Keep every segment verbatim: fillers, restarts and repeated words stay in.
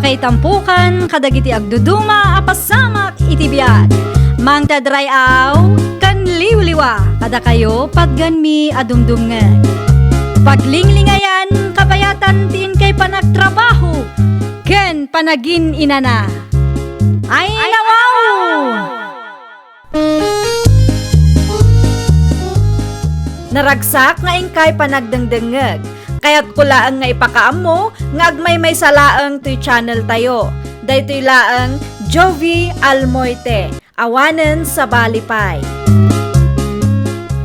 Ay tampukan kadagiti agduduma a pasamak iti biag. Mangted ray-aw ken liwliwa kadakayo patgenmi a dumdumngeg. Paglinglingayan, kabayatan ti inkay panagtrabaho ken panagin-inana. Ay, nawaw! Naragsak nga inkay panagdengdengngeg. Kayatko laeng nga ipakaammo nga agmaymaysa laeng toy channel tayo. Daytoy laeng Jovi Almoite, awanen sabali pay.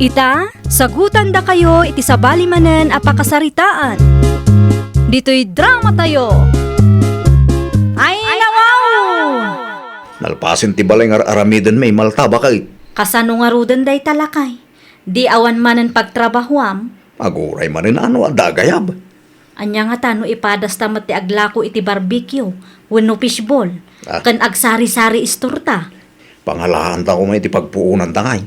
Ita, sagutandakayo iti sabali manen a pakasaritaan. Ditoy drama tayo. Ay, nawaw! Nalpasen ti balay nga ar-aramidenmi, Malta, baket. Kasano ngaruden dayta, lakay? Di awan manen pagtrabahuam? Aguray manen, ano, adda agayab? Ania ngata no ipadasta met ti aglako iti barbecue wenno fishball, Ah. ken agsari-sari istorta? Pangalaanta koma iti pagpuonanta ngay.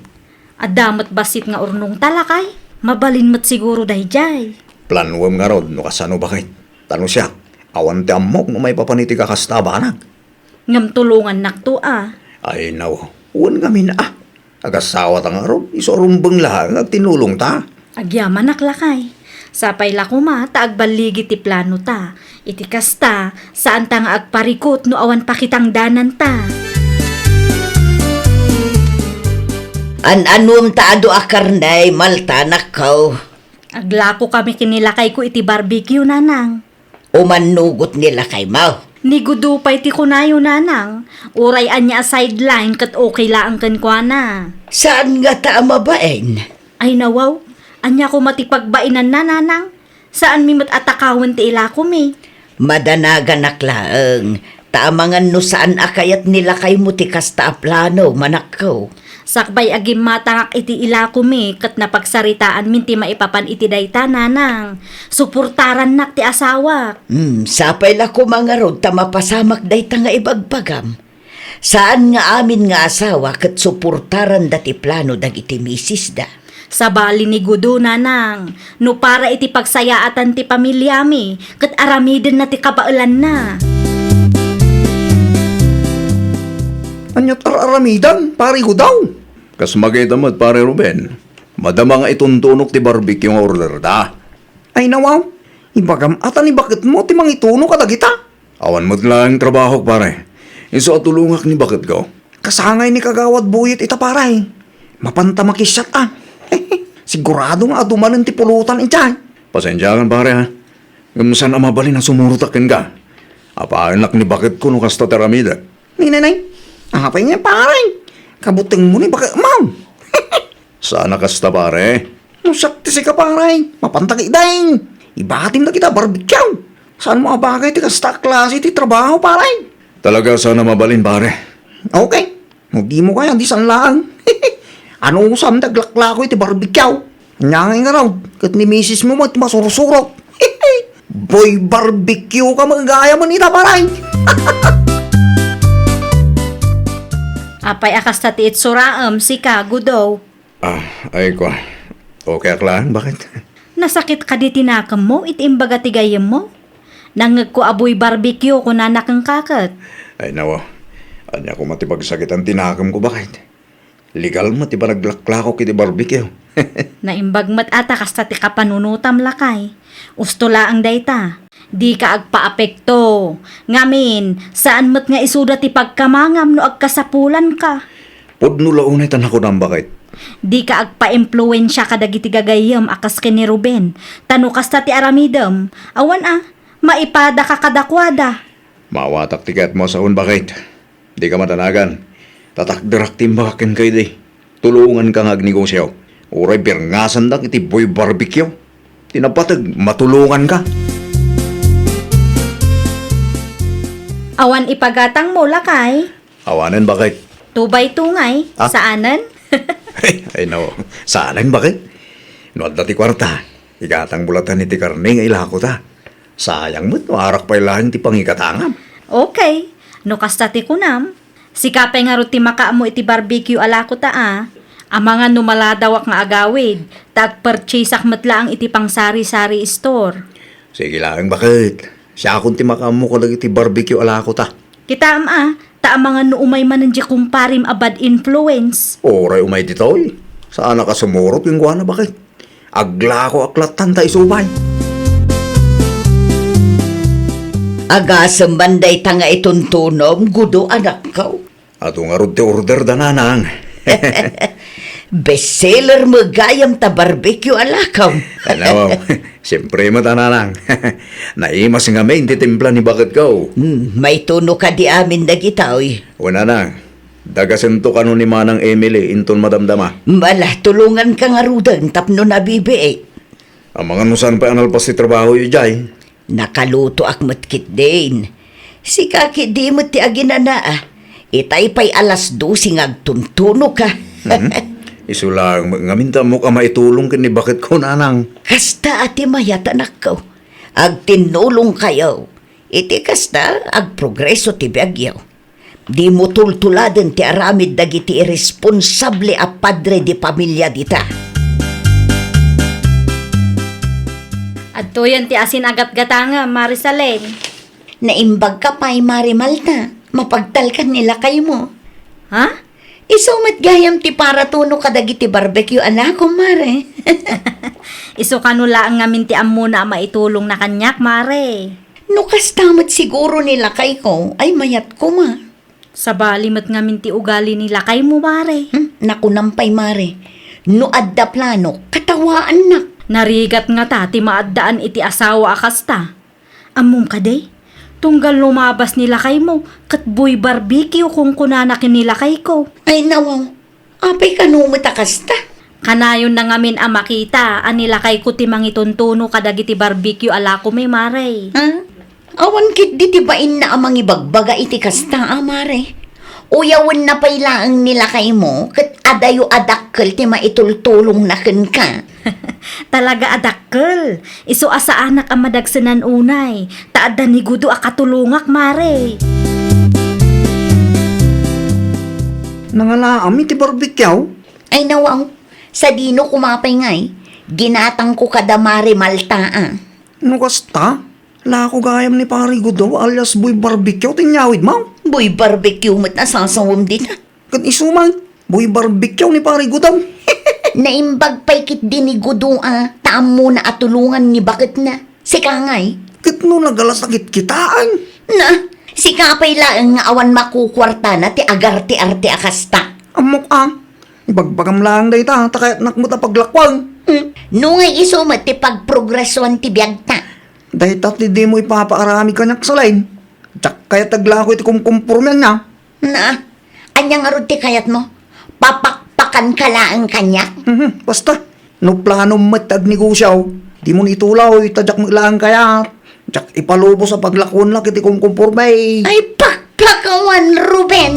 Adda met bassit nga urnongta, lakay? Mabalin met siguro daydiay. Planuem ngarud no kasano, baket. Ta no siak, awan ti ammok no maipapan iti kakasta a banag. Ngem tulongannakto a. Ay, naw, wen ngamin a. Agasawata ngarud, isu a rumbeng laeng nga agtinulongta. Agyamanak, lakay. Sapay la koma ta agballigi ti planota. Iti kasta, saanta nga agparikut no awan pakitangdananta. An-anuem ta adu a karne, Malta, nakkaw? Aglako kami ken ni lakayko iti barbecue, nanang. Umannugot ni lakaymo? Ni Gudo pay ti kunayo, nanang. Uray ania a sideline ket okay laeng kenkuana. Saan ngata a mabain? Ay, nawaw. Ania koma ti pagbainanna, nanang? Saanmi met a takawen ti ilakomi. Madanaganak laeng, ta amangan no saan a kayat ni lakaymo ti kasta a plano, manakko. Sakbay a gimmatangak iti ilakomi ket napagsaritaanmin ti maipapan iti dayta, nanang. Suportarannak ti asawak. Hmm, sapay la koma ngarud ta mapasamak dayta nga ibagbagam. Saan nga amin nga asawa ket suportaranda ti plano dagiti misisda. Sabali ni Gudo, nanang, no para iti pagsayaatan ti pamiliami, ket aramidenna ti kabaelanna. Ania't ar-aramidan, Pare Gudo? Kas makita met, Pare Ruben, madama nga ituntunok ti barbecue nga orderda. Ay, nawaw, ibagam a ta ni baketmo ti mangituno kadagita. Awan met laeng trabahok, pare. Isu a tulongak ni baketko. Kasangay ni Kagawad Buyet ita, pare. Mapanta makisyat a. Sigurado nga adu manen ti pulutan idiay. Pasensiakan, pare, ha. Ngem saan a mabalin a sumurot kenka. Apayenak ni baketko no kasta ti aramidek. Ni, ni, ni. Apay nga, pare? Kabutengmo ni baketmo. Saan a kasta, pare? No siak ti sika, pare, mapanta ketdin ibatim dagita barbecue. Saanmo a bagay ti kasta a klase ti trabaho, pare? Talaga saan a mabalin, pare. Okay. No dimo kaya, di saan laeng. Anusam ti aglaklako iti barbecue. Ania ngay ngarud, ket ni misismo met ti masursurot. Boy barbecue ka, magayam ita, pare. Apay a kasta ti itsuraem, sika, Gudo? Ah, ay, kua. Okay ak laeng, baket? Nasakit kadi ti nakemmo iti imbaga ti gayyemmo? Nangngegko a boy barbecue, kunana kenka ket. Ay, nawa. Ania koma ti pagsakitan ti nakemko, baket? Legal met ti panaglaklakok iti barbecue. Naimbag met a ta kasta ti kapanunotam, lakay. Usto laeng dayta. Dika agpaapekto. Ngamin, saan met nga isuda ti pagkamangam no agkasapulanka. Pudno la unay ta nakunam, baket. Dika agpaimpluensia kadagiti gagayyem a kas ken ni Ruben, ta no kasta ti aramidem, awan a, maipadaka kadakuada. Maawatak ti kayatmo a saon, baket. Dika madanagan. Tatakderak ti imbagak kenka idi. Tulonganka nga agnegosio. Uray birngasandak iti boy barbecue. Ti napateg, matulonganka. Awan ipagatangmo, lakay? Awanen, baket. Two by two ngay? Ah? Saanen? Ay, no. Saanen, baket? No adda ti kuarta, igatangmo latta iti karne nga ilakota. Sayang met no arak pay laeng ti pangigatangam. Okay. No kasta ti kunam, sika pay ngarud ti makaammo iti barbecue a lakota a. Amangan no maladawak nga agawid, ta agpurchaseak met laeng iti pangsari-sari store. Sige laeng, baket. Siakon ti makaammo kadagiti barbecue a lakota. Kitaem a, ta amangan no umay manen diay kumparim a bad influence. Uray umay ditoy. Saanak a sumurot kenkuana, baket. Aglakoak lattan ta isu pay. Agasem man dayta nga ituntunom, Gudo, anakko. Adu ngarud ti order da, nanang. Bestseller met gayam ta barbecue a lakaw. Ano, siyempre met a, nanang. Naimas ngamin ti timpla ni baketko. Hmm, maituno kadi amin dagitoy. O, nanang, dagasento kano ni Manang Emily inton madamdama. Ala, tulonganka ngaruden tapno nabibiit. Amangan no saan pay a nalpas ti trabahoyo idiay. Nakalutoak met ketdin. Sika ketdi met ti aginana a. Itay pay alas dose nga agtuntunoka. Mhm. Isu laeng met ngamin ta ammok a maitulong ken ni baketko, nanang. Kasta a ti mayat, anakko. Agtinnulongkayo. Iti kasta, agprogreso ti biagyo. Dimo tultuladen ti aramid dagiti irresponsable a padre de pamilia dita. Adtoyen ti asin a gatgatangam, Mare Salen. Naimbagka pay, Mare Malta. Mapagtalkan ni lakaymo. Ha? Isu met gayam ti paratuno kadagiti barbecue a lakom, Mare. Isu kano laeng ngamin ti ammona a maitulongna kaniak, Mare. No kasta met siguro ni lakayko, ay mayat koma. Sabali met ngamin ti ugali ni lakaymo, Mare. Hmm, nakunam pay, Mare. No adda plano, katawaannak. Narigat ngata ti maaddaan iti asawa a kasta. Ammom kadi? Tunggal lumabas ni lakaymo, ket buy barbecue kunkunana ken ni lakayko. Ay, nawaw. Apay kano met a kasta? Kanayonna ngamin a makita a ni lakayko ti mangituntuno kadagiti barbecue a lakomi, Mare. Ha? Awan ketdi ti bainna a mangibagbaga iti kasta a, Mare. Uyawenna pay laeng ni lakaymo ket adayo a dakkel ti maitultulongna kenka. Talaga a dakkel. Isu a saanak a madagsenan unay, ta adda ni Gudo a katulongak, Mare. Nangalaam iti barbecue? Ay, nawaw. Sadino koma pay ngay? Ginatangko kada Mare Malta a. No kasta, lako gayam ni Pare Gudo alias Boy Barbecue ti inyawidmo? Boy Barbecue met a sasawem dita. Ket isu man, Boy Barbecue ni Pare Gudo. Naimbag pay ketdi ni Gudo a, ta ammona a tulongan ni baketna. Sika ngay? Ket no nagalas a kitkitaan? Na, sika pay laeng nga awan makukuartana ti agarte-arte a kasta. Ammok a, ibagbagam laeng dayta, ta kayatnak met a paglakuan. Hmm. No ngay isu met ti pagprogresuan ti biagta. Dayta ti dimo ipapaaramid kaniak, Salen. Diak kayat aglako iti kumkumpormeanna. Na, ania ngarud ti kayatmo? Papakpakanka laeng kaniak? Mhm, basta, no planom met ti agnegosio, dimo itulaw, ta diak met laeng kayat. Diak ipalubos a paglakuennak iti kumkumporme. Ay, pakpakawan, Ruben!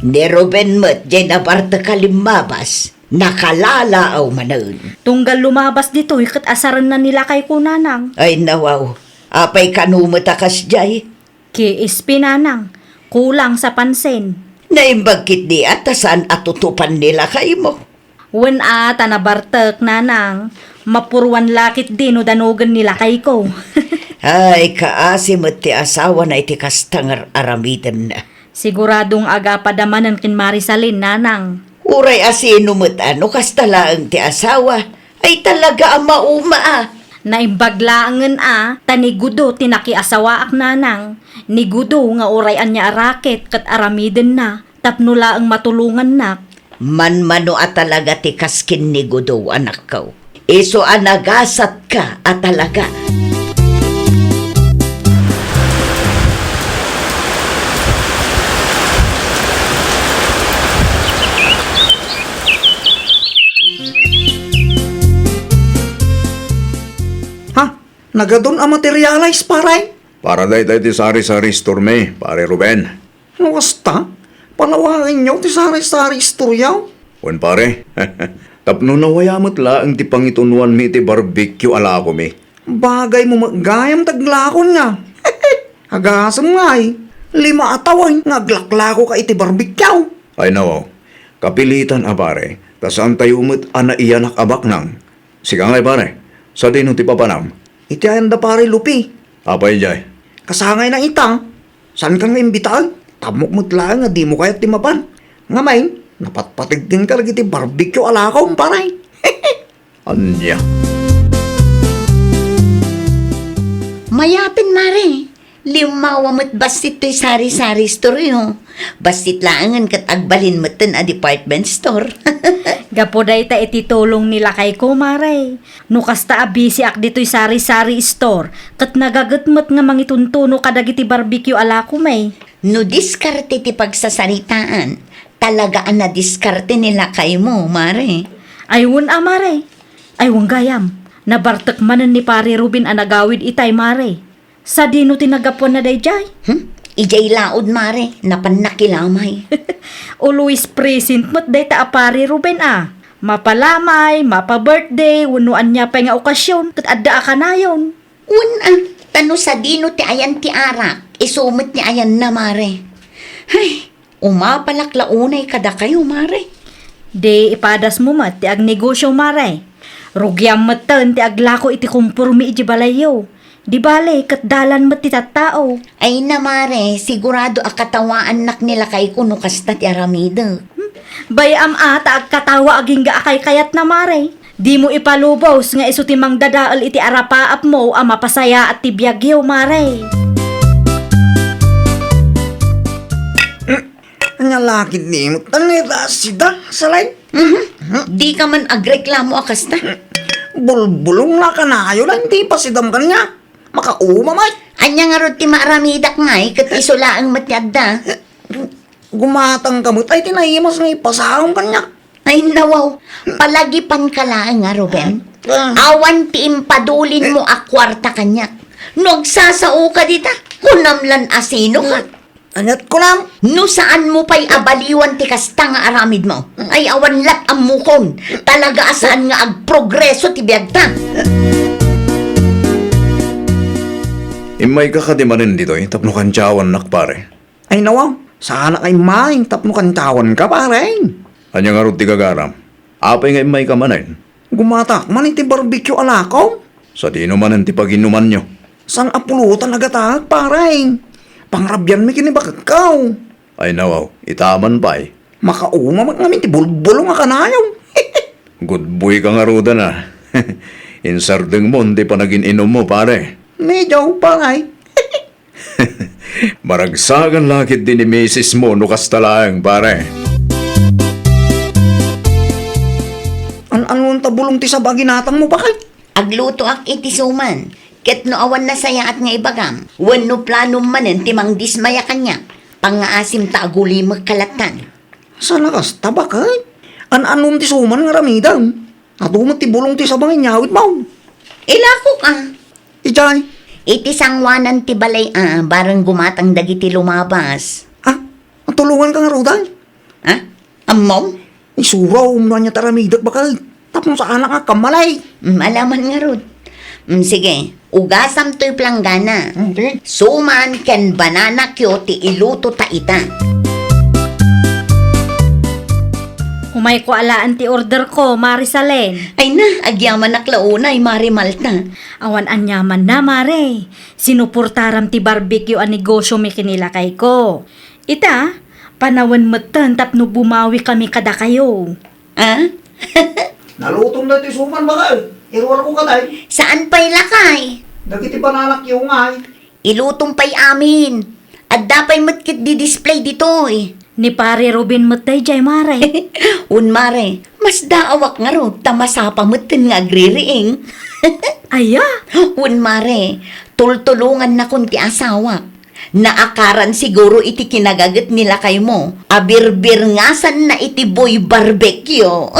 Ni Ruben met diay nabartek a limmabas. Nakalalaw manen. Tunggal lumabas ditoy ket asarenna ni lakayko, nanang. Ay, nawaw. Apay kano met a kasdiay? K S P, nanang. Kulang sa pansin. Naimbag ketdi a ta saan a tutupan ni lakaymo. Wen a, ta nabartek, nanang. Mapuruan la ketdi no danogen ni lakayko. Ay, kaasi met ti asawana iti kasta nga ar-aramidenna. Sigurado nga agapada manen ken Mare Salen, nanang. Uray a sino met a no kasta laeng ti asawa, ay talaga a mauma a. Naimbag laengen a, ta ni Gudo ti nakiasawaak, nanang. Ni Gudo nga uray ania a raket ket aramidenna tapno laeng matulongannak. Manmano a talaga ti kas ken ni Gudo, anakko. Isu a nagasatka a talaga. Ha? Nagadun a materialis, pare? Para dayta iti sari-sari store mi, Pare Ruben. No kasta, palawaenyo ti sari-sari istorya. Wen, pare, tapno nawaya met laeng ti pangitunoanmi iti barbecue a lakomi. Bagaymo met gayam ti aglakonka. Agasem ngay, lima a tawen nga aglaklakoka iti barbecue. Ay, nawaw. Kapilitan a, pare, ta saantayo met a naiyanak a baknang. Sika ngay, pare, Sadino ti papanam? Iti ayan da Pare Lupi. Apay jay? Kasangayna ita. Saankan nga imbitaen? Tammok met laeng a dimo kayat ti mapan. Ngamin, napatpategken ka dagiti barbecue a lakaw, pare. Ania? Mayaten, Mare. Limmawa met bassit toy sari-sari store-yo. Bassit laengen ket agbalin metten a department store. Gapu dayta iti tulong ni lakayko, Mare. No kasta a bisiak ditoy sari-sari store, ket nagaget met nga mangituntuno kadagiti barbecue a lakom. No diskarte ti pagsasaritaan, talaga a nadiskarte ni lakaymo, Mare. Ay, wen a, Mare. Ay, wen gayam. Nabartek manen ni Pare Ruben a nagawid itay, Mare. Sadino ti nagapuanna daydiay? Hmm? Idiay laod, Mare, napan nakilamay. Always present met dayta a Pare Ruben a. Mapalamay, mapa-birthday, wenno ania pay nga okasion, ket adda a kanayon. Wen a, ta no sadino ti ayan ti arak, isu met ti ayanna, Mare. Hay, Umapalak la unay kadakayo, Mare. Di ipadasmo met ti agnegosyo, Mare. Rugiam metten ti aglako iti kompormi iti balayyo. Di bale, ket dalan met ti tattao. Ay na, Mare, sigurado a katawaannak ni lakayko no kasta ti aramidek. Hmm? Bay-am a ta agkatawa agingga a kaykayatna, Mare. Dimo ipalubos nga isu ti mangdadael iti arapaapmo a mapasayaat ti biagyo, Mare. Ania la ketdin, tan ita sida, Salay? Mhm. Dika man agreklamo a kasta. Bulbulong la kanayon, la, ti pasidam kaniak. Makauma met. Ania ngarud ti maaramidak ngay ket isu laeng met ti adda? Gumatangka met, ay, ti naimas nga ipasaom kaniak. Ay, nawaw. Palagipanka laeng a, Ruben. Ah. Awan ti impadulinmo a kuarta kaniak. No agsasaoka dita, kunam lan a sinoka. Aniat kunam? No saanmo pay a baliwan ti kasta nga aramidmo, ay, awan lat' ammokon. Talaga a saan nga agprogreso ti biagta. Immayka kadi manen ditoy tapno kantiawannak, pare? Ay, nawaw, saanak a immay tapno kantiawanka, pare. Ania ngarud ti gagaram? Apay nga immayka manen? Gumatak man iti barbecue a lakaw. Sadino manen ti paginumanyo? Saan a pulutan a gataek, pare. Pangrabianmi ken ni baketko. Ay, nawaw, ita man pay. Makauma met ngamin ti bulbulong a kanayon. Good boy ka ngaruden a. Insardengmon ti panagin-inummo, pare. Medyo, pare. Maragsakan la ketdi ni misismo no kasta laeng, pare. An-anuan ta bulong ti saba a ginatangmo, pare? Aglutoak iti suman, ket no awan nasayaat nga ibagam, wenno planom manen ti mangdismaya kaniak, pangngaasim ta agulimekka lattan. Saan a kasta, baket? An-anuam ti suman nga aramidem? Adu met ti bulong ti saba nga inyawidmo. Ilakok a. Idiay? Iti sangoanan ti balay a, bareng gumatang dagiti lumabas. Ah, tulonganka ngaruden? Ha? Ammom? Isurom no ania ti aramidek, baket. Tapno saanak nga agkammalay. Mm, alaman ngarud. Mm, sige. Ugasam toy planggana. Hmm, sige. Suman ken banana cue ti iluto ta ita. Umayko alaen ti order ko, Mare Salen. Ay na, agyamanak la unay, Mare Malta. Awan aniamanna, Mare. Sinuportaram ti barbecue a negosyomi ken ni lakayko. Ita, panawen metten tapno bumawikami kadakayo. Ah? Nalutom daytoy suman, baket. Iruarko kadi. Saan pay, lakay? Dagiti banana cue ngay. Ilutom pay amin. Adda pay met ketdi display ditoy. Ni Pare Ruben met daydiay, Mare. Wen, Mare, masdaawak ngarud ta masapa metten nga agririing. Aya? Wen, Mare, tultulongannakon ti asawak. Naakaran siguro iti kinagaget ni lakaymo a birbirngasanna iti boy barbecue.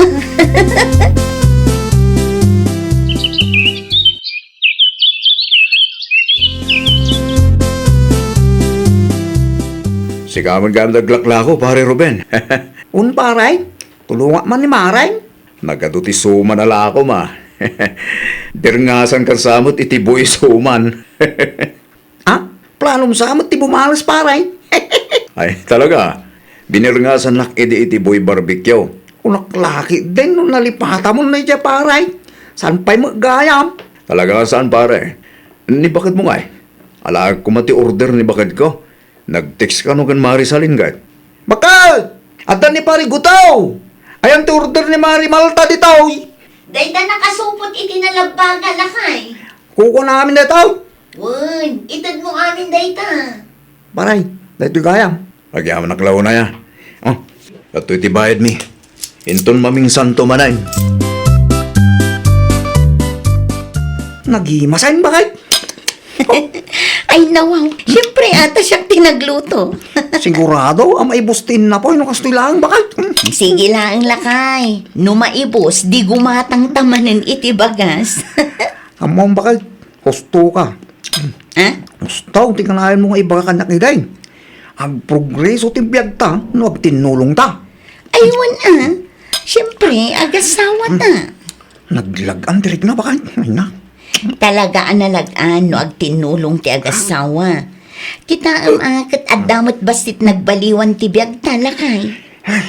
Sika met nga naglaklako, Pare Ruben. Un, pare, tulongak man ni Mare. Nagadu ti suman a lakom a. Birngasankan sa met iti boy suman. Ah, planom sa met ti bumales, pare. Ay, talaga. Binirngasannak idi iti boy barbecue. Kunak la ketdin no nalipatamon daydiay, pare. Saan pay met gayam? Talaga saan, pare? Ni bakedmo ngay? Alaek koma ti order ni bakedko. Nag-text kano ken Mari Salin, ket, "Baket! Adda ni Pari Gutaw! Ayan ti order ni Mari Malta ditoy!" Dayta nakasupot iti nalabbaga, lakay. Kukuana amin dayta. Wen, itedmo amin dayta. Paray, daytoy gayam. Agyamanak la unay, a. Oh, daytoy ti bayadmi. Inton mamingsanto manen. Nagimasen, baket? Ay, nawaw. Siyempre, ata siak ti nagluto. Sigurado a maibus ti innapoy no kastoy laeng, baket? Sige laeng, lakay. No maibus, di gumatangta manen iti bagas. Ammom, baket? Husto ka. Eh? Husto ti kanayon mo nga ibaga kaniak iday. Agprogreso ti biagta no agtinnulongta. Ay, wen, a. Siyempre, agasawata. Hmm. Naglag-an ti rikna, baket? Ay na. Talaga a nalag-an no agtinnulong ti agasawa. Kitaem a, ket adda met bassit nagbaliwan ti biagta, lakay. Ay,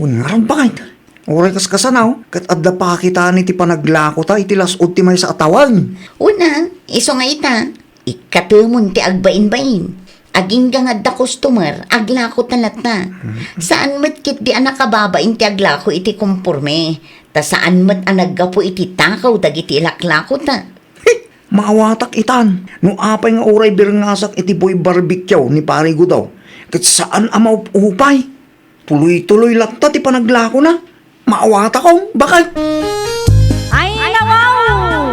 wen ngarud, baket. Uray kaskasanaw, ket adda pakitana ti panaglakota iti las-ud ti maysa a tawen. Wen a, isu nga ita, ikkatemon ti agbainbain. Agingga nga adda customer, aglakota latta. Hmm. Saan met ketdi a nakababain ti aglako iti komporme, ta saan met a naggapu iti takaw dagiti ilaklakota. He! Maawatak itan, no apay nga uray birngasak iti buy barbecue ni Pari Gudaw, ket saan a maup-upay. Tuloy-tuloy latta ti panaglakona. Maawatakon, baket? Ay, nawaw!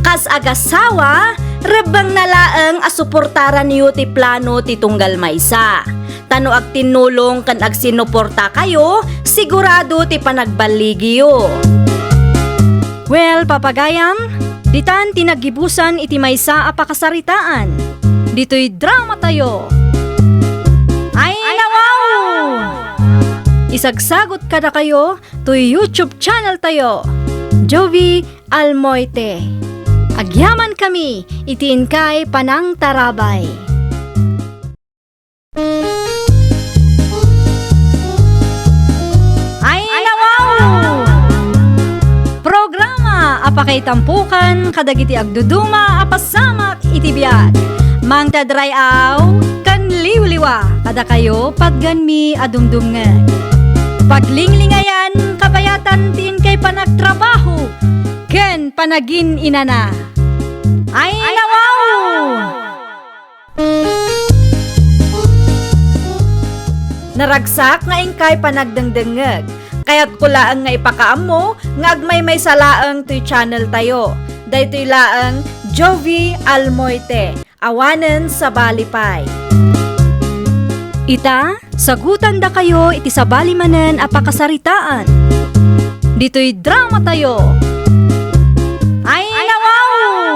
Kas agasawa, rebbengna laeng a suportaranyo ti plano ti tunggal maysa. Ta no agtinnulong ken agsinuportakayo, sigurado ti panagballigiyo. Well, papagayam, ditan ti naggibusan iti maysa a pakasaritaan. Ditoy dramatayo. Ay, nawaw! Isagsagot kadakayo toy YouTube channel tayo, Jovie Almoite. Agyamankami iti inkay panangtarabay. Ay, nawaw! Programa a pakaitampukan kadagiti agduduma a pasamak iti biag. Mangted ray-aw ken liwliwa kadakayo patgenmi a dumdumngeg. Paglinglingayan, kabayatan ti inkay panagtrabaho ken panagin-inana. Ay, nawaw! Naragsak nga inkay panagdengdengngeg. Kayatko laeng nga ipakaammo nga agmaymaysa laeng toy channel tayo. Daytoy laeng Jovie Almoite, awanen sabali pay. Ita, sagutandakayo iti sabali manen a pakasaritaan. Ditoy dramatayo. Ay, nawaw!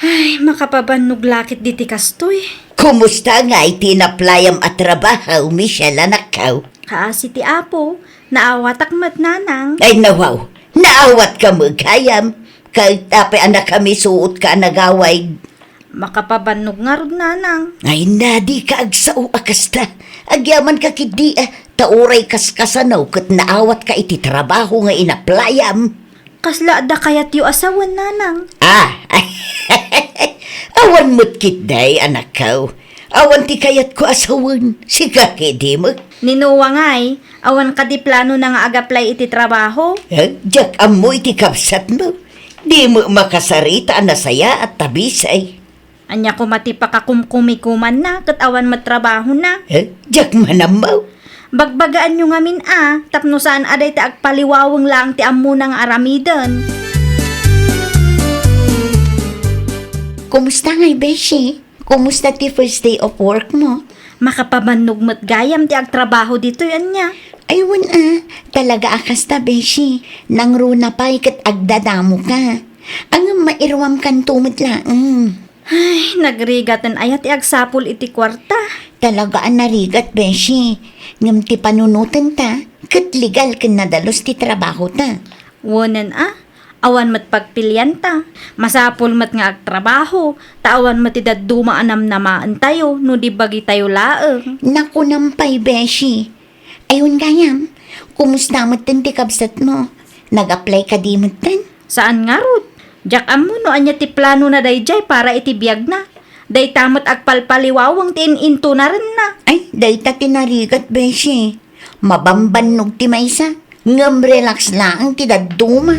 Ay, makapabannog la ketdi ti kastoy. Kumusta ngay ti inaplayam a trabaho, Michelle, anakko? Kaasi ti Apo, naawatak met, nanang. Ay, nawaw, naawatka met gayam. Ket apay a nakamisuotka a nagawid? Makapabannog ngarud, nanang. Ay, na, dika agsao a kasta. Agyamanka ketdi, a, ta uray kaskasano ket naawatka iti trabaho nga inaplayam. Kasla adda kayatyo a sawen, nanang? Ah, awan met ketdi, anakko. Awan ti kayatko a sawen, sika ketdi met. Ni Noah ngay, awan kadi planona nga ag-apply iti trabaho? Eh, diak ammo iti kabsatmo. Dimo makasarita a nasayaat ta bisay. Ania koma ti pakakumkumikomanna ket awan met trabahona? Eh, diak man ammo. Bagbagaanyo ngamin a, tapno saan a dayta agpaliwaweng laeng ti ammona nga aramiden. Kumusta ngay, beshi? Kumusta ti first day of work mo? Makapabannog met gayam ti agtrabaho ditoy, ania? Ay, wen a, talaga a kasta, beshi. Nangruna pay ket agdadamoka. Ngem mairuamkanto met laeng. Ay, nagrigaten aya ti agsapul iti kuarta. Talaga a narigat, beshi. Ngem ti panunotenta, ket legal ken nadalus ti trabahota. Wenen a, awan met pagpilianta. Masapul met nga agtrabaho, ta awan met ti dadduma a namnamaentayo no di bagitayo laeng. Nakunam pay, beshi. Ay, wen gayam, kumusta metten ti kabsatmo? Nag-apply kadi metten? Saan ngarud? Diak ammo no ania ti planona daydiay para iti biagna. Dayta met agpalpaliwaweng ti in-intunarenna. Ay, dayta ti narigat, beshi. Mabambannog ti maysa, ngem relax laeng ti dadduma.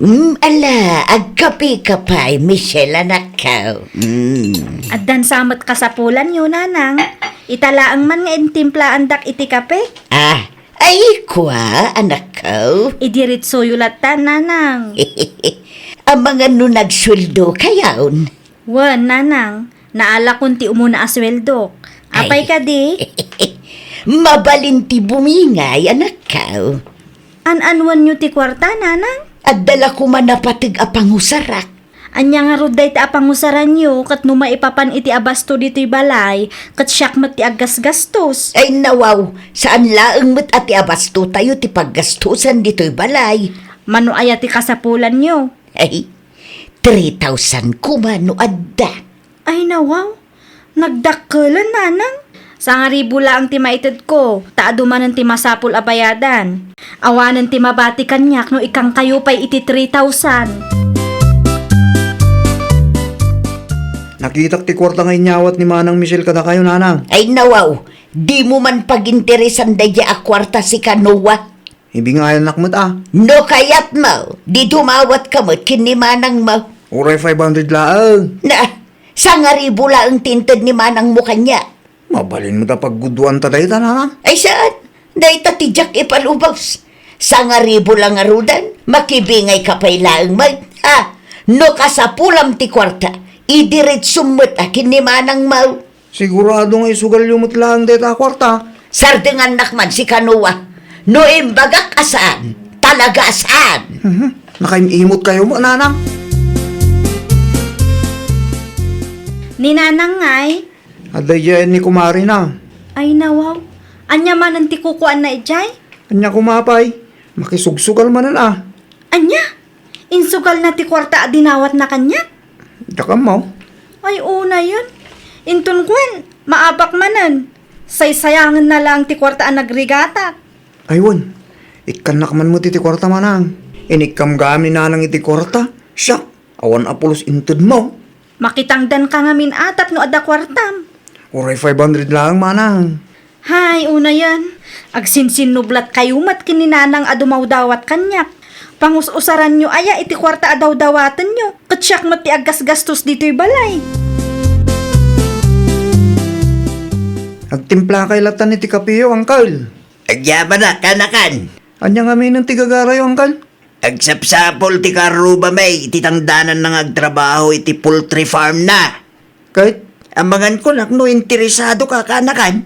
Mm, ala, agkape ka pay, Michelle, anakko. Mm. Addan sa met kasapulanyo, nanang. Ita laeng man nga intimplaandak iti kape. Ah, ay, kua, anakko. Idiritsoyo latta, nanang. Amangan no nagsueldo kayon. Wen, nanang, naalakon ti umuna a sueldok. Apay kadi? Mabalin ti bumingay, anakko. An-anuanyo ti kuarta, nanang? Adda la koma napateg a pangusarak. Ania ngarud dayta a pangusaranyo ket no maipapan iti abasto ditoy balay, ket siak met ti aggasgastos? Ay, nawaw, saan laeng met a ti abasto tayo ti paggastosan ditoy balay. Mano aya ti kasapulanyo? Ay, three thousand koma no adda. Ay, nawaw. Nagdakkelen, nanang. Sangaribu laeng ti maitedko, ta adu manen ti masapul a bayadan. Awanen ti mabati kaniak no ikkankayo pay iti three thousand. Nakitak ti kuarta nga inyawat ni Manang Michelle kadakayo, nanang. Ay, nawaw. Dimo man paginteresan daydiay a kuarta si Kanoa. Ibingayannak met a. No kayatmo, di dumawatka met ken ni manangmo. Uray five hundred laeng. Na, sangaribu laeng ti inted ni manangmo kaniak. Mabalin met a pagguduanta dayta, nanang. Ay saan? Dayta ti diak ipalubos. Sangaribu la ngaruden, makibingayka pay laeng met. Ha? No kasapulam ti kuarta, idiretsom met a ken ni manangmo. Sigurado nga isugalyo met laeng dayta a kuarta. Sardengannak man si Kanoa. No imbagak a saan, talaga a saan. Mhm. Nakaim-imotkayo met, nanang. Ni nanang ngay? Adda idiay ni kumarina. Ay, nawaw. Ania manen ti kukuanna idiay? Ania koma pay? Makisugsugal manen a. Ania? Insugalna ti kuarta a dinawatna kaniak? Diak ammo. Ay, unayen. Inton kuen, maabak manen. Saysayangenna laeng ti kuarta a nagrigatak. Ay, wen. Ikkannak man met iti kuarta, manang. Inikkam gayam ni nanang iti kuarta. Siak, awan a pulos intedmo. Makitangdanka ngamin a tapno adda kuartam. Uray five hundred laeng, manang. Hay, unayen. Agsinsinnublatkayo met ken ni nanang a dumawdawat kaniak. Pangus-usaranyo aya iti kuarta a dawdawatenyo? Ket siak met ti aggasgastos ditoy balay. Agtimplakay latta iti kapeyo, uncle. Agyamanak, kanakan. Ania ngamin ti gagarayo, uncle? Agsapsapul ti karrubami iti tangdananna nga agtrabaho iti poultry farm na. Ket? Amangan ko no interesado ka, kanakan.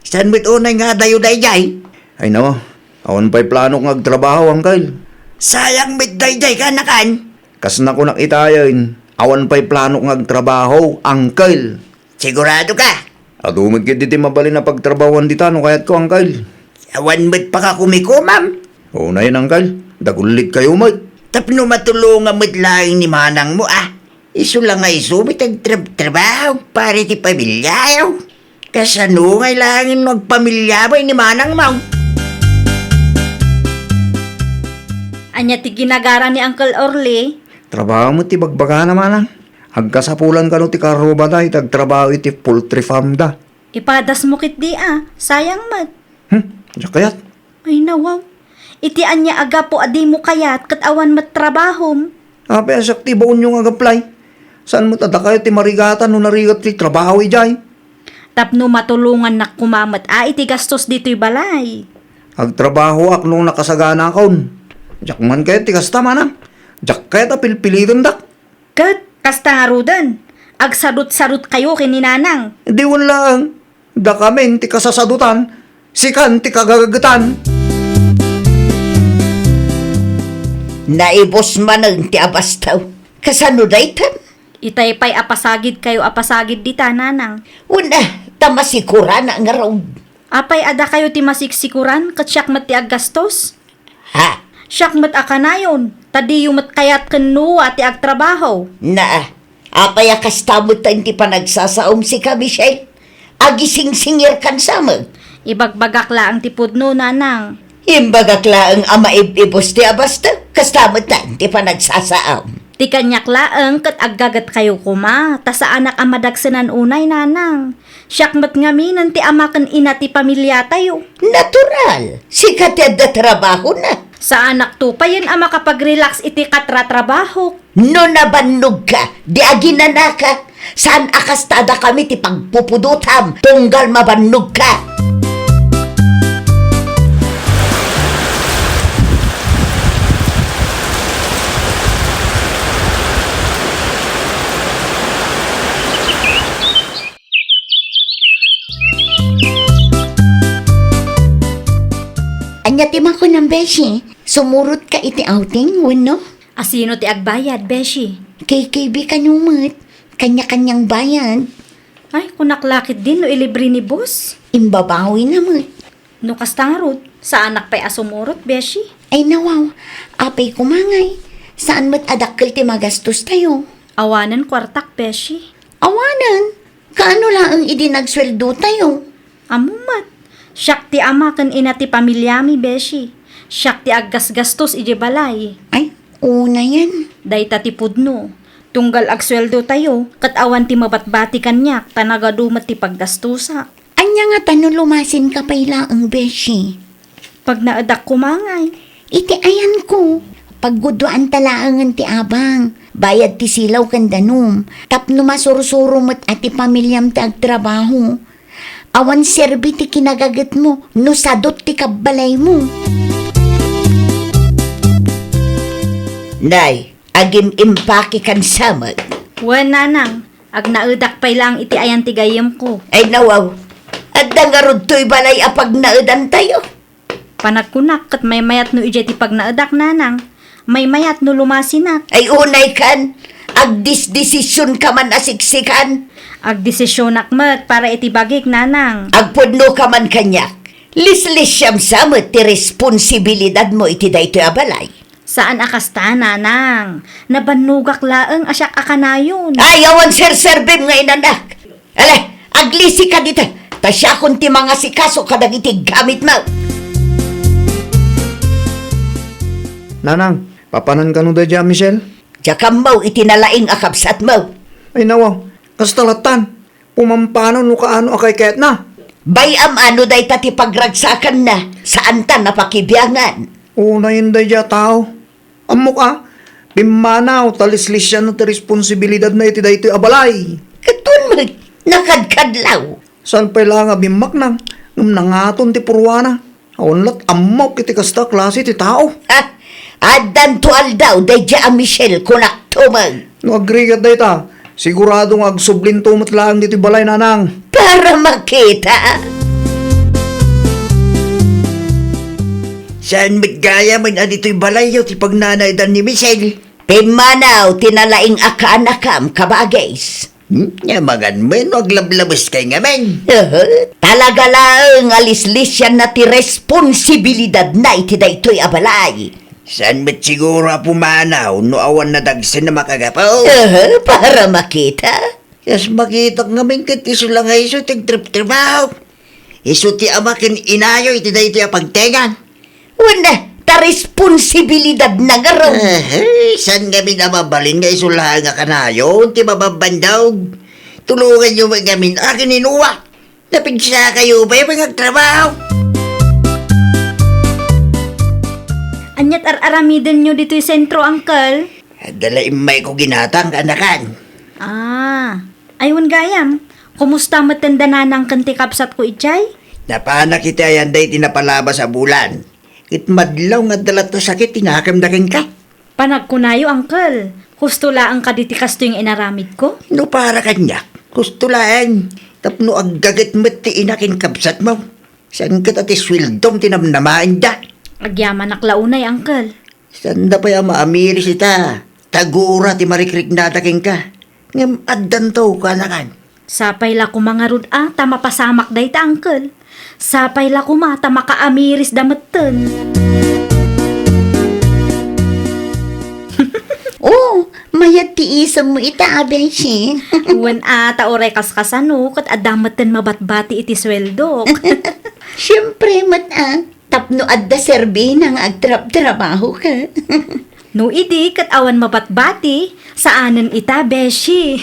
Saan met unay nga adayo daydiay? Ay, no. Awan pay planok nga agtrabaho, uncle. Sayang met daydiay, kanakan. Kas nakunak itayen, awan pay planok nga agtrabaho, uncle. Sigurado ka? Adu met ketdi ti mabalin a pagtrabahoan dita no kayatko, uncle. Awan met pakakumikomam? Unayen, uncle. Dagullit kayo met. Tapno matulongan met laeng ni manangmo, a. Isu la nga isu met agtrab-, trabaho para iti pamiliayo. Kasano ngay laeng no agpamiliayo ni manangmo? Ania ti ginagara ni Uncle Orly? Trabaho met ti bagbagana, manang. Agkasapulan kano ti karrubada iti agtrabaho iti poultry farm da. Ipadasmo ketdi a, sayang met. Hmm, diak kayat. Ay, nawaw. Iti ania a gapu a dimo kayat ket awan met trabahom? Apay a siak ti baonyo nga agaplay? Saan met a dakayo ti marigatan no narigat ti trabaho idiay? Tapno matulongannak koma met a iti gastos ditoy balay. Agtrabahoak no nakasaganakon. Diak man kayat ti kasta, manang. Diak kayat a pilpilitendak. Ket kasta ngaruden, agsadutsadutkayo ken ni Nanang. Di wen laeng, dakamin ti kasasadutan, sikan ti kagagagetan. Naibus manen ti abastaw. Kasano daytan? Itay pay a pasagidkayo a pasagid dita, Nanang. Wen a, ta masikurana ngarud. Apay a dakayo ti masiksikuran, ket siak met ti aggastos? Ha? Siak met a kanayon, ta diyo met kayat ken Noah ti agtrabaho. Naa, apay a kasta met ti panagsasaom sika, Michelle? Agisingsingirkan sa met. Ibagbagak laeng ti pudno, Nanang. Imbagak laeng a maib-ibus ti abastek, kasta met ti panagsasaam. Ti kaniak laeng ket aggagetkayo koma, ta saanak a madagsenan unay, nanang. Siak met ngaminen ti ama ken ina ti pamiliatayo. Natural, sika ti adda trabahona. Saanakto payen a makapag-relax iti katratrabahok. No nabannogka, di aginanaka. Saan a kasta dakami ti pagpupudotam, tunggal mabannogka. Ania ti makunam, beshi? Sumurotka iti outing, wenno? Asino ti agbayad, beshi? K K B kano met. Kanya-kanyang bayad. Ay, kunak la ketdin no ilibre ni boss. Imbabawina met. No kasta ngarud, saanak pay a sumurot, beshi. Ay, nawaw. Apay koma ngay. Saan met a dakkel ti magastostayo? Awanen kuartak, beshi. Awanen? Kaano laeng idi nagsueldotayo? Ammo met. Siak ti ama ken ina ti pamiliami, beshi. Siak ti aggasgastos idiay balay. Ay, unayen. Dayta ti pudno. Tunggal agsueldotayo, ket awan ti mabatbati kaniak, ta nagadu met ti paggastosak. Ania ngata no lumasinka pay laeng, beshi? Pagnaedak koma ngay. Iti ayanko, pagguduanta laengen ti abang, bayad ti silaw ken danum, tapno masursuro met a ti pamiliam ti agtrabaho. Awan serbi ti kinagagetmo no sadut ti kabbalaymo. Nay, agim-impake kan samek. Wen, nanang, agnaedak pay laeng iti ayan ti gayyemko. Ay, nawaw, adda ngarud toy balay a pagnaedantayo? Panagkunak ket maymayat no idiay ti pagnaedak, nanang. Maymayat no lumasinak. Ay, unay kan, agdisdesisyonka man a siksikan. Agdesisyonnak met para iti bagik, nanang. Agpudnoka man kaniak. Lislisiam sa met ti responsibilidadmo iti daytoy a balay. Saan a kasta, nanang. Nabannogak laeng a siak a kanayon. Ay, awan serserbim nga inanak. Ale, aglisika dita, ta siakon ti mangasikaso kadagiti gamitmo. Nanang, papanan kano daydiay a Michelle? Diak ammo iti nalaing a kabsatmo. Ay, nawaw, kasta lattan. Pumampanaw no kaano a kaykayatna. Bay-am a no dayta ti pagragsakanna, saanta a pakibiangan. Unayen daydiay a tao. Ammok a, pimmanaw ta lislisianna ti responsibilidadna iti daytoy a balay. Ket wen met, nakadkadlaw. Saan pay laeng a bimmaknang, ngem nangaton ti purruana. Awan lat ammok iti kasta a klase ti tao. Ha? Addanto aldaw daydiay a Michelle, kunakto met. No agrigat dayta, sigurado nga agsublinto met laeng ditoy balay, nanang. Para makita. Saan met gayamen a ditoy balayyo ti pagnanaedan ni Michelle? Pimmanaw ti nalaing a kaanakam, kabagis. Hmm? Ania manen no aglablabeskay ngamin? Aha. Talaga laeng a lislisianna ti responsibilidadna iti daytoy a balay. Saan met siguro a pumanaw no awan nadagsen a makagapu? Aha, para makita. Kas makitak ngamin ket isu la nga isu ti agtreptrebaho. Isu ti ama ken inayo iti daytoy a pagtengan. Wen, ta responsibilidadna ngarud. Eh, saan ngamin a mabalin nga isu laeng a kanayon ti mabambandog? Tulonganyo met ngamin a ken ni Noah. Napigsakayo pay nga agtrabaho. Aniat ar-aramidenyo ditoy sentro, uncle? Adda la immayko ginatang, kaanakan. Ah, ay, wen gayam, kumusta metten da nanang ken ti kabsatko idiay? Napanak iti ayan daydi napalabas a bulan. Ket madlaw nga adda latta sakit ti nakemda kenka. Panagkunayo, uncle, husto laeng kadi ti kastoy nga inaramidko? No para kaniak, husto laeng, tapno aggaget met ti ina ken kabsatmo. Saan ket a ti sueldom ti namnamaenda? Agyamanak la unay, uncle. Sanda pay a maamiris ita, ta gura ti marikriknada kenka. Ngem addanto, kaanakan. Sapay la koma ngarud a ta mapasamak dayta, uncle. Sapay la koma ta makaamirisda metten. Oh, mayat ti isemmo ita, a beshi. Wen a, ta uray kaskasano, ket adda metten mabatbati iti sueldok. Siempre met a. Tapno adda serbina nga agtrabtrabahoka. No idi ket awan mabatbati, saanen ita, beshi.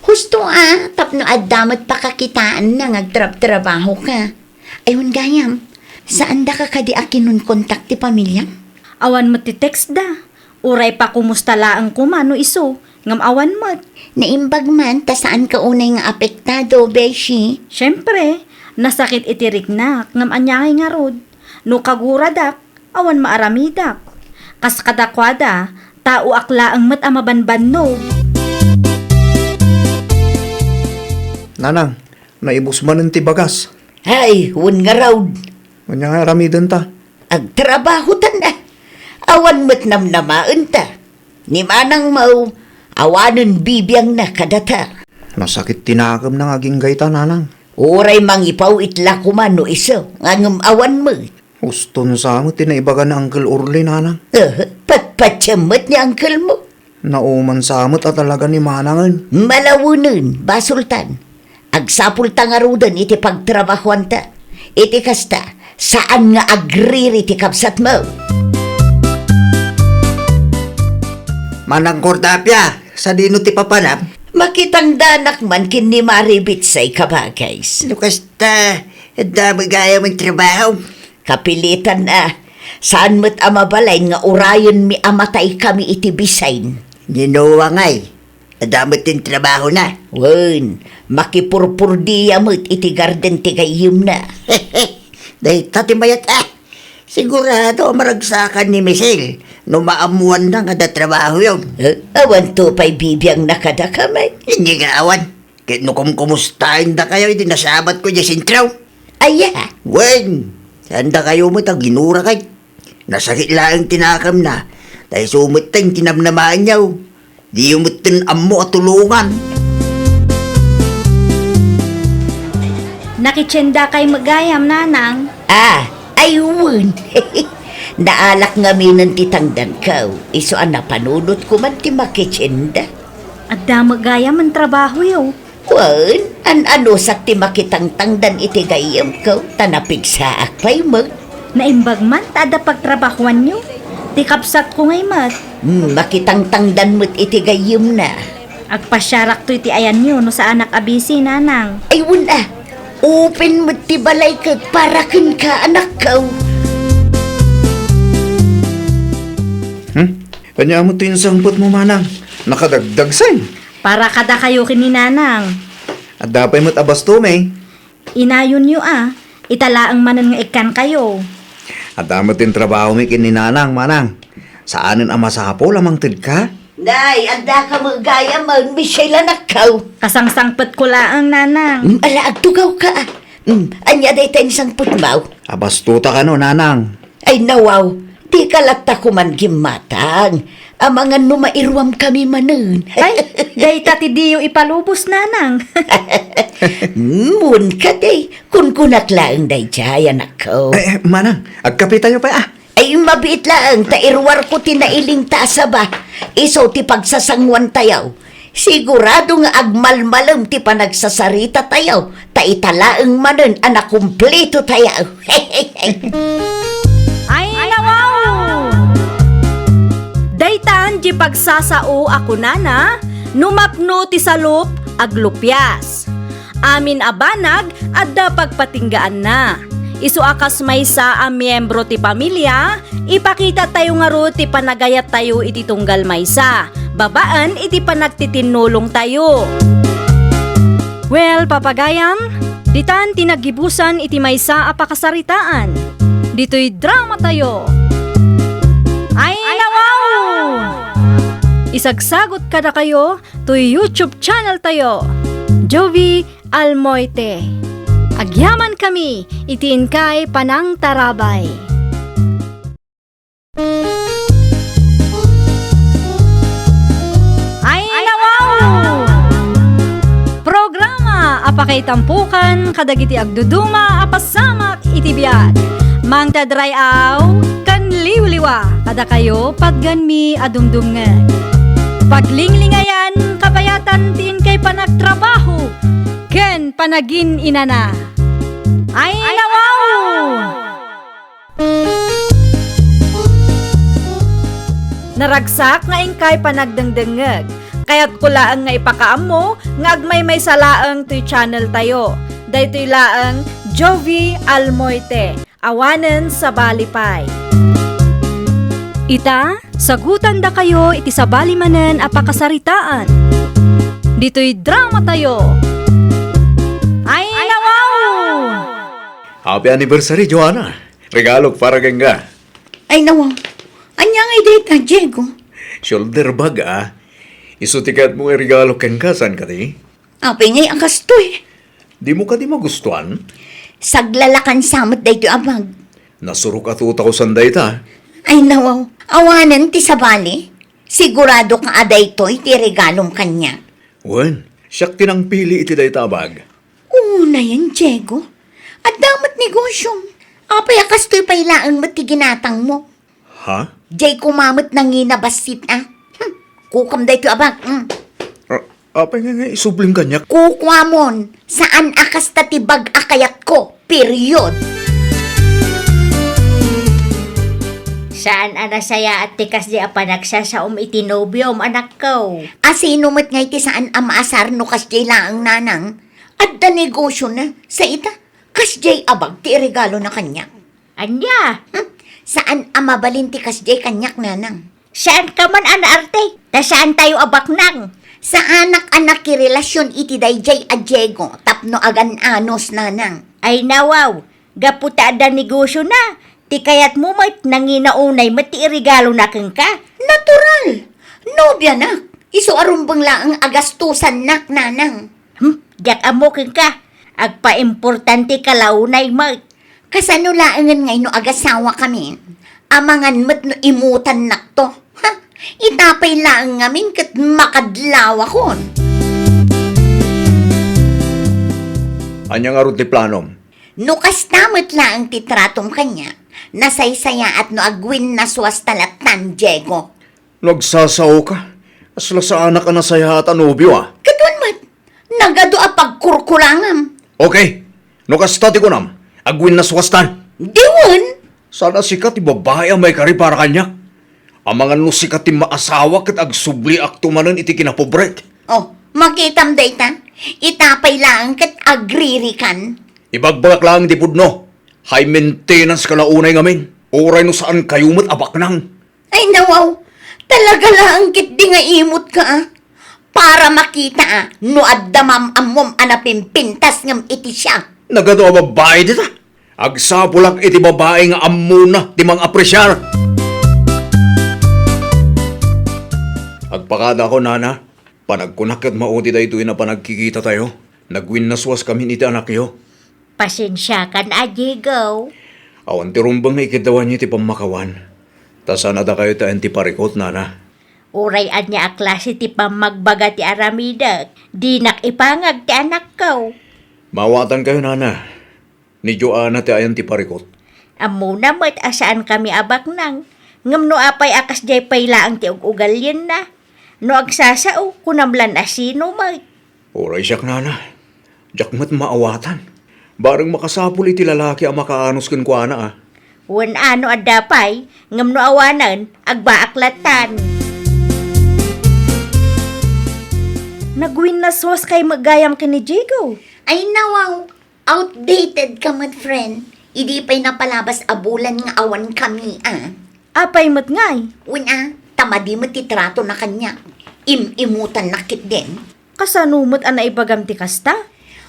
Husto a, tapno adda met pakakitaanna nga agtrabtrabahoka. Ay, wen gayam, saandaka kadi a kinunkontak ti pamiliam? Awan met ti text da. Uray pakumusta laeng koma no isu, ngem awan met. Naimbag man ta saanka unay nga apektado, beshi. Siempre, nasakit iti riknak, ngem ania ngay ngarud? No kaguradak, awan maaramidak. Kas kadakuada, taoak laeng met a mabanbannog. Nanang, naibus manen ti bagas. Ay, wen ngarud. Ania nga aramidenta? Agtrabahotan a. Awan met namnamaenta. Ni manangmo, awanen bibiangna kadata. Nasakit ti nakemna nga agingga ita, nanang. Uray mangipaw itla koma no isu, ngem awan met. Huston sa met ti naibaga ni Uncle Orly, nanang. Eh, patpatiem met ni uncle mo. Nauman sa met a talaga ni manangen. Malawenen, basoltan. Agsapulta ngaruden iti pagtrabahoanta. Iti kasta, saan nga agriri ti kabsatmo. Manang Cordapia, sadino ti papanam? Makitangdanak man ken ni Mari Bitsay, kabagays. No kasta, adda met gayam trabaho. Kapilitan a, saan met a mabalin nga urayenmi a mataykami iti bisin. Ni Noah ngay, adda met ti trabahona. Wen, makipurpurdia met iti garden ti gayyemna. Dayta ti mayat a. Sigurado a maragsakan ni Michelle no maammoanna nga adda trabahoyo. Eh, awanto pay bibiangna kadakami. Ania nga awan. Ket no kumkumustaendakayo iti nasabatko idiay sentro? Aya? Wen, saandakayo met a ginurakay. Nasakit laeng ti nakemna, ta isu metten ti namnamaenyo. Diyo metten ammo a tulongan. Nakitiendakay met gayam, nanang? Ah, ay wen. Naalak ngaminen ti tangdanko. Isu a napanunotko man ti makitienda. Adda met gayam a trabahoyo. Wen, an-anusat ti makitangtangdan iti gayyemko, ta napigsaak pay met. Naimbag man ta adda pagtrabahoanyo. Ti kabsatko ngay met. Hmm, makitangtangdan met iti gayyemna. Agpasiarakto iti ayanyo no saanak a bisi, nanang. Ay, wen a. Open met ti balay ket para kenka, anakko. Hmm? Ania met ti insangpetmo, manang? Nakadagdagsen. Para kadakayo ken ni nanang. Adda pay met a basto, may. Inayonyo a, ita laeng manen nga ikkankayo. Adda met ti trabaho mi ken ni nanang, manang. Saanen a masapul a mangtedka? Nay, addaka met gayam, Michelle, anakko. Kasangsangpetko laeng, nanang. Mm, ala, agtugawka a. Mm, ania dayta insangpetmo? A, bastota kano, nanang. Ay, nawaw, dika latta koman gimmatang. Amangan no mairuamkami manen. Ay, dayta ti diyo ipalubos, nanang. Hmm, wen kadi, kunkunak laeng daydiay, anakko. Eh, eh, manang, agkapitayo pay a. Ay, mabiit laeng ta iruarko ti nailingta a saba. Isu ti pagsasanguantayo. Sigurado nga agmalmalem ti panagsasarita tayo, ta ita laeng manen a nakumplito tayo. Ay, nawaw! Daytan di pagsasao a kunana, no mapno ti salup, aglupias. Amin a banag, adda pagpatinggaanna. Isu a kas maysa a miembro ti pamilia, ipakita tayo ngarud ti panagayat tayo iti tunggal maysa, babaen iti panagtitinnulong tayo. Well, papagayam, ditan ti naggibusan iti maysa a pakasaritaan. Ditoy drama tayo. Ay, nawaw! Isagsagot kadakayo toy YouTube channel tayo, Jovie Almoite. Agyamankami iti inkay panangtarabay. Ay, nawaw! Programa a pakaitampokan kadagiti agduduma a pasamak iti biag. Mangted ray-aw ken liwliwa kadakayo, patganmi a dumdumngeg. Paglinglingayan, kabayatan ti inkay panagtrabaho ken panagin-inana. Ay, nawaw! Naragsak nga inkay panagdengdengngeg. Kayatko laeng nga ipakaammo nga agmaymaysa laeng toy channel tayo. Daytoy laeng Jovie Almoite. Awanen sabali pay. Ita, sagutandakayo iti sabali manen a pakasaritaan. Ditoy drama tayo. Ay, nawaw! Happy anniversary, Joanna! Regalok para kenka. Ay, nawaw. Ania ngay dayta, Diego? Shoulder bag, ah. Isu ti kayatmo nga iregalo kenka, saan kadi? Apay ngay a kastoy? Dimo kadi magustuan? Saglalakan sa met daytoy a bag. Nasurok a two thousand dayta. Ay, nawaw. Awanen ti sabali. Siguradoka a daytoy ti regalom kaniak? Wen, siak ti nangpili iti dayta a bag. Unayen, Diego. Adda met negosyom. Apay a kastoy pay laeng met ti ginatangmo? Ha? Diay koma met nangina bassit, a. Hmm. Kukam daytoy a bag. Hmm. A-, apay nga nga isublim kaniak? Kukuamon. Saan a kasta ti bag a kayatko. Period. Saan a nasayaat ti kasdi a panagsasaom iti nobiom, anakko? A sino met ngay ti saan a maasar no kasdiay laeng, nanang? Adda negosyona. Sa ita, kasdiay a bag ti iregalona kaniak. Ania? Hmm, saan a mabalin ti kasdiay kaniak, nanang. Saanka man a naarte, ta saantayo a baknang. Saanak a nakirelasyon iti daydiay a Diego tapno agan-anos, nanang. Ay nawaw, gapu ta adda negosyona, ti kayatmo met nangina unay met ti iregalona kenka. Natural! Nobianak, isu a rumbeng laeng a gastusannak, nanang. Hmm, diak ammo kenka. Agpaimportanteka la unay met. Kasano laengen ngay no agasawakami? Amangan met no imutannakto. Ha? Ita pay laeng ngamin ket makadlawakon. Ania ngarud ti planom? No kasta met laeng ti tratom kaniak, nasaysayaat no agwinnaswasta lattan, Diego. No agsasaoka, kasla saanak a nasayaat a nobio, a. Ket wen met, nagadu a pagkurkurangam. Okay, no kasta ti kunam, agwinnaswastan. Di wen. Saan a sika ti babai a maikari para kaniak? Amangan no sika ti maasawa ket agsubliakto manen iti kinapobrek. Oh, makitam dayta? Ita pay laeng ket agririkan. Ibagbagak laeng ti pudno. High maintenance ka la unay ngamin. Uray no saankayo met a baknang. Ay, nawaw, talaga laeng ketdi nga imut ka, a. Para makita, a, no adda maam-ammom a napimpintas ngem iti siak. Nagadu a babai dita. Agsapulak iti babai nga ammona ti mang-apresiar. Agpakada ako, nana. Panagkunak ket maudi daytoy a panagkikitatayo. Nagwinnaswas kamin iti anakyo. Pasensiakan a, Diego. Awan ti rumbeng nga ikiddawanyo iti pammakawan. Ta saan a dakayo ti ayan ti parikut, nana. Uray ania a klase ti pammagbaga ti aramidek, dinak ipangag ti anakko. Maawatankayo, nana. Ni Joanna ti ayan ti parikut. Ammona met a saankami a baknang, ngem no apay a kasdiay pay laeng ti ug-ugalienna? No agsasao, kunam lan a sino met. Uray siak, nana. Diak met maawatan. Bareng makasapul iti lalaki a makaanus kenkuana, a. Wen a no adda pay, ngem no awanen, agbaak lattan. Nagwinnaswas kay met gayam ken ni Diego. Ay, nawaw. Outdated ka met, friend. Idi pay napalabas a bulan nga awan kami, a. Apay met ngay? Wen a, ta madi met ti tratona kaniak. Im-imutannak ketdin. Kasano met a naibagam ti kasta?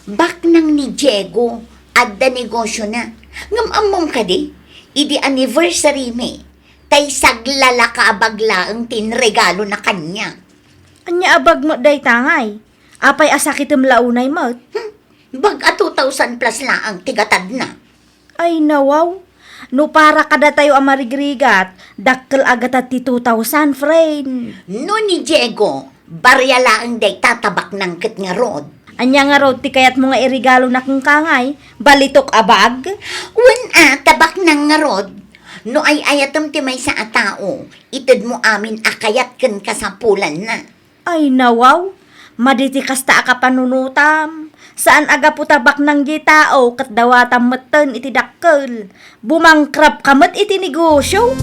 Baknang ni Diego, adda negosyona. Ngem ammom kadi, idi anniversary mi, tay saglalaka a bag laeng ti inregalona kaniak. Ania a bag met dayta ngay? Apay a sakitem la unay met? Hmm, bag a two thousand plus laeng ti gatadna. Ay, nawaw. No para kadatayo a marigrigat, dakkel a gatad ti two thousand, friend. No ni Diego, barya laeng dayta ta baknang ket ngarud. Ania ngarud ti kayatmo nga iregalona kenka ngay? Balitok a bag? Wen a, ta baknang ngarud. No ay-ayatem ti maysa a tao, itedmo amin a kayat ken kasapulanna. Ay, nawaw, madi ti kasta a kapanunotam. Saan a gapu ta baknang diay tao ket dawatam metten iti dakkel. Bumangkrap ka met iti negosio.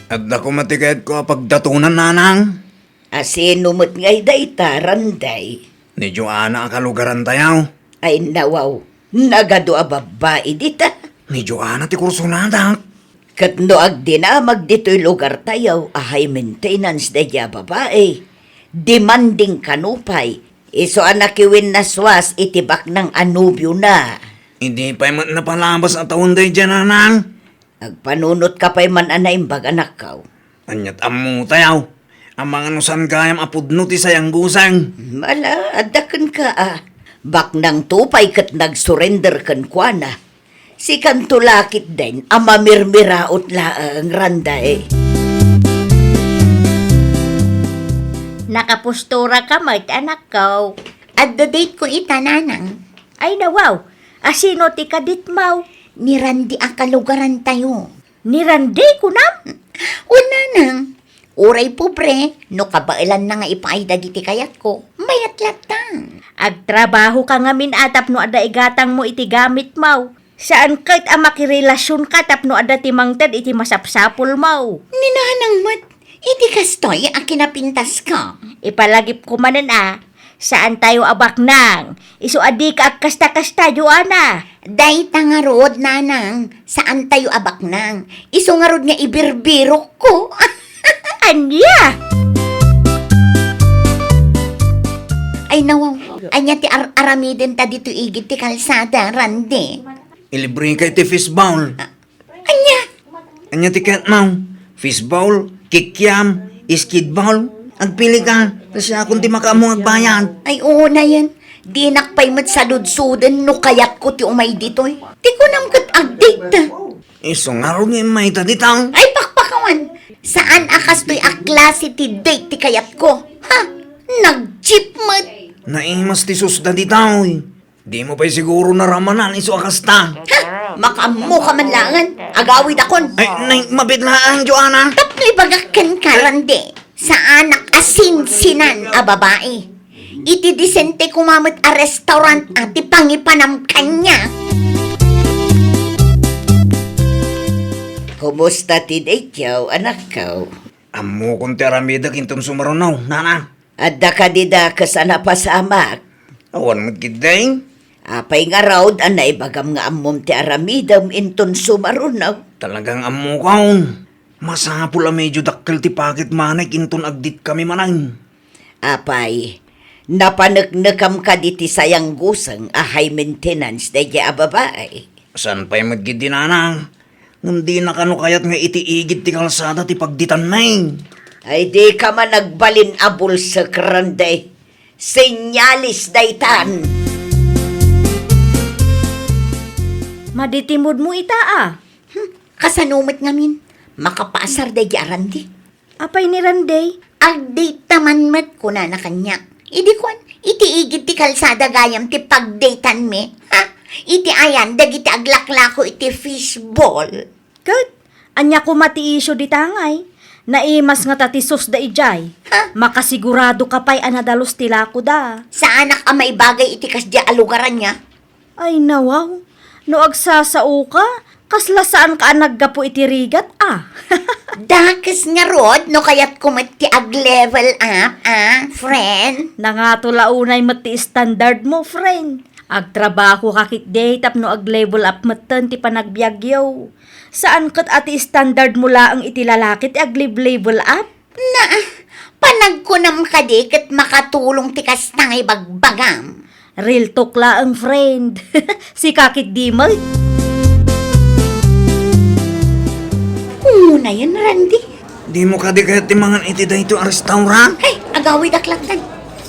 Adda koma ti kayatko a pagdatonan, nanang. A sino met ngay dayta, Randay? Ni Joanna a kalugarantayo. Ay, nawaw, nagadu a babbai dita. Ni Joanna ti kursonadak. Ket no agdinamag ditoy lugartayo a high maintenance daydiay a babai, demanding kano pay, isu a nakiwinnaswas iti baknang a nobiona. Idi pay met napalabas a tawen daydiay, nanang. Agpanunotka pay man a naimbag, anakko. Aniat ammotayo? Amangan no saan gayam a pudno ti sayangguseng. Ala, adda kenka a. Baknangto pay ket nagsurrender kenkuana. Sikanto la ketdin a mamirmiraot laeng, Randay. Nakapostura ka met, anakko. Adda date ko ita, nanang. Ay, nawaw. A sino ti kaditmo? Ni Randy a kalugarantayo. Ni Randy, kunam? Wen, nanang. Uray pobre, no kabaelanna nga ipaay dagiti kayatko, mayat latta. Agtrabaho ka ngamin a tapno adda igatangmo iti gamitmo. Saan ket a makirelasionka tapno adda ti mangted iti masapsapulmo. Ni nanang met, iti kastoy a kinapintasko. Ipalagipko manen a, saantayo a baknang. Isu a dika agkasta-kasta, Joanna. Dayta ngarud, nanang, saantayo a baknang. Isu ngarud nga ibirbirokko. Ania? Ay, nawaw. Ania ti ar-, aramidenta ditoy igid ti kalsada, Randy? Ilibreka iti fishball. Ania? Ania ti kayatmo? Fishball, kikiam, skidball? Agpilika, ta siakon ti makaammo nga agbayad. Ay, unayen. Dinak pay met saludsoden no kayatko ti umay ditoy. Ti kunam ket agdate. Isu ngarud nga immayta dita. Ay, pakpakawan! Saan a kastoy a klase ti date ti kayatko? Ha? Nag-cheap met! Naimas ti susda dita, oy. Dimo pay siguro naramanan isu a kasta. Ha? Makaammoka man laengen. Agawidakon. Ay, nay, mabit laeng, Joanna. Tapno ibagak kenka, Randy. Saanak a sinsinan a babai. Iti disente koma met a restaurant a ti pangipanam kaniak. Kumusta ti daytoy, anakko? Ammokon ti aramidek inton sumaruno, nanang. Adda kadi dakes a napasamak? Awan met ketdi. Apay ngarud a naibagam nga ammom ti aramidem inton sumaruno? Talagang ammokon. Masapul a medyo dakkel ti pocket money inton agdate kami manen. Apay, napaneknekam kadi ti sayangguseng a high maintenance daydiay a babai? Saan pay met ketdi, nanang? Ngem dina kano kayat nga iti igid ti kalsada ti pagdatanmi? Ay, dika man agbalin a bulsek, Randy. Senyales daytan. Madi ti moodmo ita a. Hmm, kasano met ngamin? Makapaasar daydiay a Randy. Apay ni Randy? Agdate ta man met, kunana kaniak. Idi kuan, iti igid ti kalsada gayam ti pagdatanmi, ha? Iti ayan dagiti aglaklako iti fishball. Ket, ania koma ti isyu dita ngay? Naimas ngata ti susda idiay. Ha? Makasigurado ka pay a nadalus ti lakoda. Saanak a maibagay iti kasdiay a lugar ania? Ay, nawaw. No agsasaoka, kasla saanka a naggapu iti rigat, a? Dakes ngarud no kayatko met ti ag-level up, a, friend? Nangato la unay met ti standardmo, friend. Agtrabahoka ketdi tapno ag-level up metten ti panagbiagyo. Saan ket a ti standardmo laeng iti lalaki ti ag-level up? Na, panagkunam kadi ket makatulong ti kasta nga ibagbagam? Real talk laeng, friend. Sika ketdi met. Unayen, Randy. Dimo kadi kayat ti mangan iti daytoy a restaurant? Ay, agawidak lattan.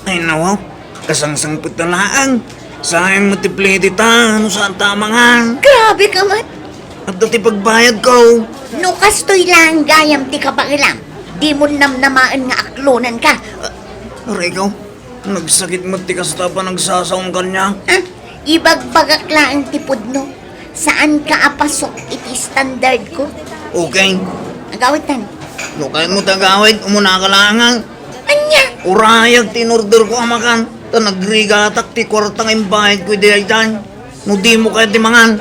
Ay, nawaw. Kasangsangpet ta laeng. Sayang met ti plete ta, no saan ta mangan. Grabe ka met. Adda ti pagbayadko. No kastoy laeng gayam ti kabaelam, dimo namnamaen nga aklonenka. Aray ko, nagsakit met ti kasta a panagsasaom kaniak. Ah, Ibagbagak laeng ti pudno. Saanka a pasok iti standard ko. Okay. Agawitan. No kayatmo ti agawid, umunaka laeng. Ania? Urayag ti in-order ko a makan. Ta nagrigatak ti kuarta nga imbayad ko idi daytan. No dimo kayat ti mangan,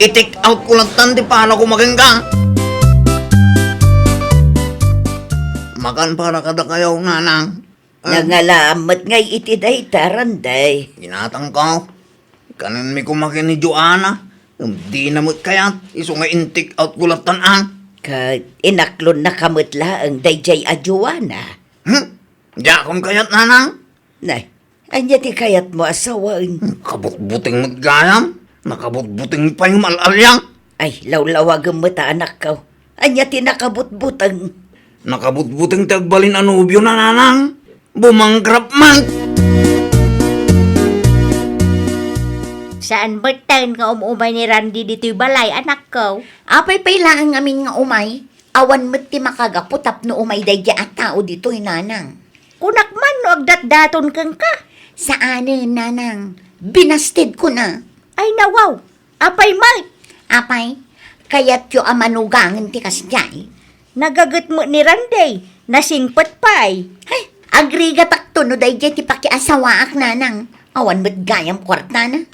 i-take out ko lattan ti palako makenka. Makan para kadakayo, nanang. Ah. Nangalaam met ngay iti dayta, Randay. Ginatangko. Kanenmi koma ken ni Joanna. Ngem dina met kayat, isu nga in-take out ko lattan, ah. Ket inaklonnaka met laeng daydiay a Joanna. Hmm? Diakon kayat, nanang? Nay, ania ti kayatmo a sawen? Hmm, kabutbuteng met gayam. Nakabutbuteng pay nga mal-alia. Ay, lawlawagem met a, anakko. Ania ti nakabutbuteng? Nakabutbuteng ti agbalin a nobiona, nanang. Bumangkrap man. Saan metten nga um-umay ni Randy ditoy balay, anakko? Apay pay laeng ngamin nga umay? Awan met ti makagapu tapno umay daydiay a tao ditoy, nanang. Kunak man no agdatdaton kenka. Saanen, nanang. Binastedkona. Ay, nawaw. Apay met? Apay, kayatyo a manugangen ti kasdiay? Nagaget met ni Randy. Nasingpet pay. Hay, agrigatakto no daydiay ti pakiasawaak, nanang. Awan met gayam kuartana.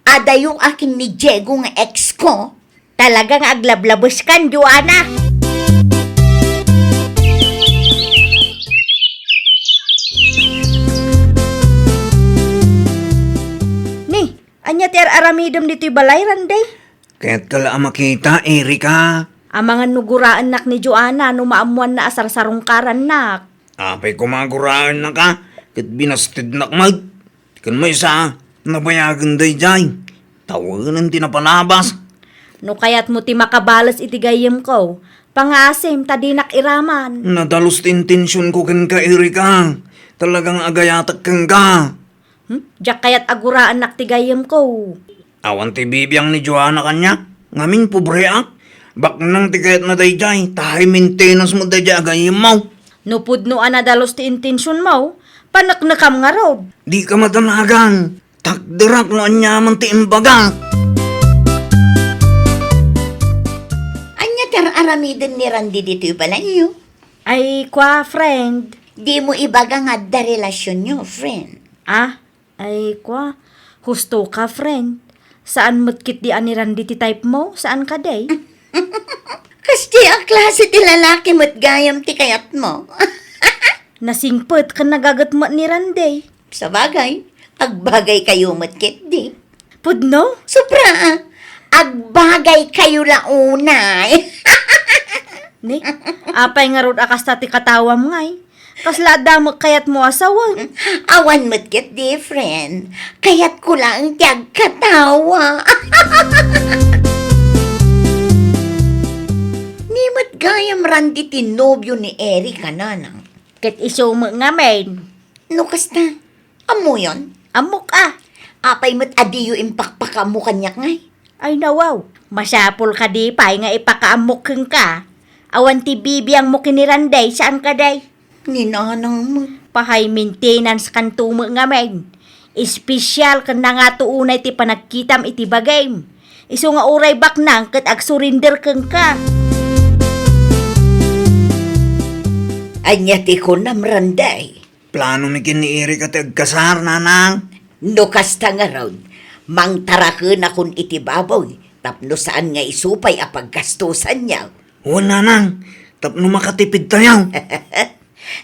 Adayo akin ni Diego nga ex ko. Talaga nga aglablabeskan, Joanna. Ni, ania ti ar-aramidem ditoy balay, Randy? Kayatka la a makita, Erika. Amangan no guraennak ni Joanna no maammoanna a sarsarungkarannak. Apay koma a guraennaka, ket binastednak met. Ken maysa, nabayagen daydiay. Tawenen ti napalabas. No kayatmo ti makabales iti gayyemko, pangaasim ta dinak iraman. Nadalus ti intensionko kenka, Erika. Talaga nga agayatek kenka. Hmm? Diak kayat a guraennak ti gayyemko. Awan ti bibiang ni Joanna kaniak. Ngamin, pobreak. Baknang ti kayatna daydiay, ta high maintenance met daydiay a gayyemmo. No pudno a nadalus ti intensionmo, paneknekam ngarud. Dika madanagan. Takderak no aniaman ti imbagak. Ania ti ar-aramiden ni Randy ditoy balayyo? Ay, kua, friend. Dimo ibaga nga adda relasionyo, friend. Ah, Ay, kua, husto ka, friend. Saan met ketdi a ni Randy ti type mo? Saan kadi? Kasdi a klase ti lalaki met gayam ti kayatmo. Nasingpet ken nagaget met ni Randy. Sabagay, agbagay kayo met ketdi. Pudno? Sobra, ah. Agbagay kayo la unay. Ni, apay ngarud a kasta ti katawam ngay? Kasla adda met kayatmo a sawen? Awan met ket different. Kayatko laeng ti agkatawa. Ni met gayam Randy ti nobio ni Erica, nanang. Ket isu met ngamin. No kasta, ammoyon? Ammok a. Apay met a diyo impakpakaammo kaniak ngay? Ay, nawaw. Masapul kadi pay nga ipakaammok kenka. Awan ti bibiangmo ken ni Randy, saan kadi? Ni nanang met. Pa-high maintenance kanto met ngamin. Espesyal ken nangato unay ti panagkitam iti bagim. Isu nga uray baknang ket agsurinder kenka. Ania ti kunam, Randy? Plano mi ken ni Erica ti agkasar, nanang. No kasta ngarud, mangtarakenakon iti baboy tapno saan nga isu pay a paggastosanyo. Wen, nanang, tapno makatipidtayo.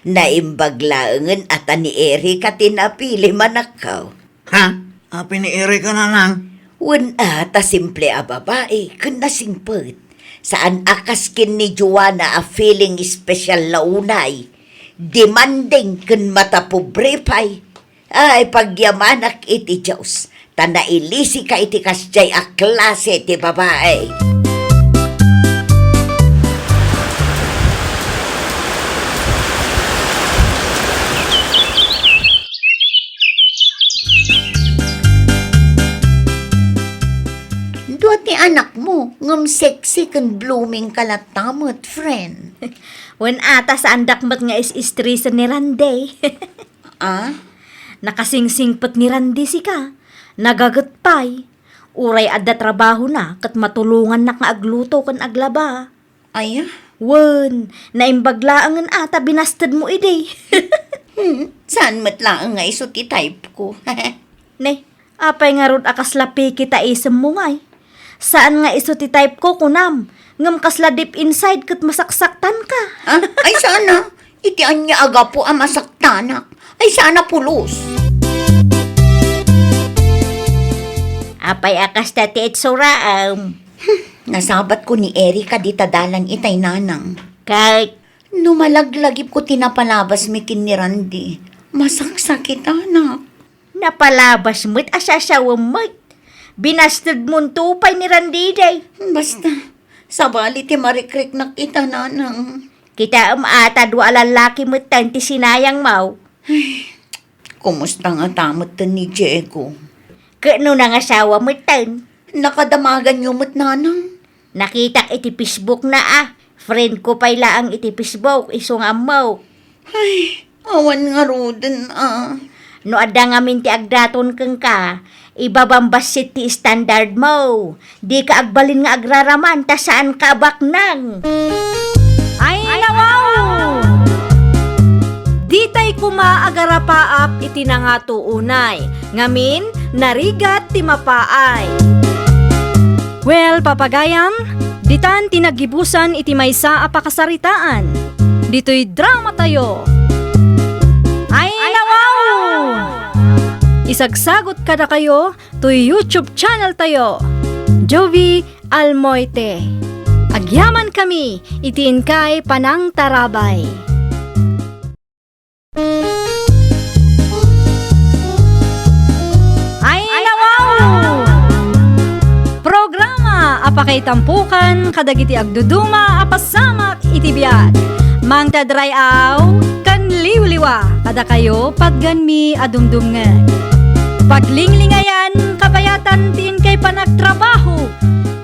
Naimbag laengen a ta ni Erica ti napili, manakko. Ha? Apay ni Erica, nanang? Wen a, ta simple a babai ken nasingpet. Saan a kas ken ni Joanna a feeling special la unay. Demanding ken matapobre pay. Ay, pagyamanak iti Dios, ta nailisika iti kasdiay a klase ti babai. Dua ti anakmo, ngem sexy ken blooming ka latta met, friend. Wen a, ta saandak met nga is-istresen ni Randy. Ah? Nakasingsingpet ni Randy sika. Nagaget pay. Uray adda trabahona ket matulongannak nga agluto ken aglaba. Aya? Wen, naimbag laengen a ta binastedmo idi. Hmm, saan met laeng nga isu ti type ko. Ne, apay ngarud a kasla piki ta isemmo ngay? Saan nga isu ti type ko, kunam, ngem kasla deep inside ket masaksaktanka. Ah, ay sana. Iti ania a gapu a masaktanak? Ay sana pulos. Apay a kasta ti itsuram? Hmm, nasabatko ni Erica dita dalan itay, nanang. Ket? No malaglagipko ti napalabasmi ken ni Randy, masaksakitanak. Napalabas met a sasawem met. Binastedmonto pay ni Randy idi. Basta, sabali ti marikriknak ita, nanang. Kitaem a ta dua a lallaki metten ti sinayangmo. Ay, kumusta ngata metten ni Diego? Ket no nangasawa metten? Nakadamaganyo met, nanang? Nakitak iti Facebook na a. Friend ko pay laeng iti Facebook, isu nga ammok. Ay, awan ngaruden a. No adda ngamin ti agdaton kenka, ibabam bassit ti standard mo. Dika agbalin nga agraraman ta saanka a baknang. Ay, nawaw! Ditay koma agarapaap iti nangato unay. Ngamin, narigat ti mapaay. Well, papagayam, ditan ti naggibusan iti maysa a pakasaritaan. Ditoy drama tayo. Ay, nawaw! Isagsagot kadakayo toy YouTube channel tayo, Jovie Almoite. Agyaman kami iti inkay panangtarabay. Ay, nawaw! Programa a pakaitampukan kadagiti agduduma a pasamak iti biag. Mangted ray-aw ken liwliwa kadakayo patgenmi a dumdumngeg. Paglinglingayan, kabayatan ti inkay panagtrabaho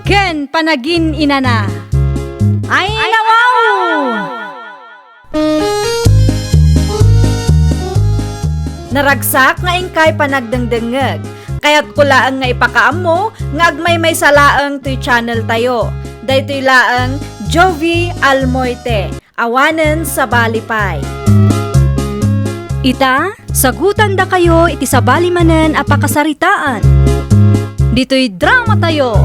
ken panagin-inana. Ay, nawaw! Naragsak nga inkay panagdengdengngeg. Kayatko laeng nga ipakaammo nga agmaymaysa laeng toy channel tayo. Daytoy laeng Jovie Almoite, awanen sabali pay. Ita, sagutandakayo iti sabali manen a pakasaritaan. Ditoy drama tayo.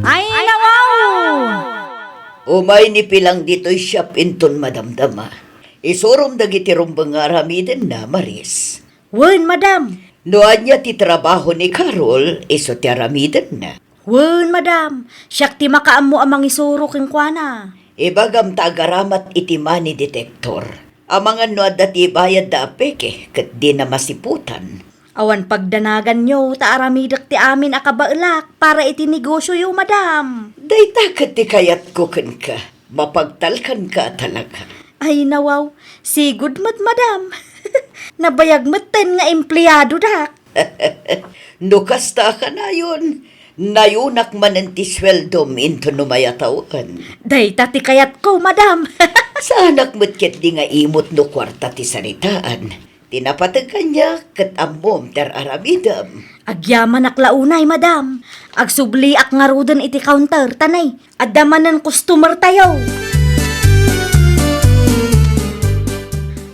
Ay, nawaw! Umay ni Pilang ditoy shop inton madamdama. Isurom dagiti rumbeng nga aramidenna, Maris. Wen, madam. No ania ti trabaho ni Carol, isu ti aramidenna. Wen, madam. Siak ti makaammo a mangisuro kenkuana. Ibagam ta agaramat iti money detector. Amangan no adda ti ibayadda a peke ket dina masiputan. Awan pagdanaganyo ta aramidek ti amin a kabaelak para iti negosioyo, madam. Dayta ket ti kayatko kenka. Mapagtalkanka a talaga. Ay, nawaw. Sigud met, madam. Nabayag metten nga empleadodak. No kasta a kanayon, nayunak manen ti sueldom inton no mayatawen. Dayta ti kayatko, madam. Saanak met ketdi nga imot no kuarta ti saritaan. Ti napateg kaniak ket ammom ti ar-aramidem. Agyamanak la unay, madam. Agsubliak ngaruden iti counter, ta nay, adda manen customer tayo.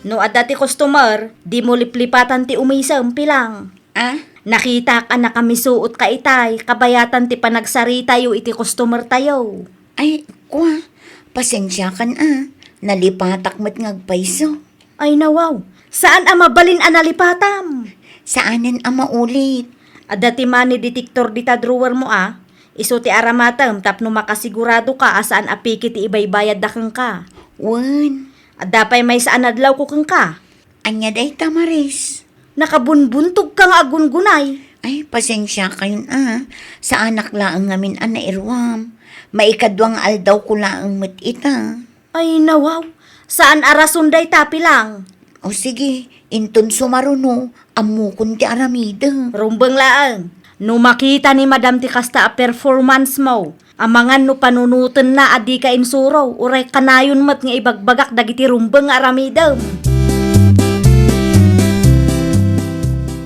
No adda ti customer, dimo liplipatan ti umisem, Pilang. Ah? Nakitak a nakamisuot ka itay, kabayatan ti panagsaritayo iti customer tayo. Ay, kua, pasensiakan a, nalipatak met nga agpayso. Ay, nawaw, saan a mabalin a nalipatam? Saanen a maulit. Adda ti money detector dita drawer mo a, isu ti aramatem tapno makasigurado ka a saan a peke ti ibaybayadda kenka. Wen. Adda pay maysa a nadlawko kenka. Ania dayta, Maris? Nakabunbuntog ka nga aggungunay. Ay, pasensiakayon a. Saanak laeng ngamin a nairuam. Maikadua nga aldawko laeng met ita. Ay, nawaw. Saan a rason dayta, Pilang? O sige, inton sumaruno, ammokon ti aramidek. Rumbeng laeng. No makita ni Madam ti kasta a performance mo, amangan no panunotenna a dika insuro, uray kanayon met nga ibagbagak dagiti rumbeng nga aramidem.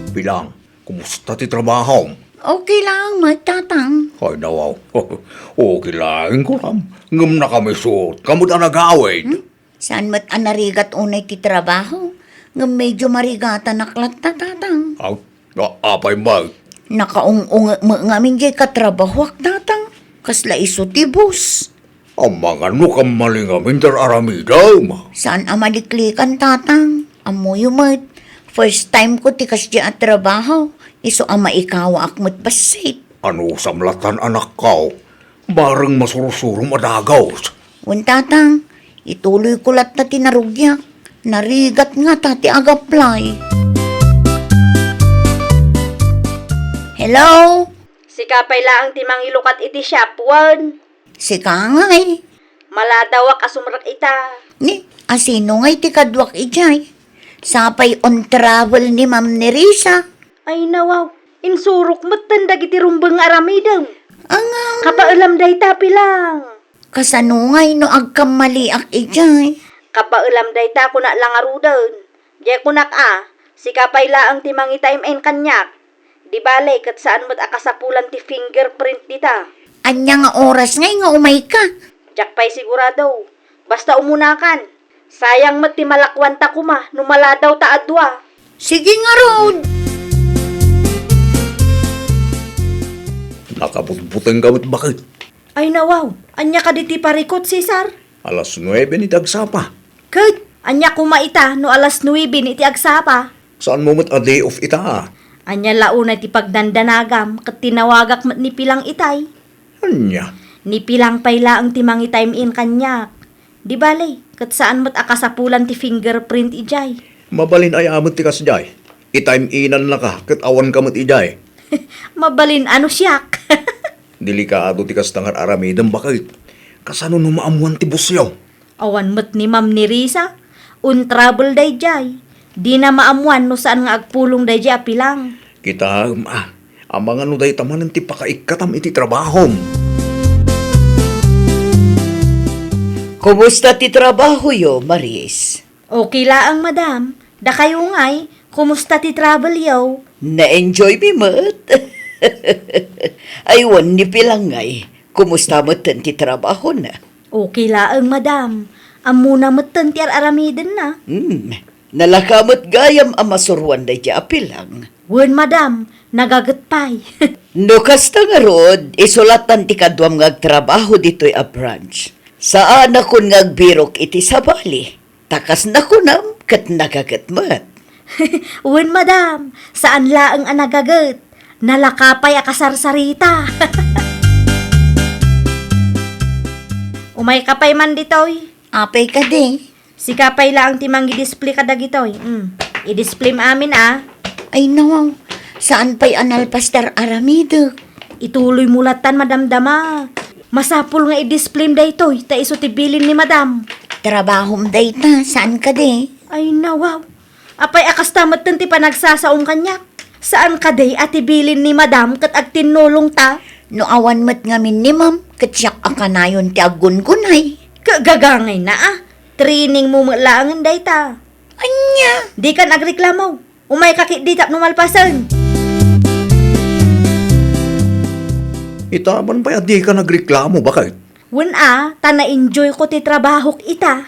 Pilang, Kumusta ti trabahom? Okay lang, met, Tatang. Ay, nawaw. Okay lang, kuram. Ngem nakamisotka met a nagawid. Hmm? Saan met a narigat unay ti trabaho? Ngem medyo marigatanak latta, Tatang. Aw, a-, apay met? Nakaung-ungek met ngamin jay katrabahoak, Tatang. Kasla isu ti boss. Amangan no kammali ngamin ti ar-aramidem. Saan a maliklikan, Tatang? Ammoyo met, first time ko ti kasdi a trabaho, isu a maikawaak met bassit. Anusam latan, anakko? Bareng masursurom a dagus. Wen, Tatang, ituloyko latta ti narugiak. Narigat ngata ti ag-apply. Hello? Sika pay laeng ti mangilukat iti shop, wen? Sika ngay. Maladawak a sumrek ita. Ni, asino ngay ti kaduak idiay? Sapay on travel ni Ma'am Nerissa. Ay, nawaw. Insurok metten dagiti rumbeng nga aramidem. Anga. Kabaelam dayta, Pilang. Kasano ngay no agkammaliak idiay? Kabaelam dayta, kunak la ngaruden. Diay kunak a, sika pay laeng ti mangitaym-in kaniak. Di bale, ket saan met a kasapulan ti fingerprint dita. Ania nga oras ngay nga umayka? Diak pay sigurado. Basta umunakan. Sayang met ti malakuanta koma no maladawta a dua. Sige ngarud. Nakabutbutengka met, baket. Ay, nawaw, ania kadi ti parikut, Cesar? Alas nuebe ni ti agsapa. Ket, ania koma ita no alas nuebe ni ti agsapa? Saanmo met a day off ita, a? Ania la unay ti pagdandanagam ket tinawagak met ni Pilang itay? Ania? Ni Pilang pay laeng ti mangitaym-in kaniak. Di bale, ket saan met a kasapulan ti fingerprint idiay. Mabalin aya met ti kasdiay. Itaym-inannaka ket awanka met idiay. Mabalin a no siak. Delikado ti kasta nga ar-aramidem, baket. Kasano no maammuan ti bossyo? Awan met ni Ma'am Nerissa. On travel daydiay. Dina maammuan no saan nga agpulong daydiay a Pilang. Kitaem a, amangan no dayta manen ti pakaikkatam iti trabahom. Kumusta ti trabahoyo, Maris? Okay laeng, madam. Dakayo ngay, kumusta ti travelyo? Na-enjoy mi met. Ay, wen ni Pilang ngay, kumusta metten ti trabahona? Okay laeng, madam. Ammona metten ti ar-aramidenna. Hmm. Nalaka met gayam a masuroan daydiay a Pilang. Wen, madam, nagaget pay. No kasta ngarud, isu latan ti kaduam nga agtrabaho ditoy a branch. Saanakon nga agbirok iti sabali. Ta kas nakunam ket nagaget met. Wen, madam, saan laeng a nagaget. Nalaka pay a kasarsarita. Umayka pay man ditoy. Apay kadi? Sika pay laeng ti mangidisplay kadagitoy. Mm. Idisplayem amin, a. Ay, nawaw. Saan pay a nalpas ti ar-aramidek? Ituloymo latan madamdama. Masapul nga i-displayem daytoy, ta isu ti bilin ni madam. Trabahom dayta, saan kadi? Ay, nawaw. Apay a kasta metten ti panagsasaom kaniak? Saan kadi a ti bilin ni madam ket agtinnulongta? No awan met ngamin ni ma'am, ket siak a kanayon ti aggungunay. Kagagangayna a. Trainingmo met laengen dayta. Ania? Dikan agreklamo. Umayka ketdi tapno malpasen. Ita, apan pay a dika nagreklamo, baket? Wen a, ta na-enjoyko ti trabahok ita.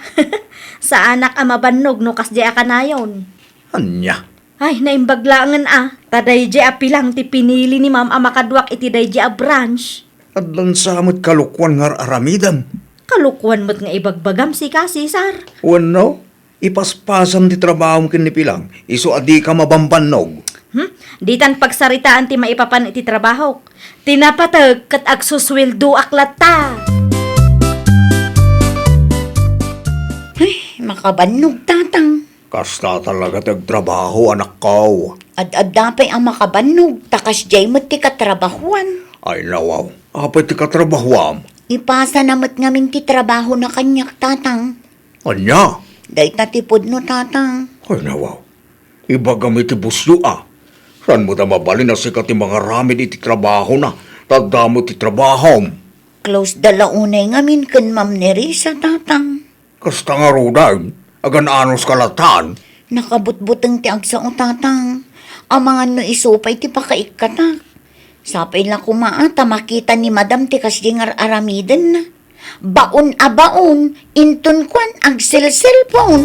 Saanak a mabannog no kasdiay a kanayon. Ania? Ay, naimbag laengen a. Ta daydiay a Pilang ti pinili ni ma'am a makaduak iti daydiay a branch. Addan sa met kalokuan nga ar-aramidem. Kalokuan met nga ibagbagam sika, Cesar. Wenno, ipaspasam ti trabahom ken ni Pilang, isu a dika mabambannog. Hmm? Ditan pagsaritaan ti maipapan iti trabahok. Ti napateg ket agsusueldoak latta. Ay, makabannog, Tatang. Kasta talaga ti agtrabaho, anakko. Ad-adda pay a makabannog, ta kasdiay met ti katrabahuan. Ay, nawaw. Apay ti katrabahuam? Ipasana met ngamin ti trabahona kaniak, Tatang. Ania? Dayta ti pudno, Tatang. Ay, nawaw. Ibagam iti bossyo a. Saan met a mabalin a sika ti mangaramid iti trabahona, ta adda met ti trabahom? Close da la unay ngamin ken Ma'am Nerissa, Tatang. Kasta ngaruden, agan-anos ka latan? Nakabutbuteng ti agsao, Tatang. Amangan no isu pay ti pakaikkatak. Sapay la koma a ta makita ni Madam ti kasdi nga ar-aramidenna. Baon a baon, inton kuan, agselselpon.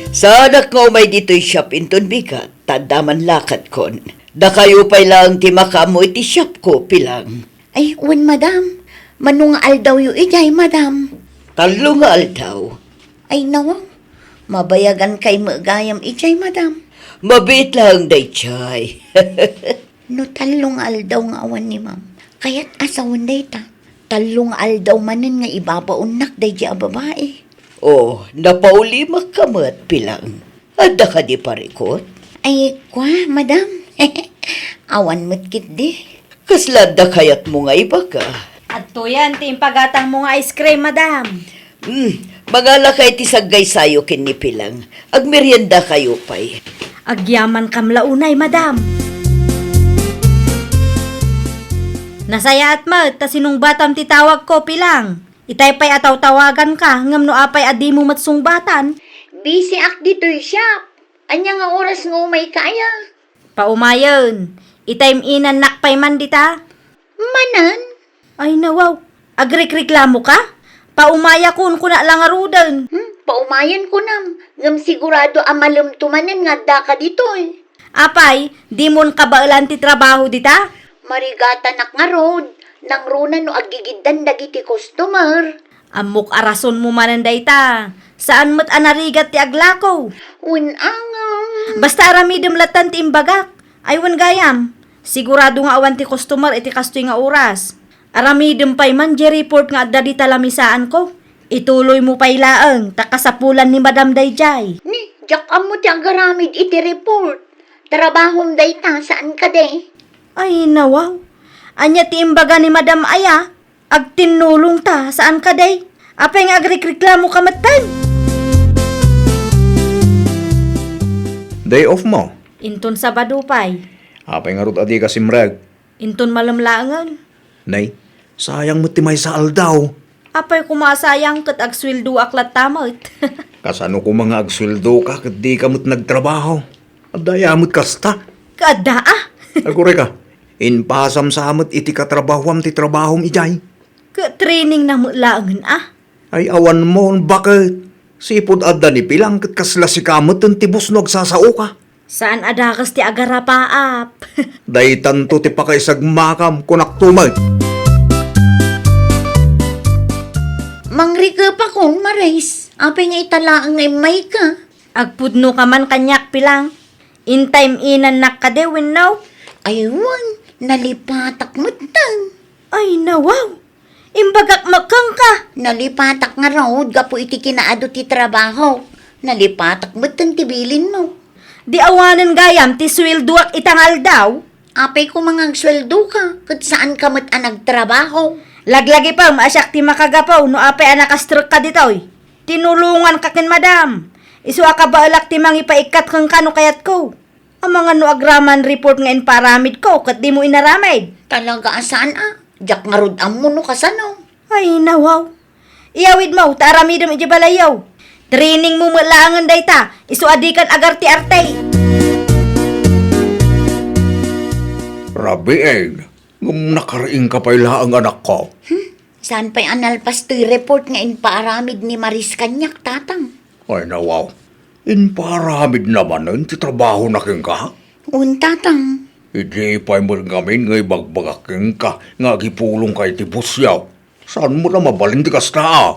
Saanak nga umay ditoy shop inton bigat, ta adda man lakadkon. Dakayo pay laeng ti makaammo iti shopko, Pilang. Ay, wen, madam. Mano nga aldawyo idiay, madam? Tallo nga aldaw. Ay, nawaw. Mabayagan kay met gayam idiay, madam. Mabiit laeng daydiay. No tallo nga aldaw nga awan ni ma'am, kayat a sawen dayta. Tallo nga aldaw manen nga ibabaonnak daydiay a babai. Oh, napaulimakka met, Pilang. Adda kadi parikut? Ay, kua, madam. Awan met ketdi. Kasla adda kayatmo nga ibaga? Adtoyan ti impagatangmo nga ice cream, madam. Hmm, mangalakay ti saggaysayo ken ni Pilang. Agmeriendakayo pay. Agyamankam la unay, madam. Nasayaat met ta sinungbatam ti tawagko, Pilang. Itay pay a tawtawaganka, ngem no apay a dimo met sungbatan? Busyak ditoy shop. Ania nga oras nga umayka aya? Paumayen, itay-inannak pay man dita. Manen? Ay, nawaw. Agrikreklamoka? Paumayakon, kuna la ngaruden. Hmm, paumayen kunam. Ngem sigurado a malemto manen nga addaka ditoy. Apay, dimon kabaelan ti trabaho dita? Marigatanak ngarud, nangruna no aggigiddan dagiti customer. Ammok a rasonmo manen dayta. Saan met a narigat ti aglako. Wen, angam. Basta aramidem lattan ti imbagak. Ay, wen gayam. Sigurado nga awan ti customer iti kastoy nga oras. Aramidem pay man diay report nga adda dita lamisaanko. Ituloymo pay laeng, ta kasapulan ni Madam daydiay. Ni, diak ammo ti agaramid iti report. Trabahom dayta, saan kadi? Ay, nawaw. Ania ti imbaga ni Madam aya? Agtinnulongta, saan kadi? Apay nga agrikreklamoka metten? Day off mo? Inton Sabado pay. Apay ngarud a dika simrek? Inton malem laengen. Nay, sayang met ti maysa a aldaw. Apay koma a sayang ket agsueldoak latta met. Kasano koma nga agsueldoka ket dika met nagtrabaho? Adda aya met kasta? Kaadda a. Agurayka, impasam sa met iti katrabahoam ti trabahom idiay. Ket training na met laengen a. Ay, awan mon, baket? Sipud adda ni Pilang ket kasla sika metten ti boss no agsasaoka. Saan a dakes ti agarapaap. Daytanto ti pakaisagmakam, kunakto met. Mangrikepakon, Maris. Apay nga ita laeng nga immayka? Agpudnoka man kaniak, Pilang. Intay-inannak kadi wenno? Ay, wen, nalipatak metten. Ay, nawaw. Imbagak met kenka. Nalipatak ngarud gapu iti kinaadu ti trabaho. Nalipatak metten ti bilinmo. Di awanen gayam ti sueldoak ita nga aldaw? Apay koma nga agsueldoka, ket saanka met a nagtrabaho. Laglagipem a siak ti makagapu no apay a nakastrekka ditoy. Tinulonganka ken Madam. Isu a kabaelak ti mangipaikkat kenka no kayatko. Amangan no agraman report nga impaaramidko ket dimo inaramid. Talaga a saan a. Diak ngarud ammo no kasano. Ay, nawaw. Iyawidmo ta aramidem idiay balayyo. Trainingmo met laengen dayta, isu a dikan agarte-arte. Rabiin, ngem nakariingka pay laeng, anakko. Hmm? Saan pay a nalpas toy report nga impaaramid ni Maris kaniak, Tatang? Ay, nawaw. Impaaramidna manen ti trabahona kenka? Wen, Tatang. Idi pay met ngamin nga ibagbagak kenka nga agipulongka iti bossyo. Saan met a mabalin ti kasta a?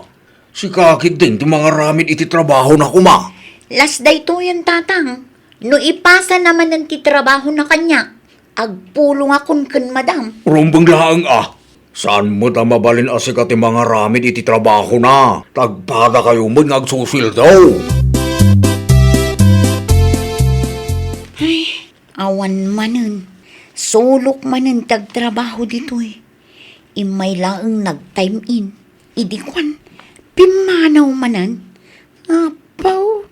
Sika ketdin ti mangaramid iti trabahona koma. Las daytoyen, Tatang. No ipasana manen ti trabahona kaniak, agpulongakon ken Madam. Rumbeng laeng a. Saan met a mabalin a sika ti mangaramid iti trabahona? Ta agpadakayo met nga agsusueldo. Ay, awan manen. Sulok manen ti agtrabaho ditoy. Immay laeng nag-time in. Idi kuan, pimmanaw manen. Apo.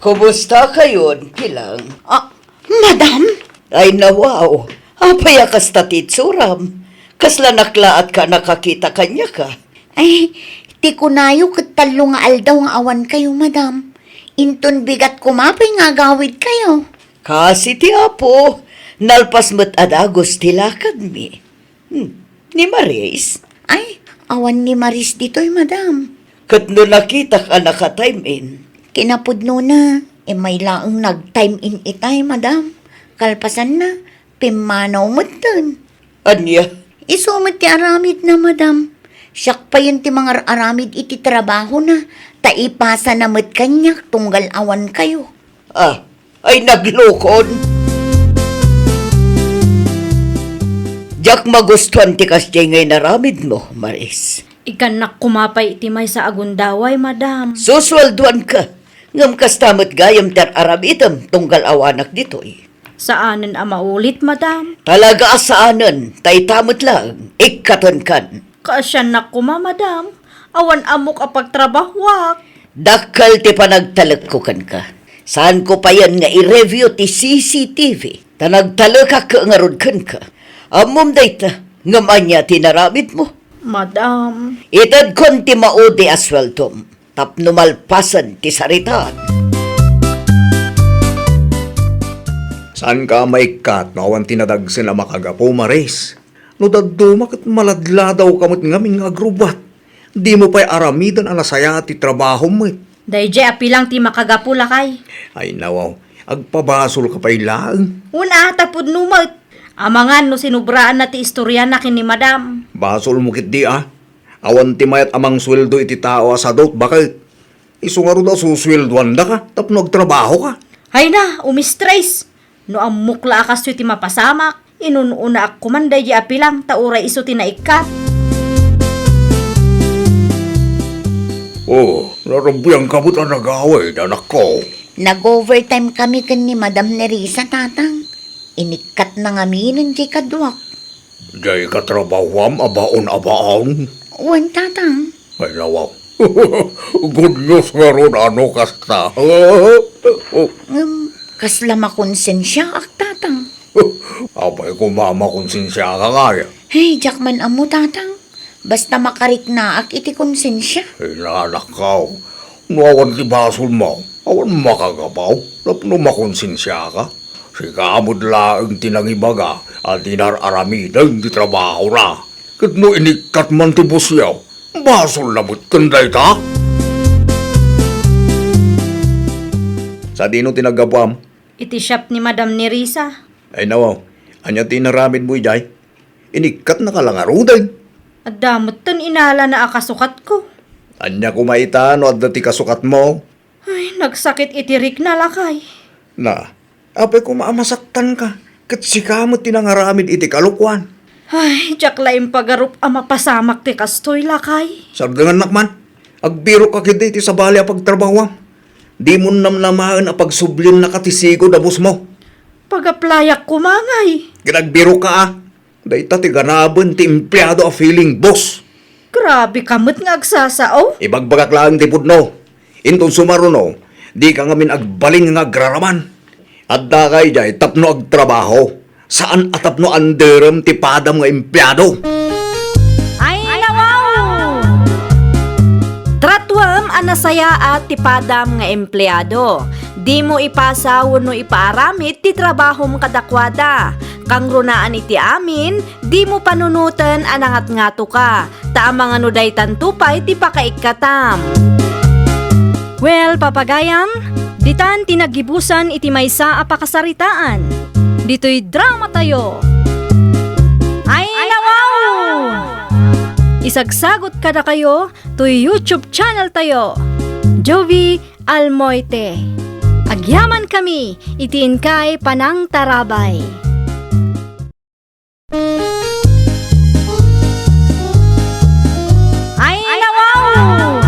Kumusta kayon, Pilang? Ah, Madam? Ay, nawaw. Apay a kasta ti itsuram? Kasla naklaatka a nakakita kaniaka? Ay, ti kunayo ket tallo nga aldaw nga awan kayo, Madam. Inton bigat koma pay nga agawidkayo. Kas iti Apo, nalpas met a dagus ti lakadmi. Hmm, ni Maris? Ay, awan ni Maris ditoy, madam. Ket no nakitak a naka-time in? Kinapudnona, immay laeng nag-time in itay, madam. Kalpasanna, pimmanaw metten. Ania? Isu met ti aramidna, madam. Siak payen ti mangar-aramid iti trabahona, ta ipasana met kaniak tunggal awankayo. Ah, ay naglukon. Diak magustuan ti kasdiay nga inaramidmo, Maris. Ikkannak koma pay iti maysa a gundaway, madam. Susueldoanka, ngem kasta met gayam ti ar-aramidem tunggal awanak ditoy. Saanen a maulit, madam. Talaga a saanen, ta ita met laeng, ikkatenkan. Kaasiannak koma, madam. Awan ammok a pagtrabahuak. Dakkel ti panagtalekko kenka. Saanko payen nga i-review ti C C T V, ta nagtalekak ngarud kenka. Ammom dayta, ngem ania ti inaramidmo? Madam. Itedkon ti maudi a sueldom tapno malpasen ti saritaan. Saanka a maikkat no awan ti nadagsen a makagapu, Maris? No dadduma ket maladladawka met ngamin nga agrubbuat. Dimo pay aramiden a nasayaat ti trabahom met. Daydiay a pilang ti makagapu, lakay. Ay, nawaw. Agpabasolka pay laeng. Wen a, ta pudno met. Amangan no sinubraanna ti istoriana ken ni madam. Basolmo ketdi a. Awan ti mayat a mangsueldo iti tao a sadot, baket. Isu ngarud a susueldoandaka tapno agtrabahoka. Hayna, umistres! No ammok la a kastoy ti mapasamak, inun-unaak koman daydi a pilang ta uray isu ti naikkat. Oh, narubbuyanka met a nagawid, anakko. Nag-overtime kami ken ni Madam Nerissa, Tatang. Inikkatna ngaminen ti kaduak. Diay katrabahuam a baon a baon? Wen, Tatang. Ay, nawaw. Good news ngarud a no kasta. Ngem, kasla makonsensiaak, Tatang. Apay koma a makonsensiaka ngay? Hey, diak man ammo, Tatang. Basta makariknaak iti konsensia. Ay, naalakkaw. No awan ti basolmo, awan makagapu, tapno makonsensiaka. Sika met laeng ti nangibaga a di nar-aramiden ti trabahona. Ket no inikkat man ti busyo, basolna met ken dayta. Sadino ti naggapuam? Iti shop ni Madam Nerissa. Ay, nawaw. Ania ti inaramidmo idiay? Inikkatnaka la ngaruden. Adda metten inalana a kasukatko. Ania koma ita no adda ti kasukatmo? Ay, nagsakit iti rikna, lakay. Na, apay koma a masaktanka, ket sika met ti nangaramid iti kalokuan. Ay, diak la impagarup a mapasamak ti kastoy, lakay. Sardengannak man. Agbirokka ketdi iti sabali a pagtrabahuam. Dimo namnamaen a pagsubliennaka ti sigud a bossmo. Pag-applyak koma ngay. Ket agbirokka a. Dayta ti ganaben ti empleado a feeling boss. Grabe ka met nga agsasao. Ibagbagak laeng ti pudno. Inton sumaruno, dika ngamin agbalin nga agraraman. Addaka idiay tapno agtrabaho, saan a tapno anderem ti padam nga empleado. Ay, nawaw! Tratuem a nasayaat ti padam nga empleado. Dimo ipasa wenno ipaaramid ti trabahom kadakuada. Kangrunaan iti amin, dimo panunoten a nangatngatoka, ta amangan no daytanto pay ti pakaikkatam. Well, papagayam, ditan ti naggibusan iti maysa a pakasaritaan. Ditoy dramatayo. Ay, nawaw! Isagsagot kadakayo toy YouTube channel tayo, Jovie Almoite. Agyamankami iti inkay panangtarabay. Ay, nawaw!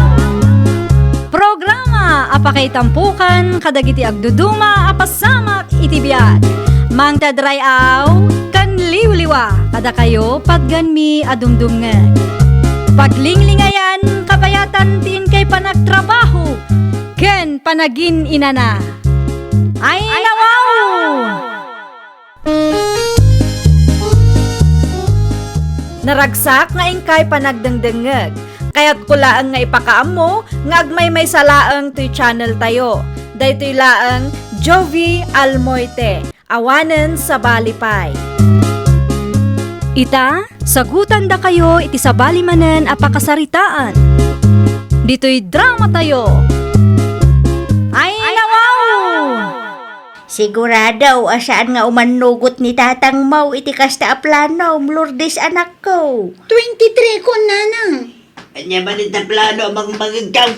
Programa a pakaitampokan kadagiti agduduma a pasamak iti biag. Mangted ray-aw ken liwliwa kadakayo patgenmi a dumdumngeg. Paglinglingayan, kabayatan ti inkay panagtrabaho ken panagin-inana. Ay, nawaw! Naragsak nga inkay panagdengdengngeg. Kayatko laeng nga ipakaammo nga agmaymaysa laeng toy channel tayo. Daytoy laeng Jovi Almoite, awanen sabali pay. Ita, sagutandakayo iti sabali manen a pakasaritaan. Ditoy dramatayo. Ay, nawaw! Sigurado a saan nga umannugot ni tatangmo iti kasta a planom, Lourdes, anakko. Twenty-three ko, nanang. Ania man ita plano a mangmangegkaw?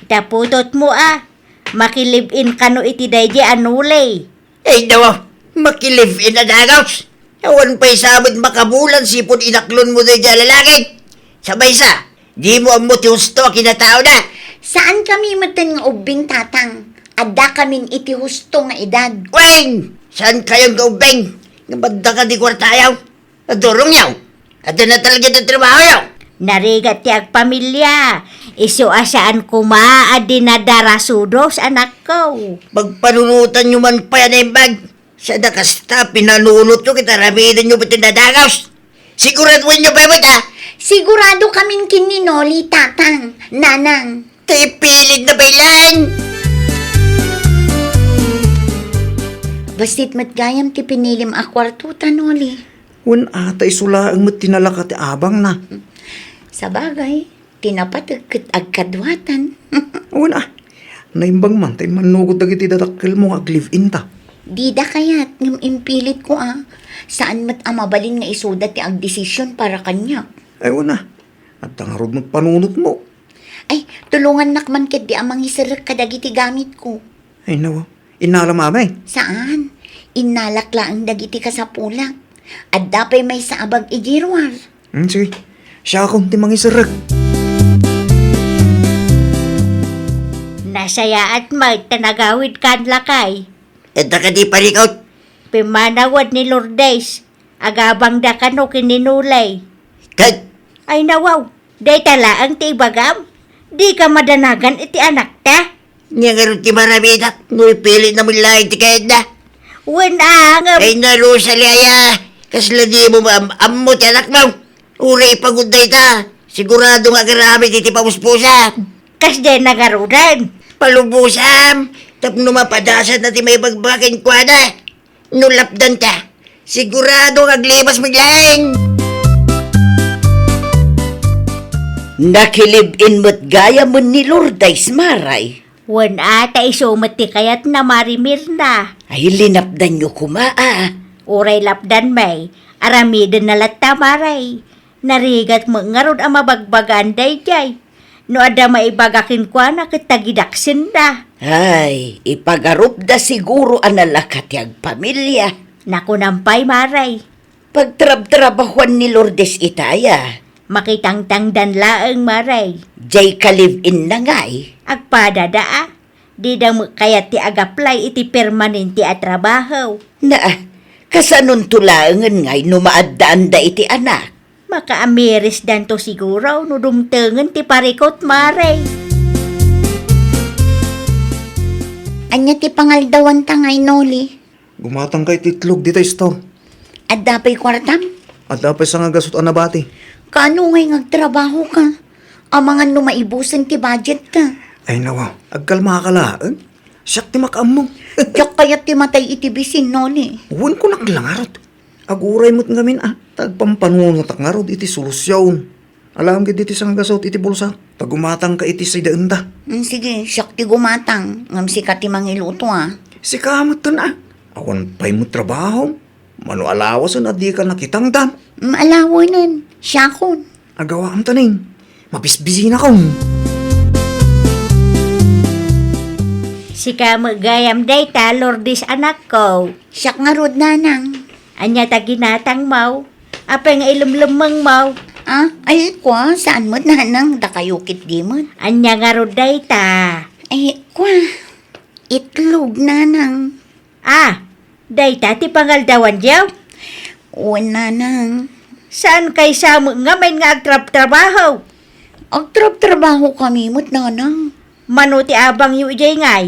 Ita putotmo a. Makilive-in kano iti daydi a Noli. Ay, nawa, makilive-in a dagus. Awan pay sa met makabulan sipud inaklonmo daydi a lalaki. Sa maysa, dimo ammo ti husto a kinataona. Saan kami metten nga ubbing, tatang. Adda kamin iti husto nga edad. Wen, saan kayon nga ubbing? Nga madda ka di kuartayo? Adurongyo, adda na talaga ti trabahoyo. Narigat ti agpamilia. Isu a saan koma a dinadara sudos, anakko. Pagpanunotanyo man pay a naimbag. Sada kasta, pinanunotyo ket aramidenyo pay ti nadagus. Siguradoenyo pay met, a? Sigurado kamin ken ni Noli, tatang, nanang. Ti ipilit na pay laeng. Bassit met gayam ti pinilim a kuarto ta, Noli. Wen a, ta isu laeng met ti nalaka ti abangna. Sabagay, ti napateg ket agkaduatan. Wen a, naimbag man ta immannugot dagiti dadakkelmo nga aglive-in ta. Dida kayat, ngem impilitko a. Saan met a mabalin nga isuda ti agdesisyon para kaniak. Ay, wen a, adda ngarud met panunotmo. Ay, tulongannak man ketdi a mangiserrek kadagiti gamitko. Ay, nawa. Innalam, amay? Saan. Innalak laeng dagiti kasapulak. Adda pay maysa a bag idiay ruar. Hmm, sige. Siakon ti mangiserrek. Nasayaat met ta nagawidkan, lakay. Adda kadi parikut? Pimmanawed ni Lourdes. Agabangda kano ken ni Noli. Ket? Ay, nawaw, dayta laeng ti ibagam? Dika madanagan iti anakta? Nia ngarud ti maramidak no ipilitna met laeng ti kayatna? Wen a, ngem. Ay, na, Rosalie, aya, kasla dimo maam-ammo ti anakmo? Uray ipagud dayta, sigurado nga agaramid iti pamuspusan. Kasdiay na ngaruden. Palubosam, tapno mapadasatna ti maibagbagak kenkuana. No lapdanta, sigurado nga aglipas met laeng. Nakilive-in met gayam ni Lourdes, Maray. Wen a, ta isu met ti kayatna, Mari Mirna. Ay, linapdanyo koma a. Uray lapdan, may aramidenna latta, Maray. Narigat met ngarud a mabagbagaan daydiay. No adda maibaga kenkuana ket tagidaksenna. Ay, ipagarupda siguro a nalaka ti agpamilia. Nakunam pay, Maray. Pagtrabtrabahuan ni Lourdes ita aya? Makitangtangdan laeng, Maray. Diay ka-live-in na ngay? Agpadada a. Dida met kayat ti agaplay iti permanente a trabaho. Naa, kasanonto laengen ngay no maaddaanda iti anak? Makaamirisdanto siguro no dumtengen ti parikut, Maray. Ania ti pangaldawanta ngay, Noli? Gumatangka iti itlog dita store. Adda pay kuartam? Adda pay sangagasut a nabati. Kaano ngay nga agtrabahoka? Amangan no maibusen ti budgetka. Ay, nawa, agkalmaka laeng. Siak ti makaammo. Diak kayat ti matay iti bisin, Noli. Wen, kunak la ngarud. Aguray met ngamin a, ta agpampanunotak ngarud iti solusion. Alaem ketdi ti sangagasut iti bulsa, ta gumatangka iti sidaenta. Mm, sige, siak ti gumatang, ngem sika ti mangiluto, a. Sika metten a. Awan pay met trabaho. Mano alawasen a dika nakitangdan? Mm, alawenen, siakon. Agawaam ta nin, mabisbisinakon. Sika met gayam dayta, Lourdes, anakko. Siak ngarud, nanang. Ania ta ginatangmo? Apay nga ilemlemmengmo? Ah, ay, kua, saan met, nanang? Dakayo ketdi met. Ania ngarud dayta? Ay, kua, itlog, nanang. Ah, dayta ti pangaldawanyo? Wen, nanang. Saan kaysa met ngamin nga agtrabtrabaho? Agtrabtrabaho kami met, nanang. Mano ti abangyo idiay ngay?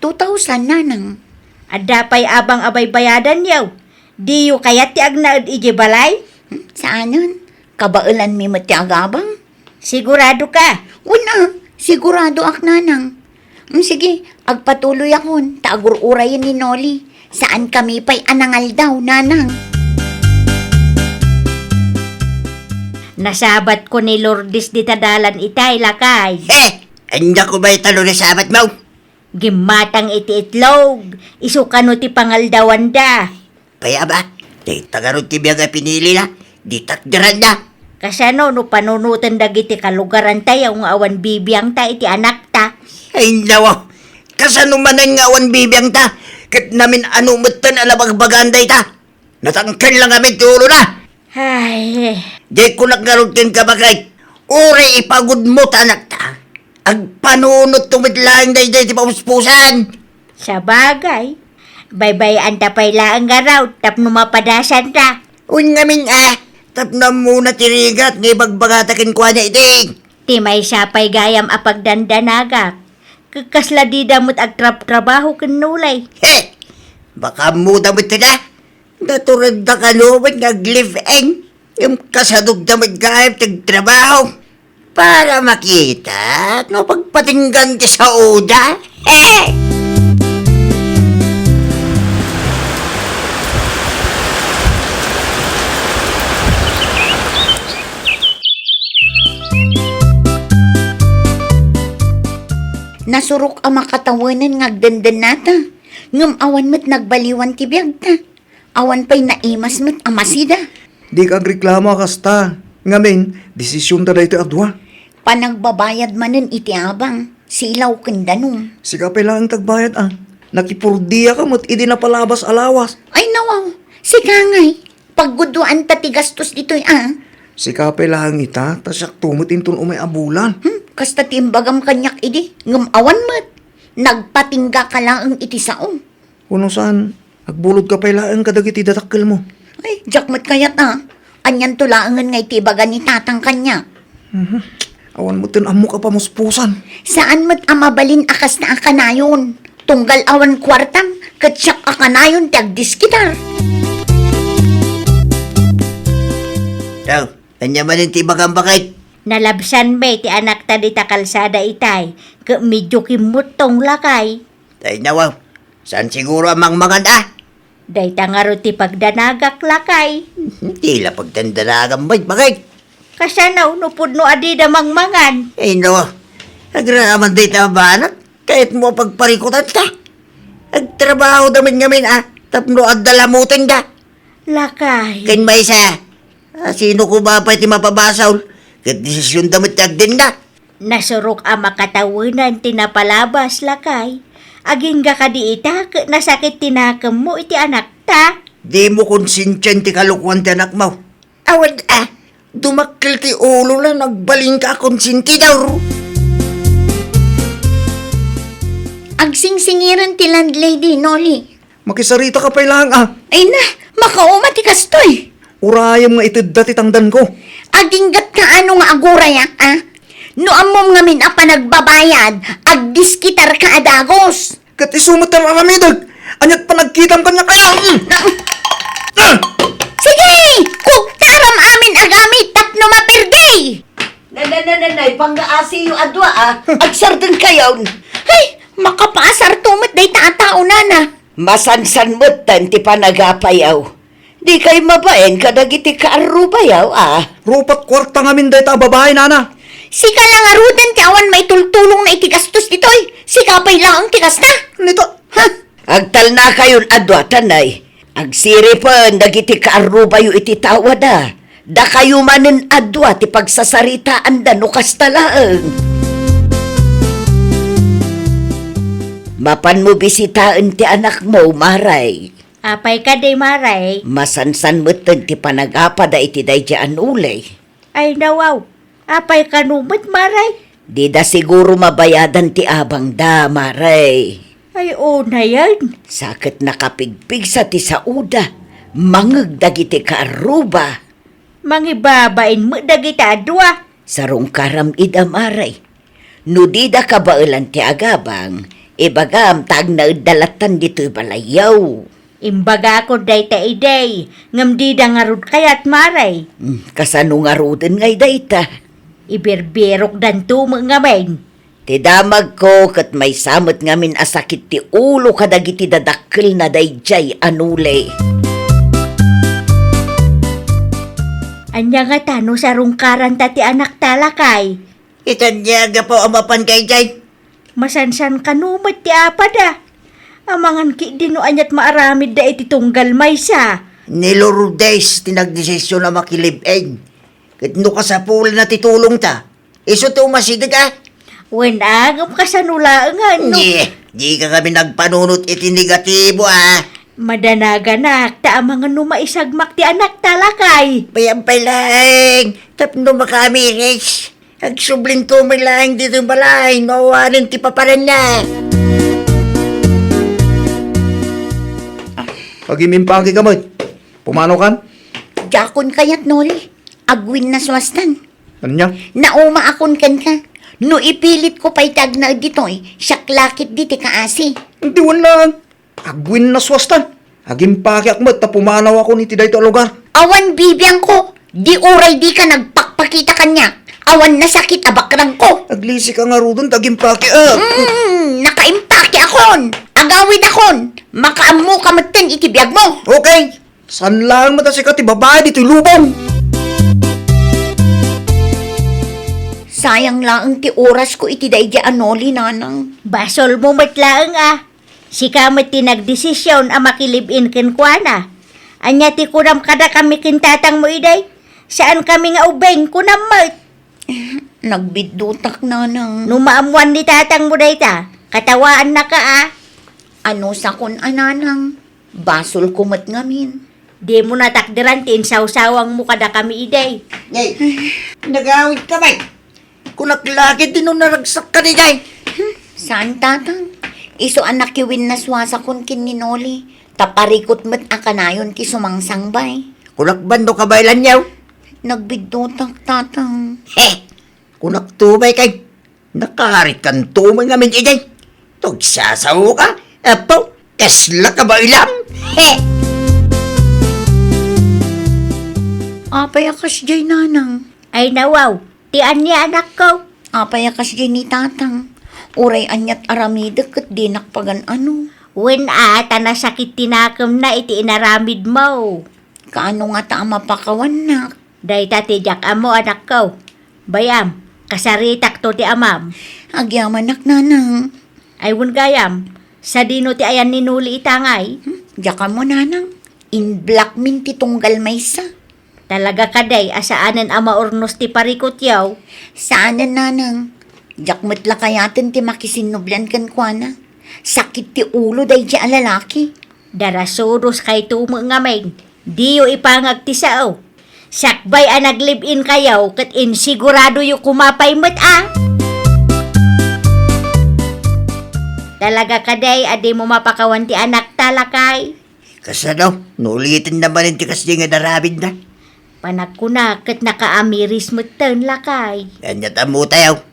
Two thousand, nanang. Adda pay abang a baybayadanyo? Diyo kayat ti agnaed idiay balay? Hmm, saanen. Kabaelanmi met ti agabang. Sigurado ka? Wen a, siguradoak, nanang. Mm, sige, agpatuloyakon, ta agur-urayen ni Noli. Saankami pay a nangaldaw, nanang. Nasabatko ni Lourdes dita dalan itay, lakay. Eh, ania ko ba ita no nasabatmo? Gimmatang iti itlog, isu kano ti pangaldawanda. Pay, aba, dayta ngarud ti biag a pinilina, ditak diranna. Kasano no panunoten dagiti kalugarantayo nga awan bibiangta iti anakta? Ay, nawa, kasano manen nga awan bibiangta? Ket namin-ano metten a nabagbagaan dayta? Natangken lang amin ti ulona. Ay. Daykunak ngarud kenka, baket. Uray ipagudmo ta anakta, agpanunotto met laeng daydiay ti pamuspusan. Sabagay, baybay-anta pay laeng ngarud tapno mapadasanta. Wen ngamin a, tapno ammona ti rigat nga ibagbagata kenkuana idi. Ti maysa pay gayam a pagdandanagak, ket kasla dida met agtrabtrabaho ken Noli. He! Baka ammoda met ida. Naturedda kano met nga ag-live-in. Ngem kasadogda met gayam ti agtrabaho para makita no pagpatinggan ti saoda. Nasurok a makatawenen nga agdendennata, ngem awan met nagbaliwan ti biagta. Awan pay naimas met a masida. Dika agreklamo a kasta. Ngamin, desisionta daytoy a dua. Panagbabayad manen iti abang, silaw ken danum. Sika pay laeng ti agbayad a. Nakipurdiaka met idi napalabas a lawas. Ay, nawaw, sika ngay, pagguduanta ti gastos ditoy a. Sika pay laeng ita, ta siakto met inton umay a bulan. Hmm, kasta ti imbagam kaniak idi, ngem awan met. Nagpatinggaka laeng iti sao. Wenno saan, agbulodka pay laeng kadagiti dadakkelmo. Ay, diak met kayat a. Anianto laengen nga iti ibaga ni tatang kaniak? Mhm. Awan metten ammok a pamuspusan. Saan met a mabalin a kasta a kanayon. Tunggal awan kuartam, ket siak a kanayon ti agdiskitar. Daw, ania manen ti ibagam, baket? Nalabsanmi ti anakta dita kalsada itay, ket medio kimmuttong, lakay. Ay, nawaw. Saan siguro a mangmangan a? Dayta ngarud ti pagdanagak, lakay. Ti la pagdandanagam met, baket. Kasano no pudno a dida mangmangan? Ay, no. Agraman dayta a banag. Kayatmo a pagparikutanta. Agtrabahoda met ngamin a tapno adda lamutenda. Lakay. Ken maysa, a, sino koma pay ti mapabasol? Ket desisionda met ti agdenna. Nasurok a makatawenan ti napalabas, lakay. Agingga kadi ita ket nasakit ti nakemmo iti anakta. Dimo konsensian ti kalokuan ti anakmo. Awan a, dumakkel ti ulona no agbalinka a konsentidor. Agsingsingiren ti landlady, Noli. Makisaritaka pay laeng a. Ay na, makauma ti kastoy. Urayem nga itedda ti tangdanko. Aginggatka ano nga agurayak a? No ammom ngamin a panagbabayad, agdiskitarka a dagus. Ket isu met ti aramidek. Aniat panagkitam kaniak a? Mm. Ah! Sige! Kugtaram amin a gamit tapno maperdi! Nananananay, pangngaasinyo a dua a, agsardenkayon. Ay, makapaasarto met dayta a tao, nana. Masansan metten ti panagapayo. Dikay mabain kadagiti kaarrubayo a. Rupat kuarta ngamin dayta a babai, nana. Sika la ngaruden ti awan maitultulongna iti gastos ditoy. Sika pay laeng ti kasta. Nito. Ha? Agtalnakayon a dua, tanay. Agsiripen dagiti kaarrubayo iti tawada. Dakayo manen a dua ti pagsasaritaanda no kasta laeng. Mapanmo bisitaen ti anakmo, Maray. Apay kadi, Maray? Masansan metten ti panagapada iti daydiay a Noli. Ay, nawaw. Apay kano met, Maray? Dida siguro mabayadan ti abangda, Maray. Ay, unayen. Sa ket nakapigpigsa ti saoda, mangeg dagiti kaarruba. Mangibabain met dagita a dua. Sarungkaram ida, Maray. No dida kabaelan ti agabang, ibagam ta agnaedda lattan ditoy balayyo. Imbagakon dayta idi, ngem dida ngarud kayat, Maray. Hmm, kasano ngaruden ngay dayta? Ibirbirokdanto met ngamin. Ti damagko ket maysa met ngamin a sakit ti ulo kadagiti dadakkelna daydiay a noli. Ania ngata no sarungkaranta ti anakta, lakay? Ita ania gapu a mapan daydiay? Masansan kano met ti apada. Amangan ketdi no aniat maaramidda iti tunggal maysa. Ni Lourdes ti nagdesision a makilive-in. Ket no kasapulanna ti tulongta, isu ti umasideg a? Wen a, ngem kasano laeng a no? Di, di ka kami nagpanunot iti negatibo a. Madanaganak, ta amangan no maisagmak ti anakta, lakay. Payam pay laeng, tapno makaamiris. Agsublinto met laeng ditoy balay no awanen ti paparanna. Agiimpake ka met. Pumanaw kan? Diakon kayat, Noli. Agwinnaswastan. Ania? Naumaakon kenka. No ipilitko pay ti agnaed ditoy, siak la ketdi ti kaasi. Diwen laeng. Agwinnaswastan. Agimpakeak met ta pumanawakon iti daytoy a lugar. Awan bibiangko. Di uray dika nagpakpakita kaniak, awan nasakit a bakrangko. Aglisika ngaruden ta agimpakeak. Hmm, nakaimpakeakon. Agawidakon. Makaammoka metten iti biagmo. Okay. Saan laeng met a sika ti babai ditoy lubong? Sayang laeng ti orasko iti daydiay a Noli, nanang. Basolmo met laeng a. Sika met ti nagdesision a makilive-in kenkuana. Ania ti kunam kadakami ken tatangmo idi? Saankami nga ubing, kunam met. Nagbiddutak, nanang. No maammuan ni tatangmo dayta, katawaannaka a. Anusakon a, nanang. Basolko met ngamin. Dimo natakderan ti insawsawangmo kadakami idi. Nay, nagawidka met. Kunak la ketdi no naragsakka diay. Hmm, saan, tatang. Isu a nakiwinnaswasakon ken ni Noli, ta parikut met a kanayon ti sumangsangbay. Kunak ban no kabaelanyo. Nagbiddutak, tatang. He! Kunakto pay kay, nakaritkanto met ngamin idi. Tugsasaoka, apo, kasla kabaelam. He! Apay a kasdiay, nanang? Ay, nawaw. Ti ania, anakko? Apay a kasdiay ni tatang? Uray aniat aramidek ket dinak pagan-ano. Wen a, ta nasakit ti nakemna iti inaramidmo. Kaano ngata a mapakawannak? Dayta ti diak ammo, anakko. Bay-am, kasaritakto ti amam. Agyamanak, nanang. Ay, wen gayam, sadino ti ayan ni Noli ita ngay? Hmm, diak ammo, nanang. In-block min ti tunggal maysa. Talaga kadi a saanen a maurnos ti parikutyo? Saanen, nanang. Diak met la kayaten ti makisinnubli kenkuana. Sakit ti ulo daydiay a lalaki. Darasudos kayto met ngamin. Diyo ipangag ti sao. Sakbay a naglive-in kayo ket insiguradoyo koma pay met a. Talaga kadi a dimo mapakawan ti anakta, lakay? Kasano? No uliten na manen ti kasdi nga inaramidna? Panagkuna ket nakaamiris metten, lakay. Aniat ammotayo?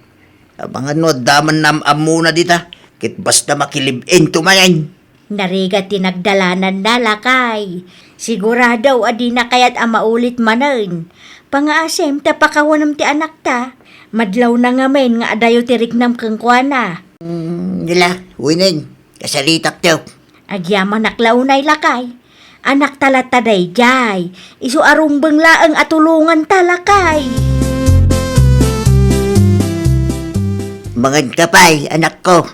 Amangan no adda man naam-ammona dita, ket basta makilive-in to manen. Narigat ti nagdalananna, lakay. Sigurado a dina kayat a maulit manen. Pangaasim ta pakawanem ti anakta. Madlawna ngamin nga adayo ti riknam kenkuana. Hmm, nila, winen. Kasaritakto. Agyamanak la unay, lakay. Anakta latta daydiay. Isu a rumbeng laeng a tulonganta, lakay. Manganka pay, anakko.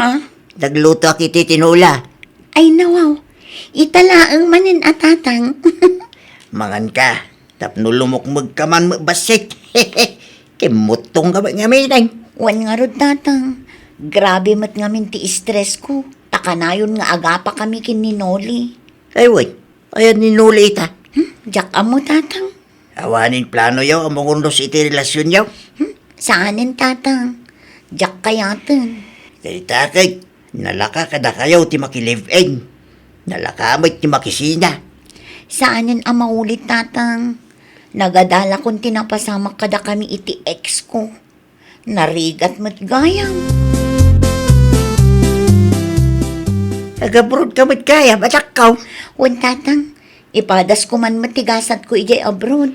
Ha? Naglutoak iti tinola. Ay, nawaw. Ita laeng manen a, tatang. Manganka. Tapno lumukmegka man met bassit. Kimmuttongka met ngamin. Wen ngarud, tatang. Grabe met ngamin ti stress ko. Ta kanayon nga agapakami ken ni Noli. Ay, wen. Ayan ni Noli ita? Hmm? Diak ammo, tatang. Awanen planoyo a mangurnos iti relasionyo? Hmm? Saanen, tatang. Diak kayaten. Dayta ket, nalaka kadakayo ti makilive-in. Nalaka met ti makisina. Saanen a maulit, tatang. Nagadalakon ti napasamak kadakami iti ex ko. Narigat met gayam. Agabroad ka met gayam, anakko. Wen, tatang. Ipadas ko man met ti gasat ko idiay abroad.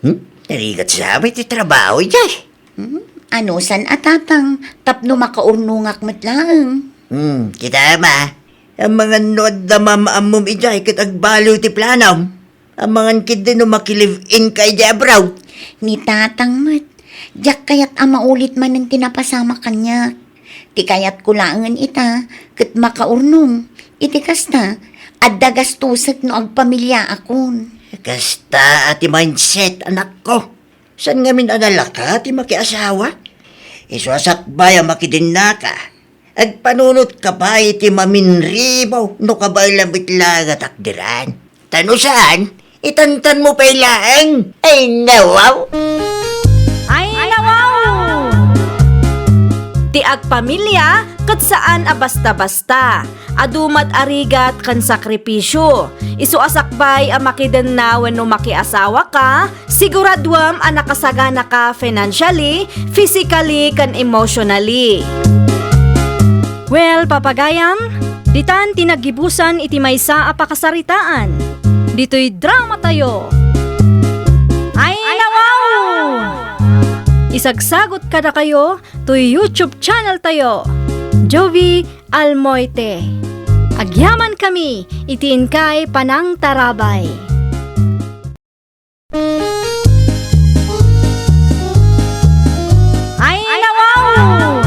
Hmm? Narigat sa met ti trabaho idiay. Hmm? Anusan a, Tatang, tapno makaurnongak met laeng. Hmm, kita ma. Amangan no adda maam-ammom idiay ket agbaliw ti planom. Amangan ketdi no maki-live-in ka idiay abroad. Ni Tatang met, diak kayat a maulit manen ti napasamak kaniak. Ti kayatko laengen ita, ket makaurnong. Iti kasta, adda gastusek no agpamiliaakon. Kasta a ti mindset, anakko. Saan ngamin a nalaka ti makiasawa? Isu a sakbay a makidennaka, agpanunotka pay iti maminribaw no kabaelam met laeng a takderan. Ta no saan, itantanmo pay laeng. Ay, nawaw! Ay, nawaw! Ti agpamilia ket saan a basta-basta. Adu met a rigat ken sakripisio. Isu a sakbay a makidenna wenno makiasawaka, siguraduem a nakasaganaka financially, physically, ken emotionally. Well, papagayam, ditan ti naggibusan iti maysa a pakasaritaan. Ditoy dramatayo. Ay, nawaw! Isagsagot kadakayo toy YouTube channel tayo, Jovie Almoite. Agyamankami iti inkay panangtarabay. Ay, nawaw!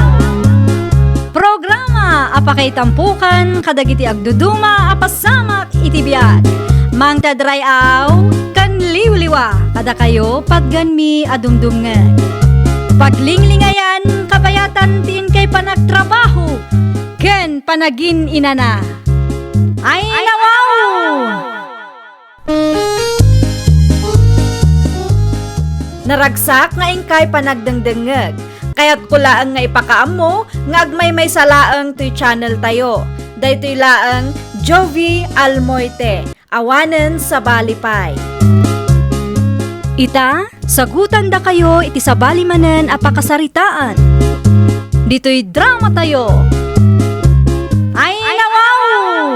Programa a pakaitampokan kadagiti agduduma a pasamak iti biag. Mangted ray-aw ken liwliwa kadakayo patgenmi a dumdumngeg. Paglinglingayan, kabayatan ti inkay panagtrabaho ken panagin-inana. Ay, nawaw! Naragsak nga inkay panagdengdengngeg. Kayatko laeng nga ipakaammo nga agmaymaysa laeng toy channel tayo. Daytoy laeng Jovie Almoite, awanen sabali pay. Ita, sagutandakayo iti sabali manen a pakasaritaan. Ditoy dramatayo. Ay, nawaw!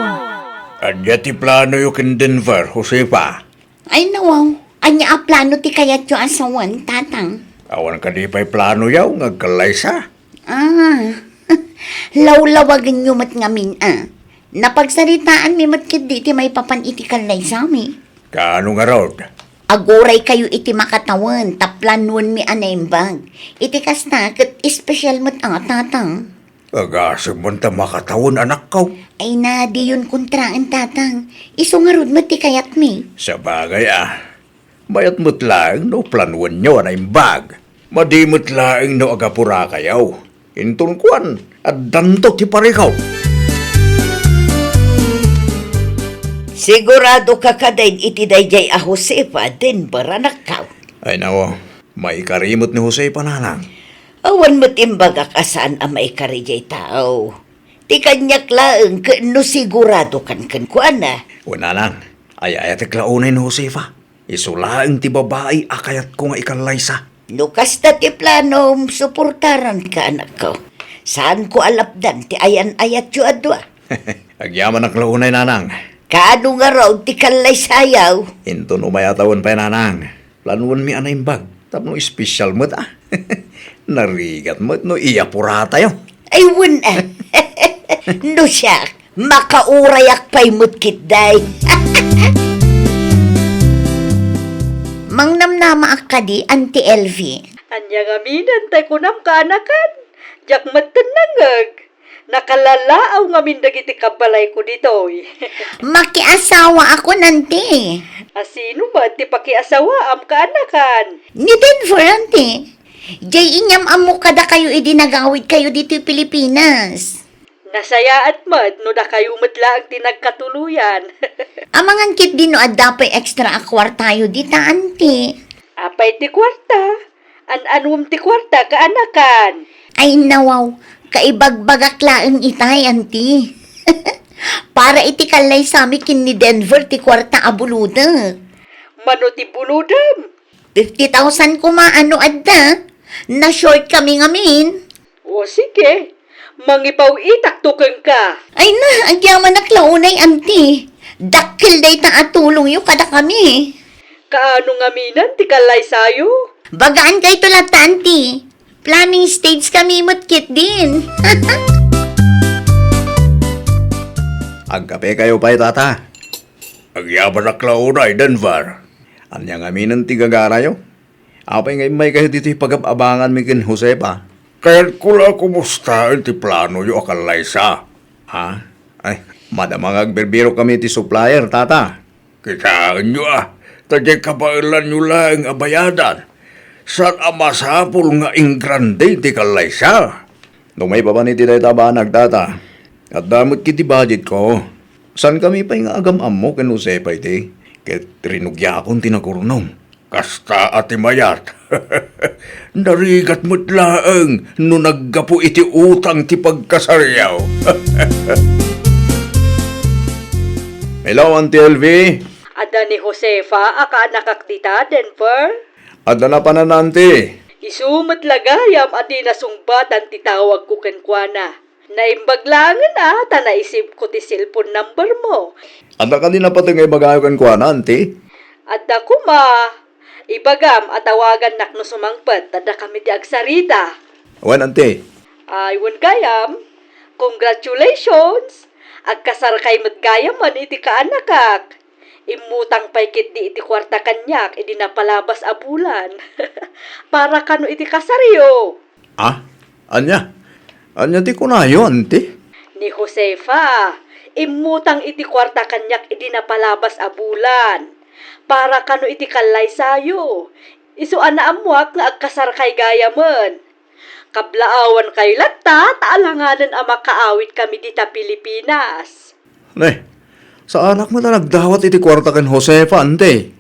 Adda ti planoyo ken Denver, Josefa? Ay, nawaw. Ania a plano ti kayatyo a sawen, Tatang? Awan kadi pay planoyo nga agkallaysa? Ah, lawlawagenyo met ngamin a. Napagsaritaanmi met ketdi ti maipapan iti kallaysami. Kaano ngarud? Aguraykayo iti makatawen ta planuenmi a naimbag. Iti kasta, ket espesyal met a, Tatang. Agasem man ta makatawen, anakko. Ay na, diyon kontraen, Tatang. Isu ngarud met ti kayatmi. Sabagay a, mayat met laeng no planuenyo a naimbag. Madi met laeng no agapurakayo. Inton kuan, addanto ti parikaw. Sigurado ka kadin iti daydiay a Josefa, Denver, anakko. Ay nao, maikari met ni Josefa, nanang. Awan met imbagak a saan a maikari diay tao. Ti kaniak laeng ket no siguradokan kenkuana. Wen, nanang, ay-ayatek la unay ni Josefa. Isu laeng ti babai a kayatko nga ikallaysa. No kasta ti planom, suportaranka, anakko. Saanko a lapdan ti ayan-ayatyo a dua. Agyamanak la unay, nanang. Kaano ngarud ti kallaysayo? Inton umay a tawen pay, nanang. Planuenmi a naimbag tapno espesyal met a. Narigat met no iyapuratayo. Ay, wen a. No siak, makaurayak pay met ketdi. Mangnamnamaak kadi, Auntie Elvie? Ania ngamin ti kunam, kaanakan? Diak met nangngeg. Nakalalaaw ngamin dagiti kabbalayko ditoy. Makiasawaakon, Auntie. A sino met ti pakiasawaam, kaanakan? Ni Denver, Auntie. Diay inyam-ammok kadakayo idi nagawidkayo ditoy Pilipinas. Nasayaat met no dakayo met laeng ti nagkatuloyan. Amangan ketdi no adda pay extra a kuartayo dita, Auntie. Apay ti kuarta? An-anuem ti kuarta, kaanakan? Ay, nawaw, kaibagbagak laeng itay, Auntie. Para iti kallaysami ken ni Denver ti kuarta a bulodek. Mano ti bulodem? Fifty thousand koma no adda. Na-short kami ngamin. O, sige. Mangipaw-itakto kenka. Ay na, agyamanak la unay, Auntie. Dakkel dayta a tulongyo kadakami. Kaano ngaminen ti kallaysayo? Bagankayto latta, Auntie. Planning stage kami met ketdin. Agkapekayo pay, tata? Agyabanak la unay, Denver. Ania ngaminen ti gagarayo? Apay nga immaykayo ditoy pagab-abanganmi ken Josefa? Kayatko la a kumustaen ti planoyo a kallaysa. Ha? Ay, madama nga agbirbirok kami ti supplier, tata. Kitaenyo a, ta diay kabaelanyo laeng a bayadan. Saan a masapul nga ingrande ti kallaysa. No maipapan iti dayta a banag, tata, adda met iti budgetko. Saankami pay nga agam-ammo ken Josefa iti, ket rinugiakon ti nagurnong. Kasta a ti mayat. Narigat met laeng no naggapu iti utang ti pagkasaryo. Hello, Auntie Elvie. Adda ni Josefa a kaanakak dita, Denver? Adda napanan, Auntie. Isu met la gayam a di nasungbatan ti tawagko kenkuana. Naimbag laengen a ta naisipko ti cellphone number mo. Adda kadi napateg nga ibagayo kenkuana, Auntie? Adda koma. Ibagam a tawagannak no sumangpet ta dakami ti agsarita. Wen, Auntie. Ay, wen gayam. Congratulations! Agkasarkay met gayamen iti kaanakak. Immutang pay ketdi iti kuarta kaniak idi napalabas a bulan. Para kano iti kasaryo. Ah? Ania? Ania ti kunayo, Auntie? Ni Josefa, immutang iti kuarta kaniak idi napalabas a bulan. Para kano iti kallaysayo. Isu a naammoak nga agkasarkay gayamen. Kablaawankayo latta ta alanganen a makaawitkami dita Pilipinas. Ne, saanak met a nagdawat iti kuarta ken Josefa, Auntie.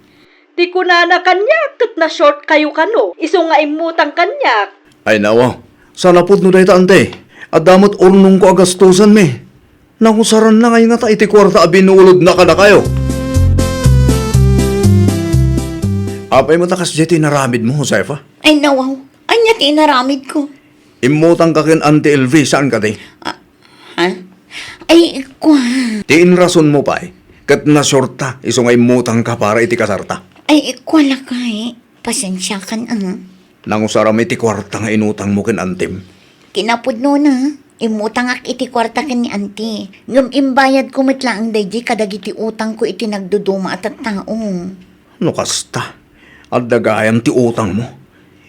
Ti kunana kaniak ket na-short kayo kano, isu nga immutang kaniak. Ay, nawa, saan a pudno dayta, Auntie. Adda met urnongko a gastusenmi. Nangusaranna ngay ngata iti kuarta a binulodna kadakayo. Apay met a kasdiay ti inaramidmo, Josefa? Ay, nawaw. Ania ti inaramidko? Immutangka ken Auntie Elvie, saan kadi? Ah, ha? Ay, kua. Ti inrasonmo pay, ket na-shortta, isu nga immutangka para iti kasarta. Ay, kua, lakay. Pasensiakan, ah. Nangusaram iti kuarta nga inutangmo ken Auntiem. Kinapudnona, immutangak iti kuarta ken ni Auntie. Ngem imbayadko met laeng daydiay kadagiti utangko iti nagduduma a tattao. No kasta, adda gayam ti utangmo.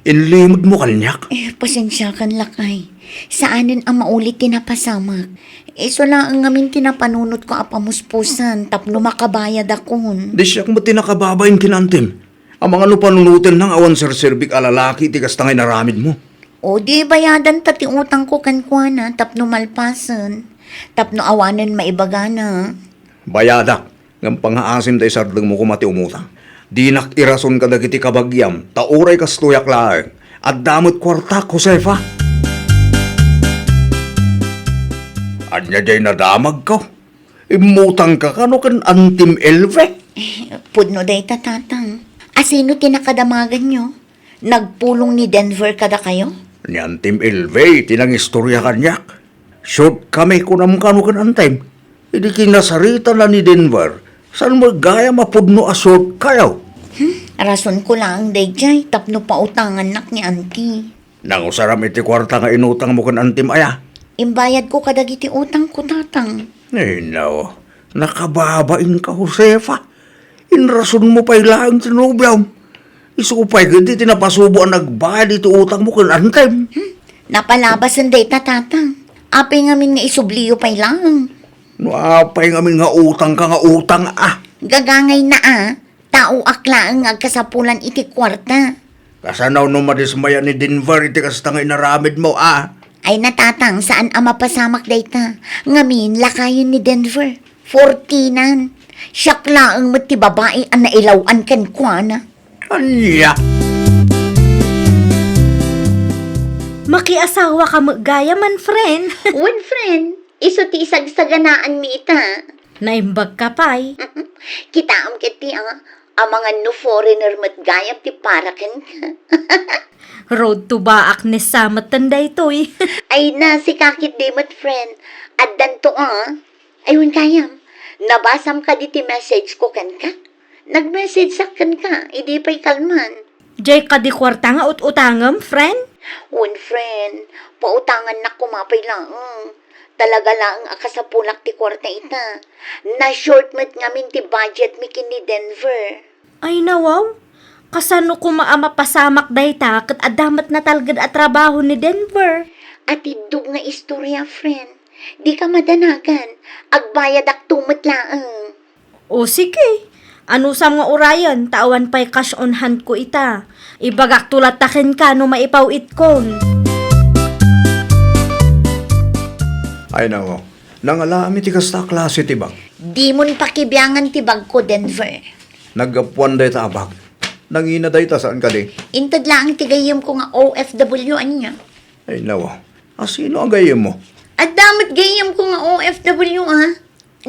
Inlimedmo kaniak. Eh, pasensiakan, lakay. Saanen a maulit ti napasamak. Isu laeng ngamin ti napanunotko a pamuspusan tapno makabayadakon. Di siak met ti nakababain ken Auntiem. Amangan no panunotenna nga awan serserbik a lalaki iti kasta nga inaramidmo. O di bayadanta ti utangko kenkuana tapno malpasen, tapno awanen maibagana. Bayadak, ngem pangngaasim ta isardengmo koma ti umutang. Dinak irason kadagiti kabagiam, ta uray kastoyak laeng, adda met kuartak, Josefa. Ania diay nadamagko? Immutangka kano ken Auntiem Elvie? Eh, pudno dayta, Tatang. Asino ti nakadamaganyo? Nagpulong ni Denver kadakayo? Ni Auntiem Elvie ti nangistorya kaniak. Short kami kunam kano ken Auntiem. Idi kinasaritana ni Denver, saan met gayam a pudno a short kayo? Hmm, rasonko laeng daydiay tapno pautangannak ni Auntie. Nangusaram iti kuarta nga inutangmo ken Auntiem aya? Imbayadko kadagiti utangko, Tatang. Ay, no. Nakababainka, Josefa. Inrasonmo pay laeng ti nobiam. Isu pay ketdi ti napasubo a nagbayad iti utangmo ken Auntiem. Hmm? Napalabasen dayta, Tatang. Apay ngamin nga isubliyo pay laeng? No apay ngamin nga utangka nga utang, ah. Gagangayna, ah. Taoak laeng nga agkasapulan iti kuarta. Kasano no madismaya ni Denver iti kasta nga inaramidmo, a? Ay na, Tatang, saan a mapasamak dayta. Ngamin, lakayen ni Denver. Fortinan. Siak laeng met ti babai a nailaw-an kenkuana. Ania? Makiasawaka met gayamen, friend. Wen, friend. Isu ti isagsaganaanmi ita. Naimbagka pay. Kitaem ketdi, a, amangan no foreigner met gayam ti para kenka. Road to Baak ni Samet ten daytoy. Ay na, sika ketdi met, friend. Addanto, a. Ay, wen gayam. Nabasam kadi ti message ko kenka? Nag-message sak kenka, idi pay kalman. Diay kadi kuarta nga ut-utangem, friend? Wen, friend, pautangannak koma pay laeng. Talaga laeng a kasapulak ti kuarta ita. Na-short met ngamin ti budget mi ken ni Denver. Ay, nawaw. Kasano koma a mapasamak dayta ket adda met natalged a trabaho ni Denver? Atiddog nga istorya, friend. Dika madanagan. Agbayadakto met laeng. O, sige. Anusam nga urayen, ta awan pay cash on hand ko ita. Ibagakto latta kenka no maipaw-itkon. Ay, nako. Nangalaami ti kasta a klase ti bag. Dimon pakibiangan ti bagko, Denver. Naggapuan dayta a bag. Nangina dayta, saan kadi? Inted laeng ti gayyemko nga O F W ania. Ay, nawa. Asino a gayyemmo? Adda met gayyemko nga O F W, ah.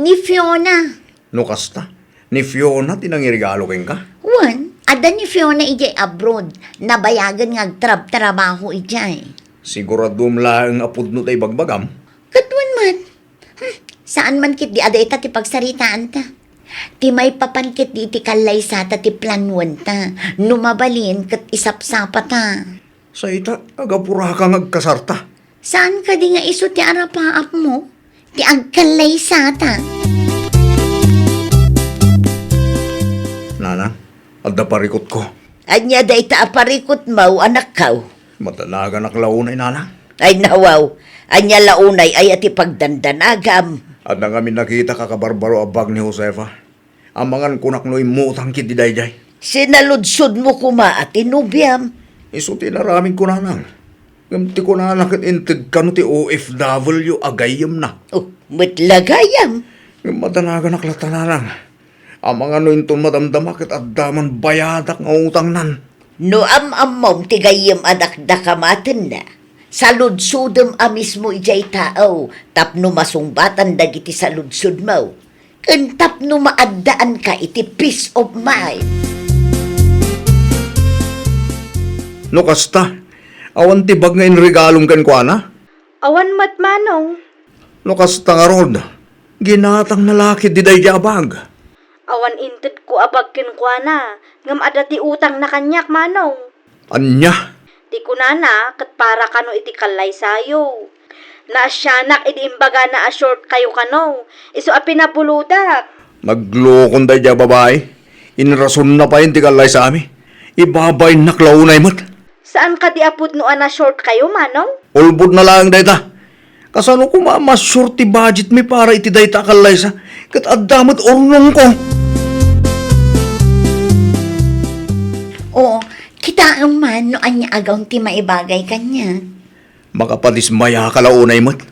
Ni Fiona. No kasta, ni Fiona ti nangirigalo kenka? Wen, adda ni Fiona idiay abroad. Nabayagen nga agtrabtrabaho idiay. Siguradom laeng a pudno ta ibagbagam? Ket wen met. Hmm, saan man ketdi a dayta ti pagsaritaanta. Ti maipapan ketdi iti kallaysata ti planuenta. No mabalin ket isapsapata. Sa ita, agapuraka nga agkasarta. Saan kadi nga isu ti arapaapmo? Ti agkallaysata. Nanang, adda parikutko. Ania dayta a parikutmo, anakko? Madanaganak la unay, nanang. Ay, nawaw. Ania la unay aya ti pagdandanagam? Adda ngamin nakitak a kabarbaro a bag ni Josefa. Amangan kunak no immutang ketdi daydiay. Sinaludsodmo koma a ti nobiam. Isu ti inaramidko, nanang. Ngem ti kunana ket inted kano ti O F W a gayyemna. Oh, met la gayam. Ngem madanaganak latta, nanang. Amangan no inton madamdama ket adda man bayadak nga utangnan. No am-ammom ti gayyem a dakdakamatenna, saludsodem a mismo idiay tao tapno masungbatan dagiti saludsodmo, ken tapno maaddaanka iti peace of mind. No kasta, awan ti bag nga inregalom kenkuana? Awan met, manong. No kasta ngarud, ginatangna la ketdi daydiay a bag. Awan intedko a bag kenkuana, ngem adda ti utangna kaniak, manong. Ania? Ti kunana ket para kano iti kallaysayo. Naasianak idi imbagana a short kayo kano, isu a pinabulodak. Naglukon daydiay a babai. Inrasonna pay ti kallaysami. Ibabainnak la unay met. Saan kadi a pudno a na-short kayo, manong? Ulbodna laeng dayta. Kasano koma a ma-short ti budgetmi para iti dayta a kallaysa? Ket adda met urnongko. Oo, kitaem man no ania a gown ti maibagay kaniak. Makapadismayaka la unay met.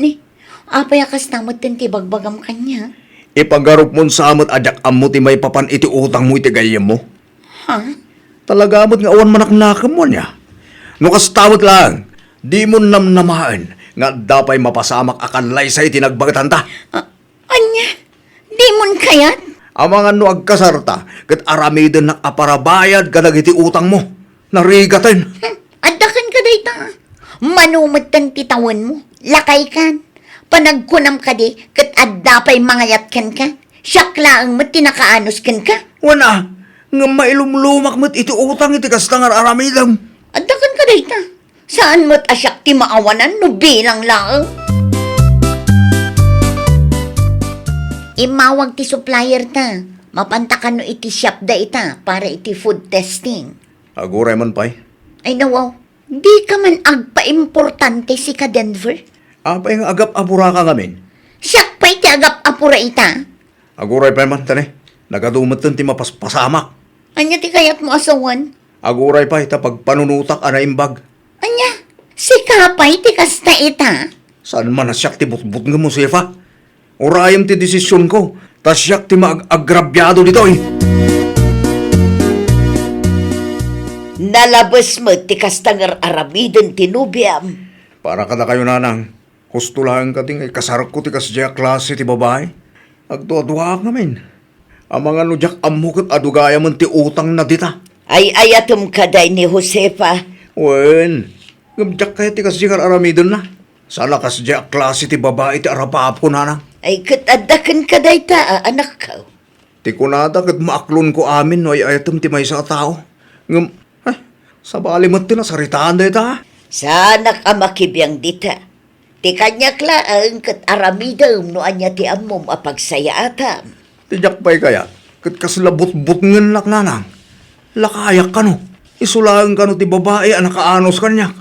Ni, apay a kasta metten ti ibagbagam kaniak? Ipagarupmon sa met a diak ammo ti maipapan iti utangmo iti gayyemmo. Ha? Talaga met nga awan manaknakemmo ania? No kasta met laeng, dimon namnamaen nga adda pay mapasamak a kallaysa iti nagbagetanta. A-, ania? Dimon kayat? Amangan no agkasarta, ket aramidennak a parabayad kadagiti utangmo. Narigaten. Hmm, adda kenka dayta. Mano metten ti tawenmo? Lakaykan. Panagkunam kadi, ket adda pay mangayat kenka? Siak laeng met ti nakaanus kenka. Wen a, ngem mailumlumak met iti utang iti kasta nga ar-aramidem. Adda kenka dayta. Saan met a siak ti maawanan no bilang laeng? Immawag ti supplier ta. Mapanta kano iti shop dayta para iti food testing. Aguray man pay. Ay, nawaw. Dika man agpaimportante, sika, Denver? Apay nga agap-apuraka ngamin? Siak pay ti agap-apura ita. Aguray pay man, tani. Nagadu metten ti mapaspasamak. Ania ti kayatmo a sawen? Aguray pay ta pagpanunotak a naimbag. Ania? Sika pay ti kasta ita? Saan man a siak ti butbutngem, Josefa? Urayem ti desisionko, ta siak ti maag-agrabiado ditoy. Nalabes met ti kasta nga ar-aramiden ti nobiam. Para kadakayo, nanang, husto laeng kadi nga ikasarko ti kasdiay a klase ti babai. Agduaduaak ngamin. Amangan no diak ammo ket adu gayamen ti utangna dita. Ay-ayatem kadi ni Josefa? Wen, ngem diak kayat ti kasdi nga ar-aramidenna. Saan a kasdiay a klase ti babai ti arapaapko, nanang. Ay, ket adda kenka dayta a anakko. Ti kunada ket maaklonko amin no ay-ayatem ti maysa a tao. Ngem, ay, Sabali met ti nasaritaan dayta. Saanak a makibiang dita. Ti kaniak laeng ket aramidem no ania ti ammom a pagsayaatam. Ti diak pay kayat, ket kasla butbutngennak, nanang. Lakayak kano. Isu laeng kano ti babai a nakaanus kaniak.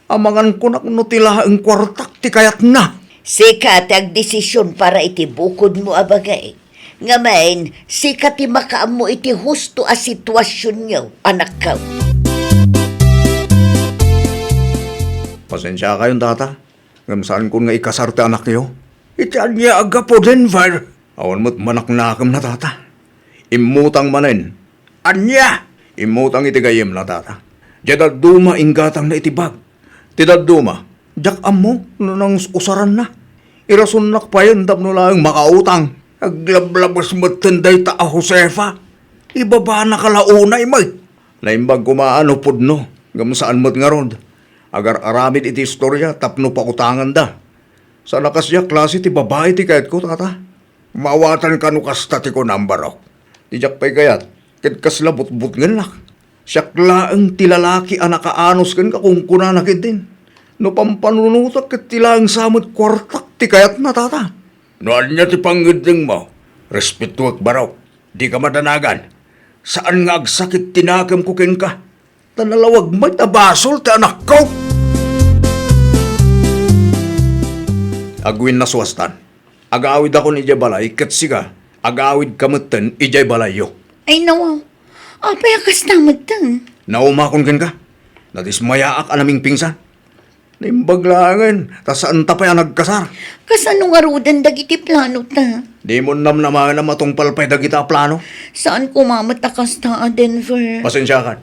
Amangan kunak no ti laeng kuartak ti kayatna. Sika ti agdesision para iti bukodmo a bagay. Ngamin, sika ti makaammo iti husto a situasionyo, anakko. Pasensiakayon, tata. Ngem saankon nga ikasar ti anakyo. Iti ania a gapu, Denver? Awan met manaknakemna, tata. Immutang manen. Ania? Immutang iti gayyemna, tata. Diay dadduma inggatangna iti bag. Ti dadduma, diak ammo no nangus-usaranna. Irasonnak payen tapno laeng makautang. Aglablabes metten dayta a Josefa. Ibabana ka la unay met. Naimbag koma no pudno, ngem saan met ngarud. Agar-aramid iti istoria tapno pautanganda. Saan a kasdiay a klase ti babai ti kayatko, tata. Maawatan kano kasta ti kunam, barok. Ti diak pay kayat, ket kasla butbutngennak. Siak laeng ti lalaki a nakaanus kenka, kunkunana ketdin. No pampanunotak ket ti laeng sa met kuartak ti kayatna, tata. No ania ti pangngeddengmo, respetuek, barok. Dika madanagan. Saan nga agsakit ti nakemko kenka. Ta nalawag met a basol ti anakko. Agwinnasuastan. Agawidakon idiay balay ket sika, agawidka metten idiay balayyo. Ay, nawaw. Apay a kasta metten? Naumakon kenka. Nadismayaak a namingpingsan. Naimbag laengen, ta saanta pay a nagkasar. Kasano ngaruden dagiti planota? Dimon namnamaen a matungpal pay dagita a plano. Saan koma met a kasta a, Denver. Pasensiakan.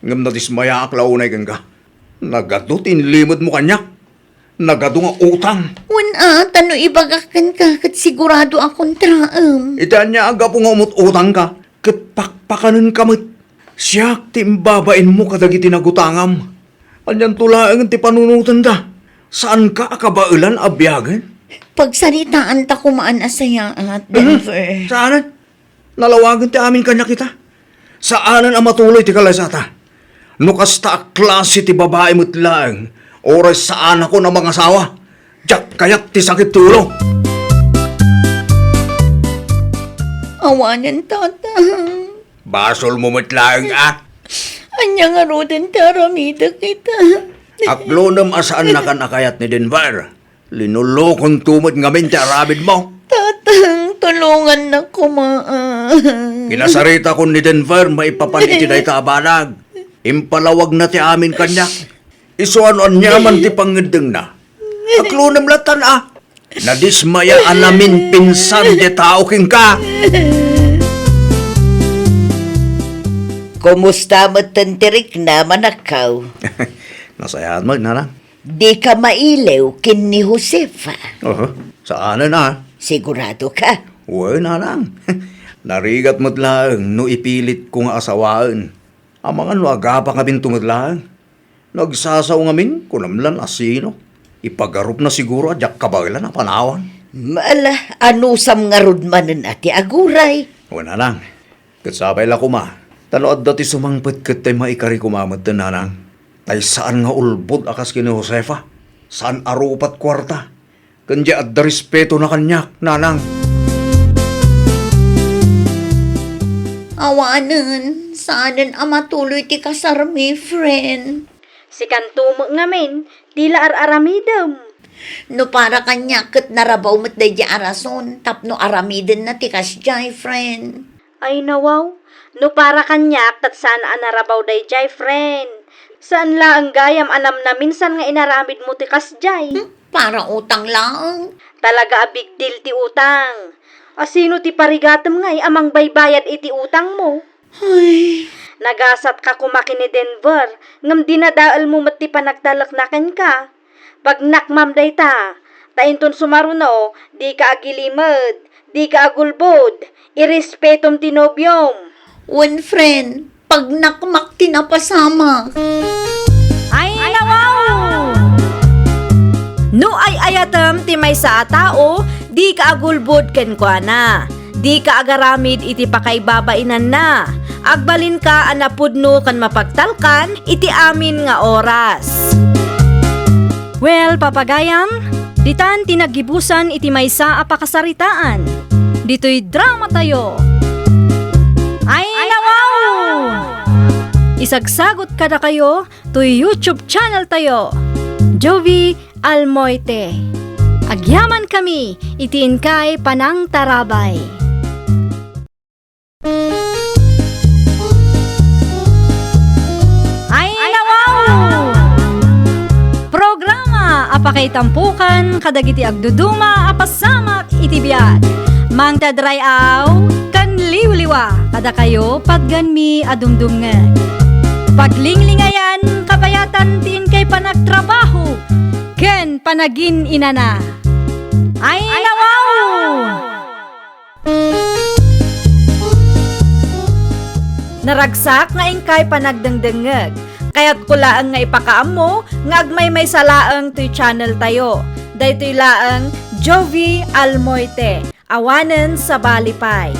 Ngem nadismayaak la unay kenka. Nagadu ti inlimedmo kaniak. Nagadu nga utang. Wen a, ta no ibagak kenka, ket sigurado a kontraem. Iti ania a gapu nga umut-utangka, ket pakpakanenka met. Siak ti imbabainmo kadagiti nagutangam. Anianto laengen ti panunotenda? Saanka a kabaelan a biagen? Pagsaritaanta komaan a sayaat, Denver. Saanen? Nalawagen ti amin kaniak ita. Saanen a matuloy ti kalaysata. No kasta a klase ti babai met laeng, uray saanakon a mangasawa. Diak kayat ti sakit ti ulo. Awanen, tata. Basolmo met laeng a. Ania ngaruden ti aramidek ita? Aklonem a saannakan a kayat ni Denver. Linulukonto met ngamin ti aramidmo. Tatang, tulongannak koma. Kinasaritakon ni Denver maipapan iti dayta a banag. Impalawagna ti amin kaniak. Isu a no aniaman ti pangngeddengna. Aklonem lattan a. Nadismaya a namingpingsan ti tao kenka. Kumusta metten ti riknam, anakko? Nasayaat met, nanang. Dika mailiw ken ni Josefa? Oho, saanen a. Sigurado ka? Wen, nanang. Narigat met laeng no ipilitko nga asawaen. Amangan no agapa ngamin to met laeng. No agsasao ngamin, kunam lan a sino. Ipagarupna siguro a diak kabaelan a panawan. Ala, anusam ngarud manen a ti aguray? Wen, nanang. Ket sapay la koma, ta no adda ti sumangpet ket tay maikari koma metten, nanang. Tay saan nga ulbod a kas ken ni Josefa. Saan a rupat kuarta. Ken diay adda respetona kaniak, nanang. Awanen, saanen a matuloy ti kasarmi, friend. Sikanto met ngamin, ti la ar-aramidem. No para kaniak ket narabaw met daydiay a rason tapno aramidenna ti kasdiay, friend. Ay, nawaw. No para kaniak, ket saan a narabaw daydiay, friend. Saan laeng gayam a namnaminsan nga inaramidmo ti kasdiay. Hmm? Para utang laeng. Talaga a big deal ti utang. A sino ti parigatem ngay a mangbaybayad iti utangmo? Ay. Nagasatka koma ken ni Denver, ngem dinadaelmo met ti panagtalekna kenka. Pagnakmam dayta, ta inton sumaruno, dika agilimed, dika agulbod, irespetom ti nobiom. Wen, friend, pagnakmak ti napasamak. Ay, nawaw! No ay-ayatem ti maysa a tao, dika agulbod kenkuana. Dika agaramid iti pakaibabainanna. agbalinka a napudno ken mapagtalkan iti amin nga oras. Well, papagayam, ditan ti naggibusan iti maysa a pakasaritaan. Ditoy dramatayo. Ay, nawaw! Isagsagot kadakayo toy YouTube channel tayo, Jovie Almoite. Agyamankami iti inkay panangtarabay. Ay, nawaw! Programa a pakaitampukan kadagiti agduduma a pasamak iti biag. Mangted ray-aw ken liwliwa kadakayo, patganmi a dumdumngeg. Paglinglingayan, kabayatan ti inkay panagtrabaho ken panagin-inana. Ay, nawaw! Naragsak nga inkay panagdengdengngeg. Kayatko laeng nga ipakaammo nga agmaymaysa laeng toy channel tayo. Daytoy laeng Jovie Almoite, awanen sabali pay.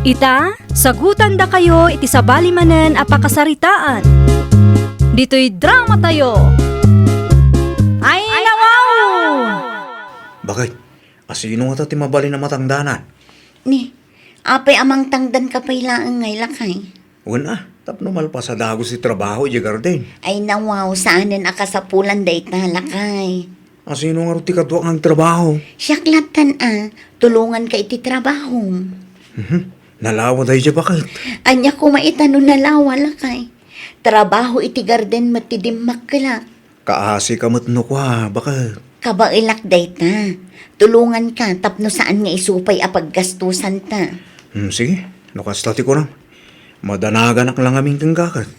Ita, sagutandakayo iti sabali manen a pakasaritaan. Ditoy dramatayo. Ay, nawaw! Bakit? Asino ngata ti mabalin a matangdanan? Ni, apay a mangtangdanka pay laeng ngay, lakay? Wen a, tapno malpas a dagus ti trabaho idiay garden. Ay, nawaw, saanen a kasapulan dayta, lakay. Asino ngarud ti kaduak nga agtrabaho? Siak lattan a, tulonganka iti trabahom. Mhm. Nalawa daydiay, bakit? Ania koma ita no nalawa, lakay? Trabaho iti garden met ti dimmakkelak. Kaasika met no kua, bakit? Kabaelak dayta. Tulonganka tapno saan nga isu pay a paggastusanta. Hmm, sige. No kasta ti kunam, madanaganak la ngamin kenka ket.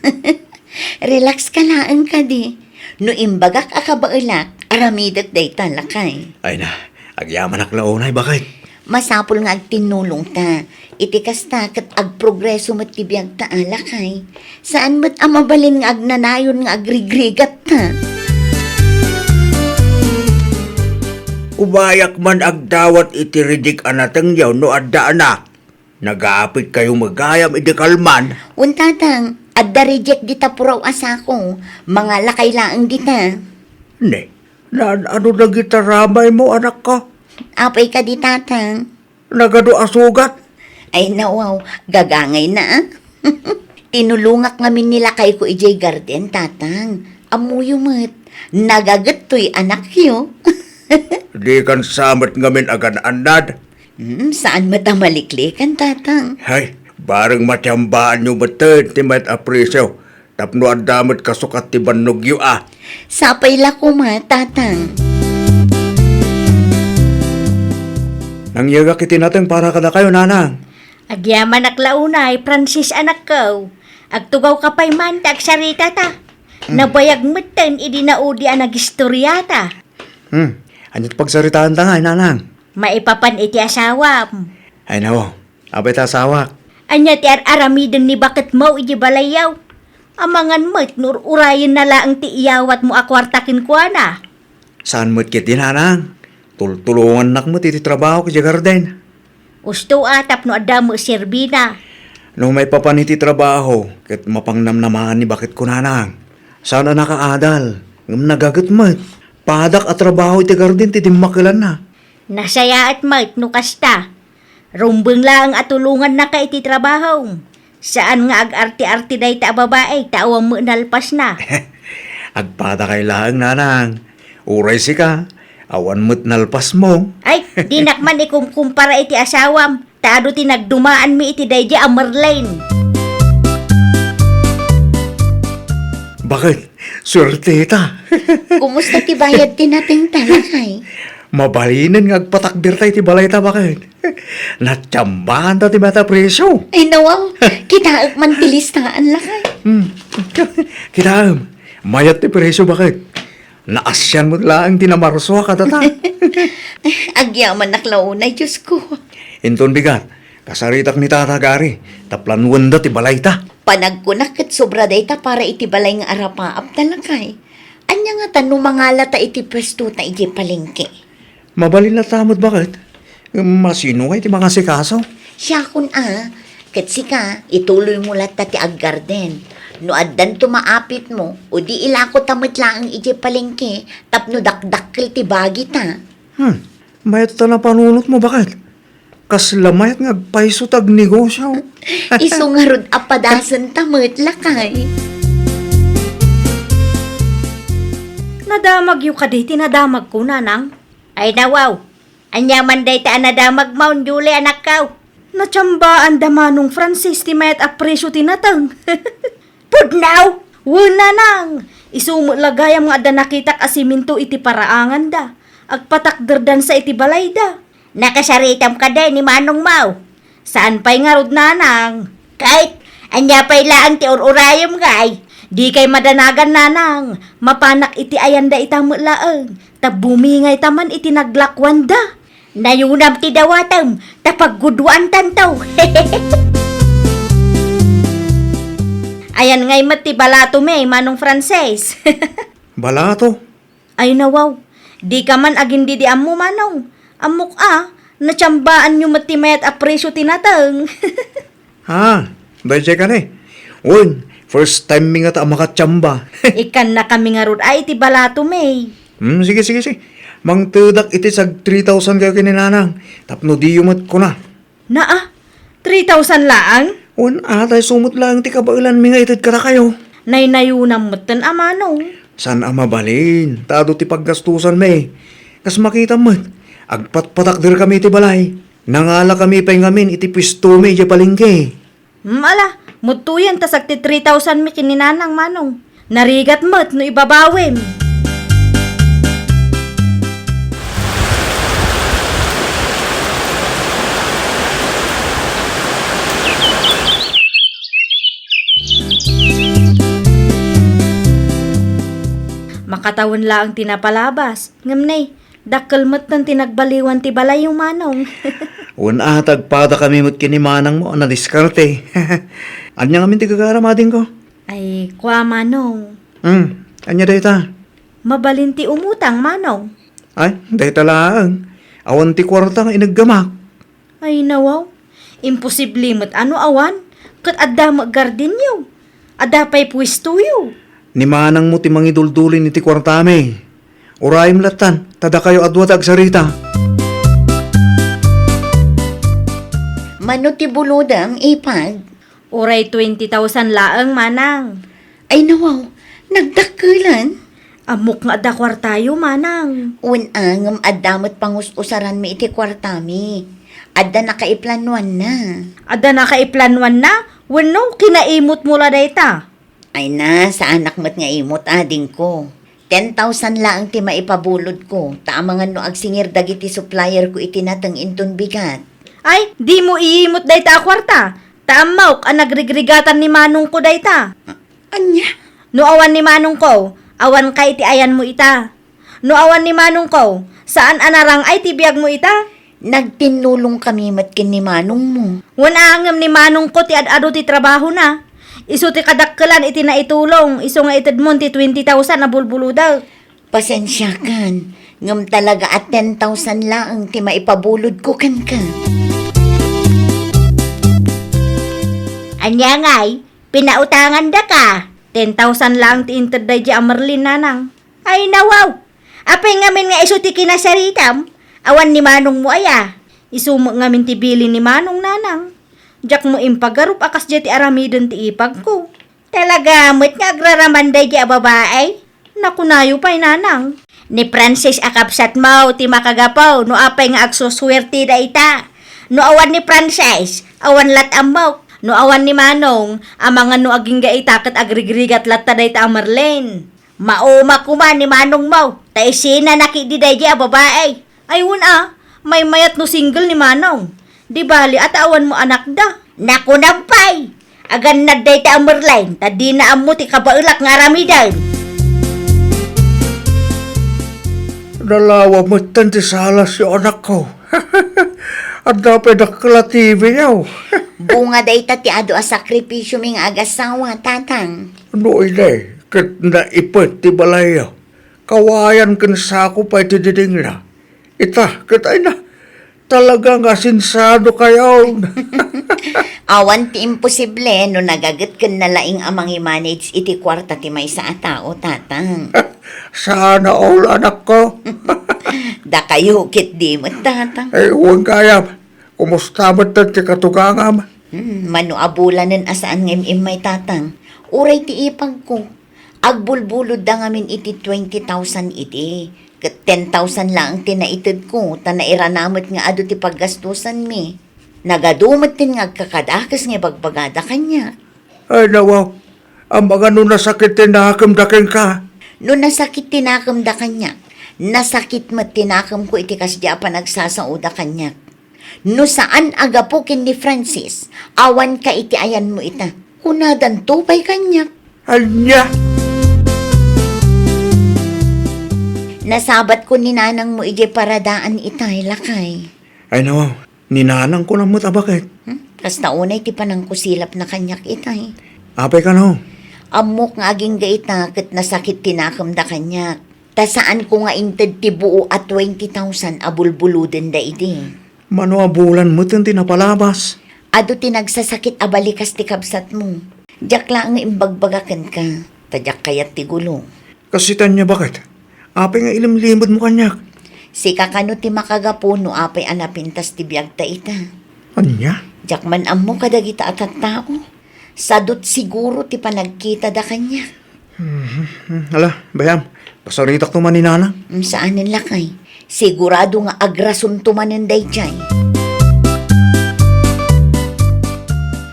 Relax ka laeng kadi. No imbagak a kabaelak, aramidek dayta, lakay. Ay na, agyamanak la unay, bakit? Masapul nga agtinnulongta. Iti kasta, ket agprogreso met ti biagta a, lakay. Saan met a mabalin nga agnanayon nga agrigrigatta. Ubayak man agdawat iti ridik a natengyo no adda anak. Nagapitkayo met gayam idi kalman. Wen, tatang, adda reject dita puraw a sako. Mangalakay laeng dita. Ne, naan-ano dagita ramaymo, anakko? Apay kadi, tatang? Nagadu a sugat? Ay, nawaw, gagangayna, a. Tinulongak ngamin ni lakayko idiay garden, tatang. Ammoyo met, nagaget toy anakyo. Dikan sa met ngamin agan-annad. Hmm, saan met a maliklikan, tatang? Hay, bareng matiambaanyo metten ti mayat a presyo tapno adda met kasukat ti bannogyo a. Sapay la koma, tatang. Nangyegak iti nateng para kadakayo, nanang. Agyamanak la unay, Francis, anakko. Agtugawka pay man ta agsaritata. Hmm. Nabayag metten idi naudi a nagistoriata. Hmm. Ania ti pagsaritaanta ngay, nanang? Maipapan iti asawam. Ay, nawaw. Apay ta asawak? Ania ti ar-aramiden ni baketmo iti balayyo? Amangan met no ur-urayenna laeng ti iyawatmo a kuarta kenkuana. Saan met ketdi, nanang? Tultulongannak met iti trabaho idiay garden. Usto a, tapno adda met serbina. No maipapan iti trabaho, ket mapangnamnamaan ni baketko, nanang. Saan a nakaadal, ngem nagaget met. Padak a trabaho iti garden ti dimmakkelanna. Nasayaat met no kasta. Rumbeng laeng a tulongannaka iti trabahom. Saan nga ag-arte-arte dayta a babai ta awan met nalpasna. Agpadakay laeng, nanang. Uray sika, awan met nalpasmo. Ay, dinak man ikumkumpara iti asawam, ta adu ti nagdumaanmi iti daydiay a Merlin. Bakit? Suerteta. Kumusta ti bayad ti natengta, lakay? Mabalinen nga agpatakderta iti balayta, bakit? Natiambaanta ti mayat a presyo. Ay, nawaw. Kitaek man ti listaan, lakay. Hmm. Kitaem, mayat ti presyo, bakit? Naasian met laeng ti namarso a kadata. Agyamanak la unay, Diosko. Inton bigat, kasaritak ni Tata Gary, ta planuenda ti balayta. Panagkunak ket sobra dayta para iti balay nga arapaap, lakay. Ania ngata no mangalata iti puestota idiay palengke? Mabalin latta met, bakit? Ngem asino ngay ti mangasikaso? Siakon a, Ket sika, ituloymo latta ti aggarden. No addanto maapitmo, o di ilakotta met laeng idiay palengke tapno dakdakkel ti bagita. Hmm, mayat ta napanunotmo, baket. Kasla mayat nga agpayso ti agnegosio. Isu ngarud a padasenta met, lakay. Nadamagyo kadi ti nadamagko, nanang? Ay, nawaw. Ania man dayta a nadamagmo, Julie, anakko? Natsambaan da Manong Francis ti mayat a presio ti nateng. Pudno! Wen, nanang! Isu met la gayam nga adda nakitak a simento iti paraanganda. Agpatakderdansa iti balayda. Nakasaritam kadi ni manongmo? Saan pay ngarud, nanang. Ket, ania pay laeng ti ur-urayem, ngay? Dikay madanagan, nanang. Mapanak iti ayanda ita met laeng. Ta bumingayta man iti naglakuanda. Nayunam ti dawatem, ta paggudwaantanto. Ayan ngay met ti balato mi, Manong Francis. Balato? Ay, nawaw. Dika man agin didi ammo, Manong. Ammok a, natsambaanyo met ti mayat a presio ti nateng. Ha, daydiay kadi. Wen, first time mi ngata a makatsamba. Ikkannakami ngarud a iti balato mi. Hmm, sige, sige, sige. Mangtedak iti sag three thousand kayo ken ni nanang. Tapno diyo met kuna. Naa, three thousand laeng? Wen, a, ta isu met laeng ti kabaelanmi nga ited kadakayo. Naynayonam metten a, Manong. Saan a mabalin, ta adu ti paggastosanmi. Kas makitam met, agpatpatakderkami iti balay. Nangalakami pay ngamin iti puestomi idiay palengke. Hmm, ala, mudtoyen ta sag ti three thousand mi ken ni nanang, Manong. Narigat met no ibabawim. Makatawen laeng ti napalabas, ngem ne, dakkel metten ti nagbaliwan ti balayyo, Manong. Wen a, ta agpadakami met ken ni manangmo a nadiskarte. Ania ngamin ti gagaram, adingko? Ay, kua, Manong. Hmm, ania dayta? Mabalin ti umutang, Manong. Ay, dayta laeng. Awan ti kuarta nga ineggamak. Ay, nawaw. Imposible met a no awan, ket adda met gardenyo. Adda pay puestoyo. Ni manangmo ti mangiduldulin iti kuartami. Urayem lattan, ta dakayo a dua ti agsarita. Mano ti bulodem, ipag? Uray twenty thousand laeng, manang. Ay, nawaw, nagdakkelan? Ammok nga adda kuartayo, manang. Wen a, ngem adda met pangus-usaranmi iti kuartami. Adda nakaiplanuanna. Adda nakaiplanuanna? Wenno, kinaimotmo la dayta? Ay na, saanak met nga imot, adingko. Ten thousand laeng ti maipabulodko, ta amangan no agsingir dagiti supplierko iti nateng inton bigat. Ay, dimo iimot dayta a kuarta, ta ammok a nagrigrigatan ni manongko dayta. A-, ania? No awan ni manongko, awanka iti ayanmo ita. No awan ni manongko, saan a narang-ay ti biagmo ita? Nagtinnulongkami met ken ni manongmo. Wen a, ngem ni manongko ti ad-adu ti trabahona. Isu ti kadakkelan iti naitulong, isu nga itedmon ti twenty thousand a bulbulodek. Pasensiakan, ngem talaga a ten thousand laeng ti maipabulodko kenka. Ania ngay, pinautangandaka? Ten thousand laeng ti inted daydi a Merlin, nanang. Ay, nawaw! Apay ngamin nga isu ti kinasaritam? Awan ni manongmo aya? Isu met ngamin ti bilin ni manong, nanang. Diak met impagarup a kasdiay ti aramiden ti ipagko. Talaga met nga agraraman daydi a babai? Nakunayo pay, nanang. Ni Francis a kabsatmo ti makagapu no apay nga agsusuerte dayta. No awan ni Francis, awan lat ammok. No awan ni manong, amangan no agingga ita ket agrigrigat latta dayta a Merlin. Mauma koma ni manongmo, ta isinana ketdi daydi a babai. Ay, wen a, maymayat no single ni manong. Di bali, a ta awan met anakda. Nakunam pay, agannad dayta a Merlin, ta dina ammo ti kabaelak nga aramiden. Nalawa metten ti salasyo, anakko. Adda pay dakkel a T V-yo. Bunga dayta ti adu a sakripisiomi nga agasawa, tatang. No idi, ket naipet ti balayyo. Kawayan ken sako pay ti didingna. Ita, ket ay na, Talaga nga sensado kayo. Awan ti imposible no nagaget ken nalaing a mangimanage iti kuarta ti maysa a tao, Tatang. Sana all, anakko. Dakayo ketdi met, Tatang. Ay, wen gayam. Kumusta met ti katugangam? Hmm, mano a bulanen a saan nga im-immay, Tatang. Uray ti ipagko. Agbulbulodda ngamin iti twenty thousand idi. Ket ten thousand laeng ti naitedko, ta nairana met nga adu ti paggastusanmi. Nagadu met ti nga agkakadakes nga ibagbagada kaniak. Ay, nawaw. Amangan no nasakit ti nakemda kenka. No nasakit ti nakemda kaniak, nasakit met ti nakemko iti kasdi a panagsasaoda kaniak. No saan a gapu ken ni Francis, awanka iti ayanmo ita. Kunadanto pay kaniak. Ania? Nasabatko ni nanangmo idiay paradaan itay, lakay. Ay, nawaw. Ni nanangko na met a baket. Hmm? Kasta unay ti panangkusilapna kaniak itay. Apay kano? Ammok nga agingga ita ket nasakit ti nakemda kaniak. Ta saanko nga inted ti buo a twenty thousand a bulbulodenda idi. Mano a bulan met ti napalabas? Adu ti nagsasakit a balikas ti kabsatmo. Diak laeng nga imbagbaga kenka, ta diak kayat ti gulo. Kasita ania baket? Apay nga ilimlimedmo kaniak? Sika kano ti makagapu no apay a napintas ti biagta ita. Ania? Diak man ammo kadagita a tattao. Sadut siguro ti panagkitada kaniak. Mhm. Ala, bayam, pasaritakto man ni Nanang. Mm, saanen lakay. Sigurado nga agrasonto manen daydiay.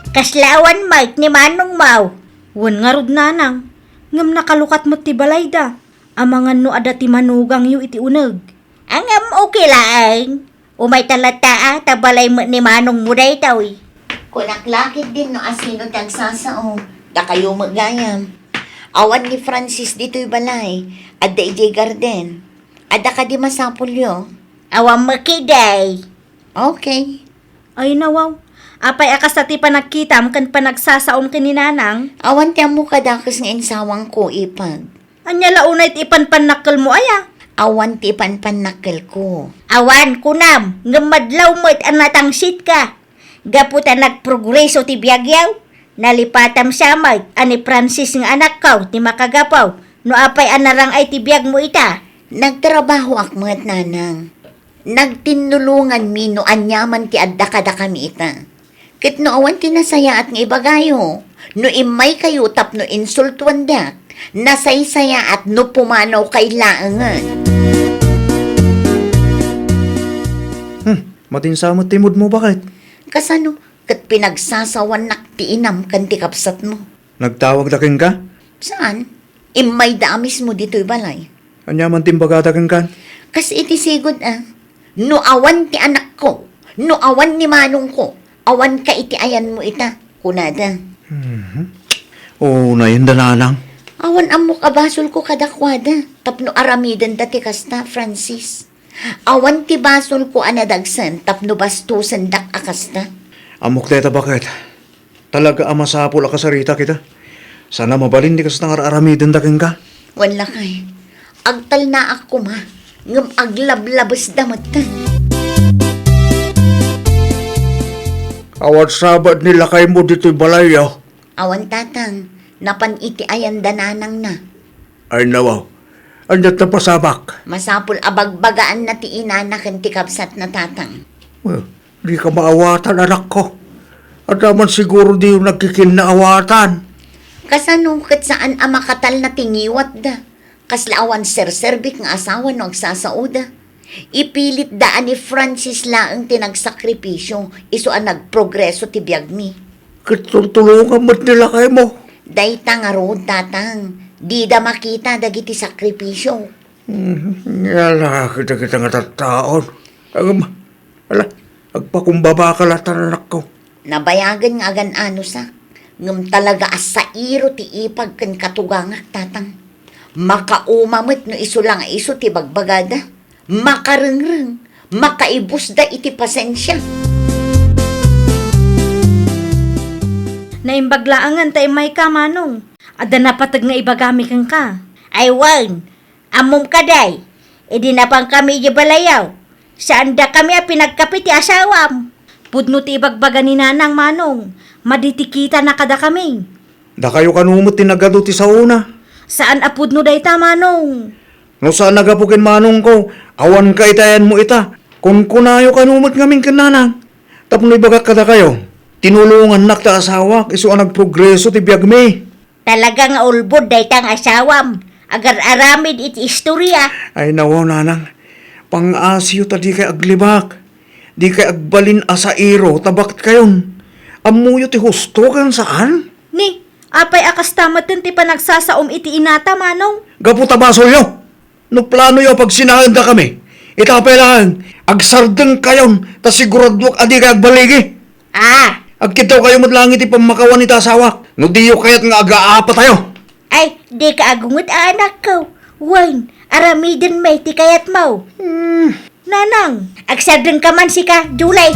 Kasla awan met ni manongmo? Wen ngarud, Nanang. Ngem nakalukat met ti balayda. Amangan no adda ti manugangyo iti uneg. Ngem okay laeng. Umayta latta a, ta balay met ni manongmo daytoy. Kunak la ketdin no asino ti agsasao. Dakayo met gayam. Awan ni Francis ditoy balay. Adda idiay garden. Adda kadi masapulyo? Awan met ketdi. Okay. Ay, nawaw. Apay a kasta ti panagkitam ken panagsasaom ken ni Nanang? Awan ti ammo kadakes nga insawangko, ipag. Ania la unay ti ipanpannakkelmo aya? Awan ti ipanpannakkelko. Awan, kunam, ngem madlaw met a natangsitka. Gapu ta nagprogreso ti biagyo, nalipatam sa met a ni Francis nga anakko ti makagapu no apay a narang-ay ti biagmo ita. Nagtrabahoak met, Nanang. Nagtinnulonganmi no aniaman ti adda kadakami ita. Ket no awan ti nasayaat nga ibagayo, no immaykayo tapno insultuandak, nasaysayaat no pumanawkay laengen. Hmm, matinsa met ti moodmo, baket? Kasano? Ket pinagsasawannak ti inam ken ti kabsatmo. Nagtawagda kenka? Saan? Immayda a mismo ditoy balay. Ania man ti imbagada kenka? Kas iti sigud a, "No awan ti anakko, no awan ni manongko, awanka iti ayanmo ita," kunada. Mhm. Unayen da, Nanang. Awan ammok a basolko kadakuada tapno aramidenda ti kasta, Francis. Awan ti basolko a nadagsen tapno bastosendak a kasta. Ammok dayta, baket. Talaga a masapul a kasaritak ita. Sana mabalin ti kasta nga ar-aramidenda kenka. Wen lakay, agtalnaak koma, ngem aglablabesda metten. Awan sabad ni lakaymo ditoy balayyo? Awan, Tatang. Napan iti ayan da nanangna. Ay, nawaw. Ania ti napasamak? Masapul a bagbagaanna ti inana ken ti kabsatna, Tatang. Well, dika maawatan, anakko. Adda man siguro diyo nagkikinnaawatan. Kasano ket saan a makatalna ti ngiwatda? Kasla awan serserbik nga asawa no agsasaoda. Ipilitda a ni Francis laeng ti nagsakripisio, isu a nagprogreso ti biagmi. Ket tultulongan met ni lakaymo. Dayta ngarud, Tatang, dida makita dagiti sakripisio. Hmm, nga la, kita, kita nga tattaon. Agam, ala, agpakumbabaka latta, anakko. Nabayagen nga agan-anosak, ngem talaga a sairo ti ipag ken katugangak, Tatang. Makauma met no isu la nga isu ti bagbagada. Makarengreng, makaibusda iti pasensia. Naimbag laengen ta immayka, Manong. Adda napateg nga ibagami kenka. Ay wen, ammom kadi, idi napankami idiay balayo, Saandakami a pinagkape ti asawam. Pudno ti ibagbaga ni Nanang, Manong. Madi ti kitana kadakami. Dakayo kano met ti nagadu ti saona? Saan a pudno dayta, Manong. No saan a gapu ken manongko, awan kaitayanmo ita. Kunkunayo kano met ngamin ken Nanang. Tapno ibagak kadakayo, tinulongannak ti asawak isu a nagprogreso ti biagmi. Talaga nga ulbod dayta nga asawam. Agar-aramid iti istorya. Ay, nawaw, Nanang. Pang-asiyo ta dikay aglibak. Dikay agbalin a sairo ta baketkayon. Ammoyo ti husto ken saan? Ni, apay a kasta metten ti panagsasaom iti inata, Manong? Gapu ta basolyo. No planoyo a pagsinaendakami, ita pay laeng, agsardengkayon ta siguraduak a dikay agbaligi. Ah! Agkiddawkayo met laeng iti pammakawan iti asawak no diyo kayat nga agaapatayo. Ay, dika agunget a anakko. Wen, aramiden met ti kayatmo. Hmm. Nanang, agsardengka man sika, Julie.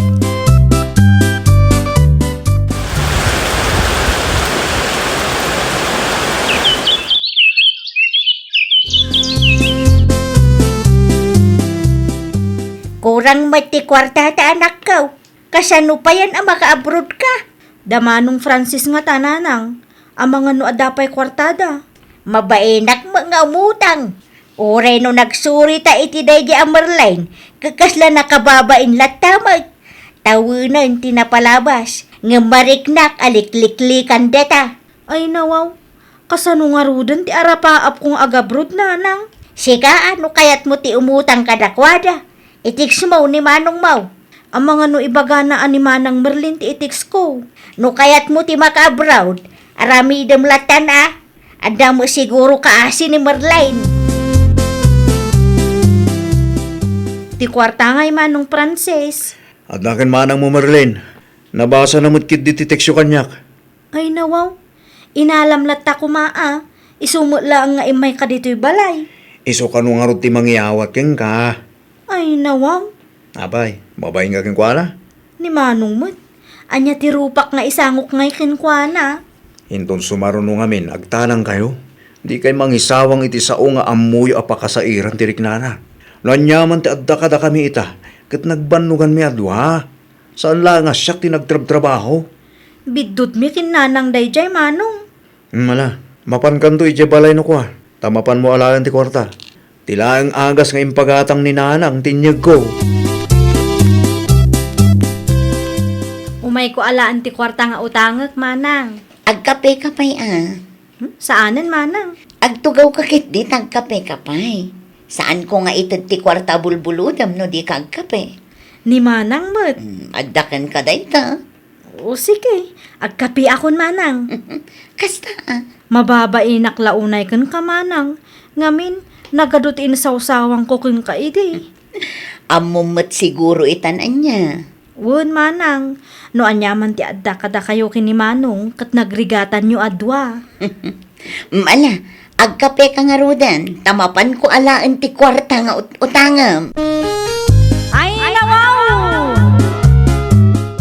Kurang met ti kuartata, anakko. Kasano payen a maka-abroad ka? Da Manong Francis ngata, Nanang, amangan no adda pay kuartada. Mabainak met nga umutang. Uray no nagsurita iti daydi a Merlin, ket kasla nakababain latta met. Tawenen ti napalabas, ngem mariknak a likliklikan dayta. Ay, nawaw. Kasano ngaruden ti arapaapko nga agabroad, Nanang? Sika, no kayatmo ti umutang kadakuada, i-text mo ni manongmo. Amangan no ibagana a ni Manang Merlin ti i-text ko. No kayatmo ti maka-abroad, aramidem lattan a. Adda mo siguro kaasi ni Merlin. Ti kuarta ngay, Manong Francis. Adda ken manangmo, Merlin. Nabasana met ketdi ti textyo kaniak. Ay, nawaw. Inalam latta koma a, isu met laeng nga immayka ditoy balay. Isu kano ngarud ti mangiyawat kenka? Ay, nawaw. Apay, mabain ka kenkuana? Ni Manong met. Ania ti rupak nga isangok ngay kenkuana? Inton sumaruno ngamin, agtanangkayo. Dikay mangisawang iti sao nga ammoyo a pakasairan ti riknana. No aniaman ti adda kadakami ita, ket nagbannoganmi a dua. Saan laeng a siak ti nagtrabtrabaho. Biddutmi ken nanang daydiay, Manong. Hmm, ala, mapankanto idiay balay no kua, ta mapanmo alaen ti kuarta. Ti laeng agas nga impagatang ni nanang ti inyegko. Umayko alaen ti kuarta nga utangek, Manang. Agkapeka pay a. Hmm? Saanen, Manang. Agtugawka ketdi ta agkapeka pay. Saanko nga ited ti kuarta a bulbulodem no dika agkape. Ni Manang met. Hmm, adda kenka dayta. O, sige. Agkapeakon, Manang. Kasta a. Mababainak la unay kenka, Manang. Ngamin, nagadu ti insawsawangko kenka idi. Ammom met siguro itan ania. Wen, Manang, no aniaman ti adda kadakayo ken ni Manong ket nagrigatanyo a dua. Mm, ala, agkapeka ngaruden, ta mapanko alaen ti kuarta nga ut-, utangem. Ay, nawaw!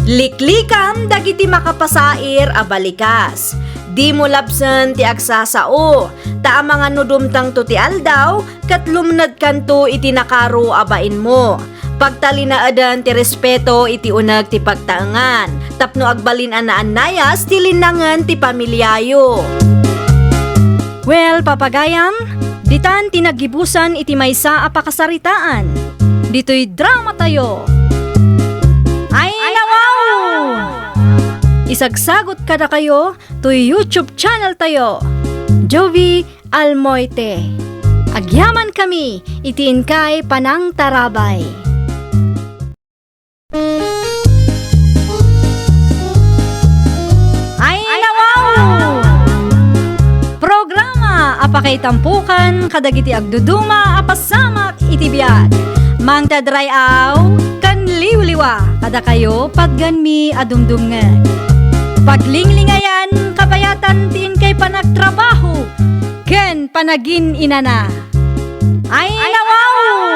Liklikam dagiti makapasair a balikas. Dimo labsen ti agsasao, ta amangan no dumtengto ti aldaw, ket lumnedkanto iti nakaro a bainmo. Pagtalinaeden ti respeto iti uneg ti pagtaengan, tapno agbalin a naannayas ti linnangen ti pamiliayo. Well, papagayam, ditan ti naggibusan iti maysa a pakasaritaan. Ditoy dramatayo. Ay, nawaw! Isagsagot kadakayo toy YouTube channel tayo, Jovie Almoite. Agyamankami iti inkay panangtarabay. Ay, nawaw! Programa a pakaitampokan kadagiti agduduma a pasamak iti biag. Mangted ray-aw ken liwliwa kadakayo patgenmi a dumdumngeg. Paglinglingayan kabayatan ti inkay panagtrabaho ken panagin-inana. Ay, nawaw!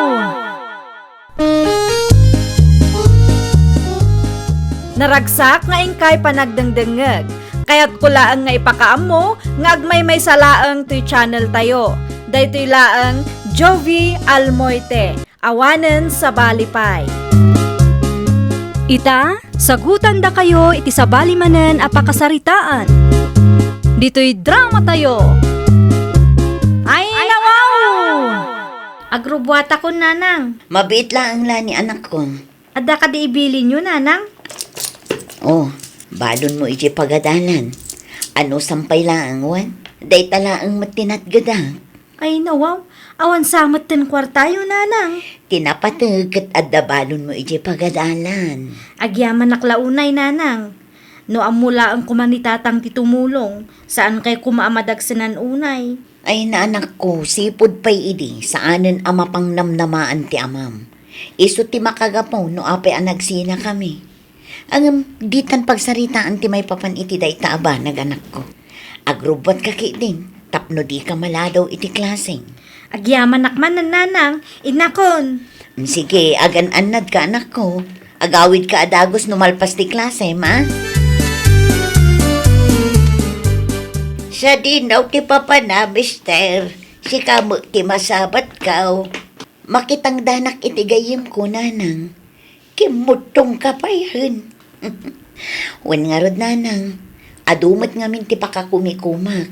Naragsak nga inkay panagdengdengngeg. Kayatko laeng nga ipakaammo nga agmaymaysa laeng toy channel tayo. Daytoy laeng Jovie Almoite. Awanen sabali pay. Ita, sagutandakayo iti sabali manen a pakasaritaan. Ditoy dramatayo. Ay, nawaw! Agrubbuatakon, nanang. Mabiit laeng la ni anakko. Adda kadi ibilinyo, nanang? Oh, balonmo idiay pagadalan. Anusam pay laeng wen? Dayta laeng met ti natgedak. Ay, nawaw. Awan sa metten kuartayo, nanang. Ti napateg ket adda balonmo idiay pagadalan. Agyamanak la unay, nanang. No ammo laeng koma ni tatang ti tumulong, saankay koma a madagsenan unay. Ay, anakko, sipud pay idi, saanen a mapangnamnamaan ti amam. Isu ti makagapu no apay a nagsinakami. Ngem, ditan pagsaritaan ti maipapan iti dayta a banag, anakko. Agrubbuatka ketdin tapno dika maladaw iti klaseng. Agyamanak manen, nanang, innakon. Sige, agan-annadka, anakko. Agawidka a dagus no malpas ti klasem, a? Sadino ti papana, mister? Sika met ti masabatko. Makitangdanak iti gayyemko, nanang. Kimmuttongka payen. Wen ngarud, nanang, adu met ngamin ti pakakumikumak.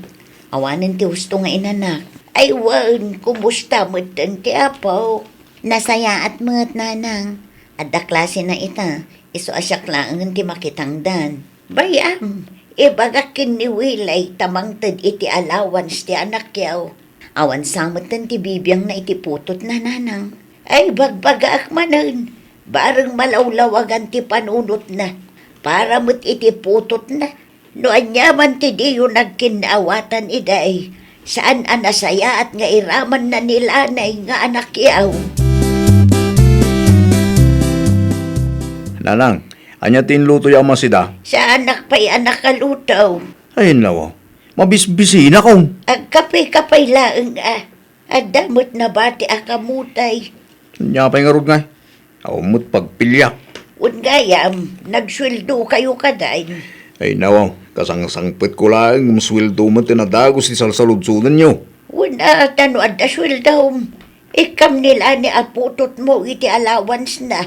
Awanen ti husto nga inanak. Ay wen, kumusta metten ti apo? Nasayaat met, nanang. Adda klasena ita, isu a siak laengen ti makitangdan. Bay-am, ibagak ken ni Wilay ta mangted iti allowance ti anakyo. Awan sa metten ti bibiangna iti putotna, nanang. Ay, bagbagaak manen, bareng malawlawagan ti panunotna para met iti putotna. No aniaman ti diyo nagkinnaawatan idi, saan a nasayaat nga iramanna ni Lanay nga anakyo. Nanang, ania ti inlutoyo a masida? Saanak pay a nakaluto. Ay, nawa. Mabisbisinakon. Agkape-kape laeng a. Adda met nabati a kamutay. Ania pay ngarud ngay? Awan met pagpiliak. Wen gayam, nagsueldokayo kadi? Ay, nawa, kasangsangpetko laeng, sueldo met ti nadagus ti salsaludsodenyo. Wen a, ta no adda sueldom, ikkam ni Lanay a putotmo iti allowance na.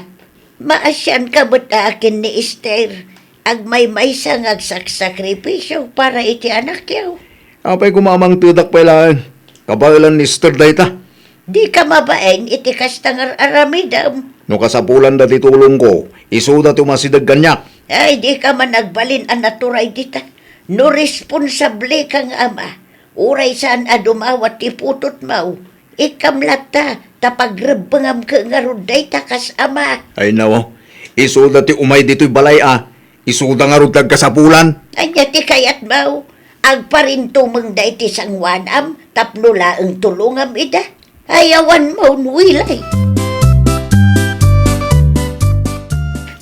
Maasianka met a ken ni Esther, agmaymaysa nga agsaksakripisio para iti anakyo. Apay koma a mangtedak pay laeng? Kabaelan ni Esther dayta. Dika mabain iti kasta nga ar-aramidem. No kasapulanda ti tulongko, isuda ti umasideg kaniak. Ay, dika man agbalin a naturay dita. No responsableka nga ama, uray saan a dumawat ti putotmo, ikkam latta, ta pagrebbengamko ngarud dayta kas ama. Ay, nawa. Isuda ti umay ditoy balay a. Isuda ngarud ti agkasapulan. Ania ti kayatmo? Agparintumeng daytoy sangoanam tapno laeng tulongam ida. Ay, awan maunwilay.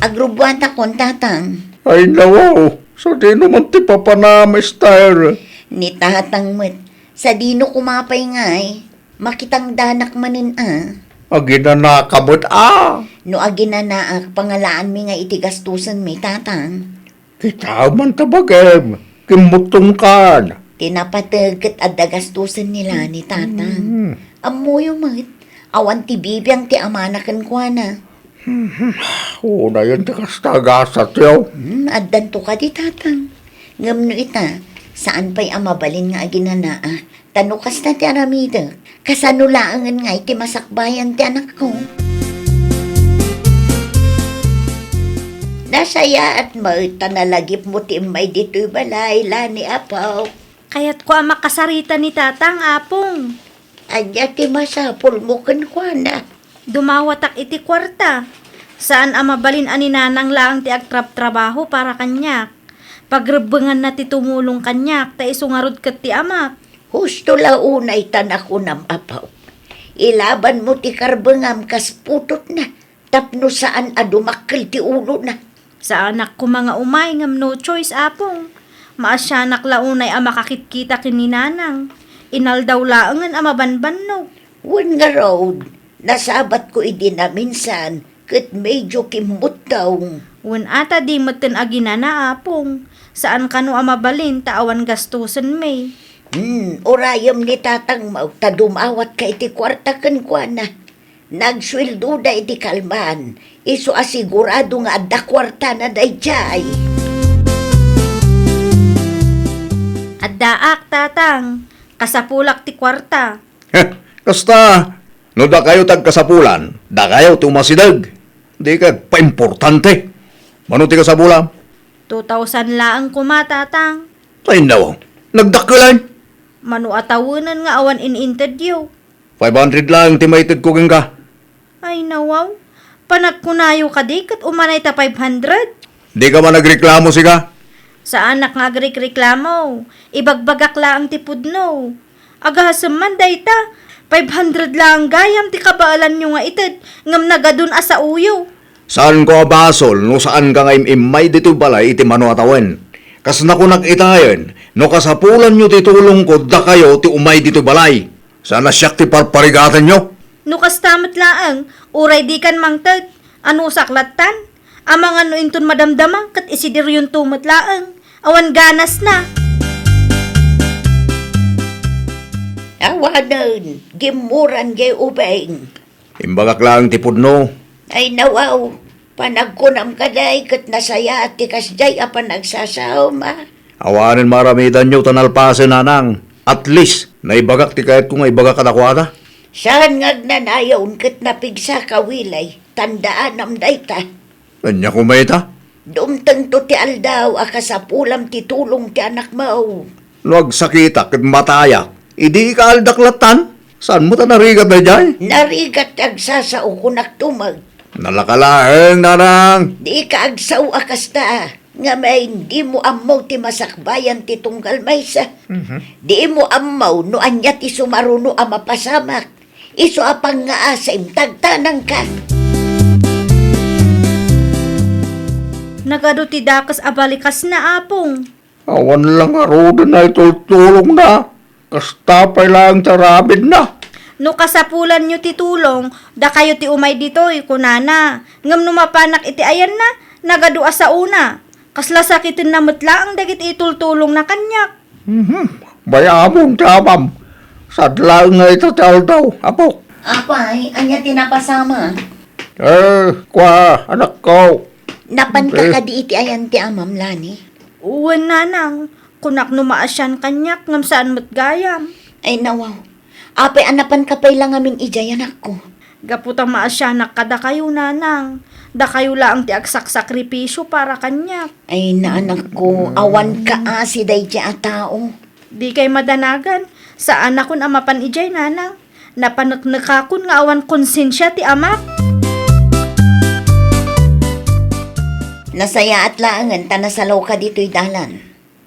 Agrubbuatakon, tatang. Ay, nawa, sadino man ti papana, mister? Ni tatang met. Sadino koma pay ngay? Makitangdanak manen a. Aginanaka met a. No aginanaak, pangalaanmi nga iti gastusenmi, tatang. Kita man ta bagim, kimmuttongkan. Ti napateg ket adda gastusen ni Lani, tatang. Hmm. Ammoyo met, awan ti bibiang ti amana kenkuana. Hmm, unayen ti kasta gasatyo. Hmm, addanto kadi, tatang. Ngem no ita, saan pay a mabalin nga aginanaak. Ta no kasta ti aramidek, kasano laengen ngay ti masakbayan ti anakko? Nasayaat met ta nalagipmo ti immay ditoy balay, Lani, apo. Kayatko a makasarita ni tatang, apong. Ania ti masapulmo kenkuana? Dumawatak iti kuarta. Saan a mabalin a ni nanang laeng ti agtrabtrabaho para kaniak. Pagrebbenganna ti tumulong kaniak, ta isu ngarud ket ti amak. Husto la unay ta nakunam, apo. Ilabanmo ti karbengam kas putotna, tapno saan a dumakkel ti ulona. Saanak koma nga umay ngem no choice, apong. Maasianak la unay a makakitkita ken ni nanang. Inaldaw laengen a mabanbannog. Wen ngarud, nasabatko idi naminsan, ket medio kimmuttong. Wen a ta di metten aginana, apong. Saan kano a mabalin ta awan gastusenmi. Hmm, urayem ni tatangmo ta dumawatka iti kuarta kenkuana. Nagsueldoda iti kalman, isu a sigurado nga adda kuartana daydiay. Addaak, Tatang. Kasapulak ti kuarta. Heh, kasta, no dakayo ti agkasapulan, dakayo ti umasideg. Di ket paimportante. Mano ti kasapulam? Two thousand laeng koma, Tatang. Ay, nawaw. Nagdakkelan. Mano a tawenen nga awan in-intedyo? Five hundred laeng ti maitedko kenka. Ay, nawaw. Panagkunayo kadi ket umanay ta five hundred? Di ka man nagreklamo, sika? Saanak nga agrekreklamo. Ibagbagak laeng ti pudno. Agasem man dayta, five hundred laeng gayam ti kabaelanyo nga ited, ngem nagadun a saoyo. Saanko a basol no saanka nga im-immay ditoy balay iti mano a tawen. Kas nakunak itayen, no kasapulanyo ti tulongko, dakayo ti umay ditoy balay. Saan a siak ti parparigatanyo? No kasta met laeng, uray dikan mangted, anusak lattan? Amangan no inton madamdama ket isidiryonto met laeng. Awan ganasna. Awanen, gimmuran jay ubing. Imbagak laeng ti pudno. Ay, nawaw, panagkunam kadi ket nasayaat ti kasdiay a panagsasaom, a. Awanen maaramidanyo ta nalpasen, nanang. At least, naibagak ti kayatko nga ibaga kadakuada. Saan nga agnanayon ket napigsa ka, Willy. Tandaanam dayta. Ania koma ita? Dumtengto ti aldaw a kasapulam ti tulong ti anakmo. No agsakitak ket matayak, idi ikaaldak lattan? Saan met a narigat daydiay? Narigat ti agsasao, kunak tumek. Nalaka laeng, nanang. Di ka agsao a kasta, ngem dimo ammo ti masakbayan ti tunggal maysa. Mhm. Dimo ammo no ania ti sumaruno a mapasamak. Isu a pangngaasim, tagtanangka. Nagadu ti dakes a balikasna, Apong. Awan la ngaruden a itultulongna. Kasta pay laeng ti aramidna. No kasapulanyo ti tulong, dakayo ti umay ditoy, kunana. Ngem no mapanak iti ayanna, nagadu a saona. Kasla sakitenna met laeng dagiti itultulongna kaniak. Mhm. Mayamon ti amam. Sad laeng nga ita ti aldaw, apo. Apay, ania ti napasamak? Eh, kua, anakko. Napanka Eh. kadi iti ayan ti amam, Lani? Wen, nanang. Kunak no maasian kaniak, ngem saan met gayam. Ay, nawaw. Apay a napanka pay la ngamin idiay, anakko? Gapu ta maasianak kadakayo, nanang. Dakayo laeng ti agsaksakripisio para kaniak. Ay, naanakko, awan kaasi daydiay a tao. Dikay madanagan. Saanakon a mapan idiay, nanang. Napaneknekakon nga awan konsensia ti amak. Nasayaat laengen ta nasalawka ditoy dalan.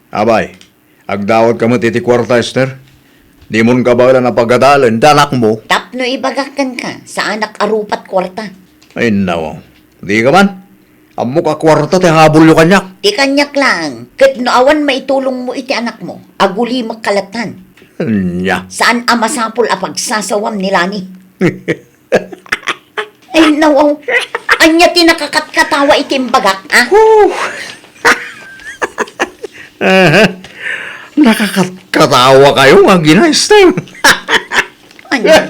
Abay, agdawatka met iti kuarta, Esther. Dimon kabaelan a pagadalen ti anakmo. Tapno ibagak kenka, saanak a rupat kuarta. Ay, nawaw. Di ka man. Ammok a kuarta ti habulyo kaniak. Ti kaniak laeng, ket no awan maitulongmo iti anakmo, agulimekka lattan. Ania? Saan a masapul a pagsasawam ni Lani. Ay, nawaw. Ania ti nakakatkatawa iti imbagak, a? Huh. Aha. Nakakatkatawa kayo nga ginaysten. Ania?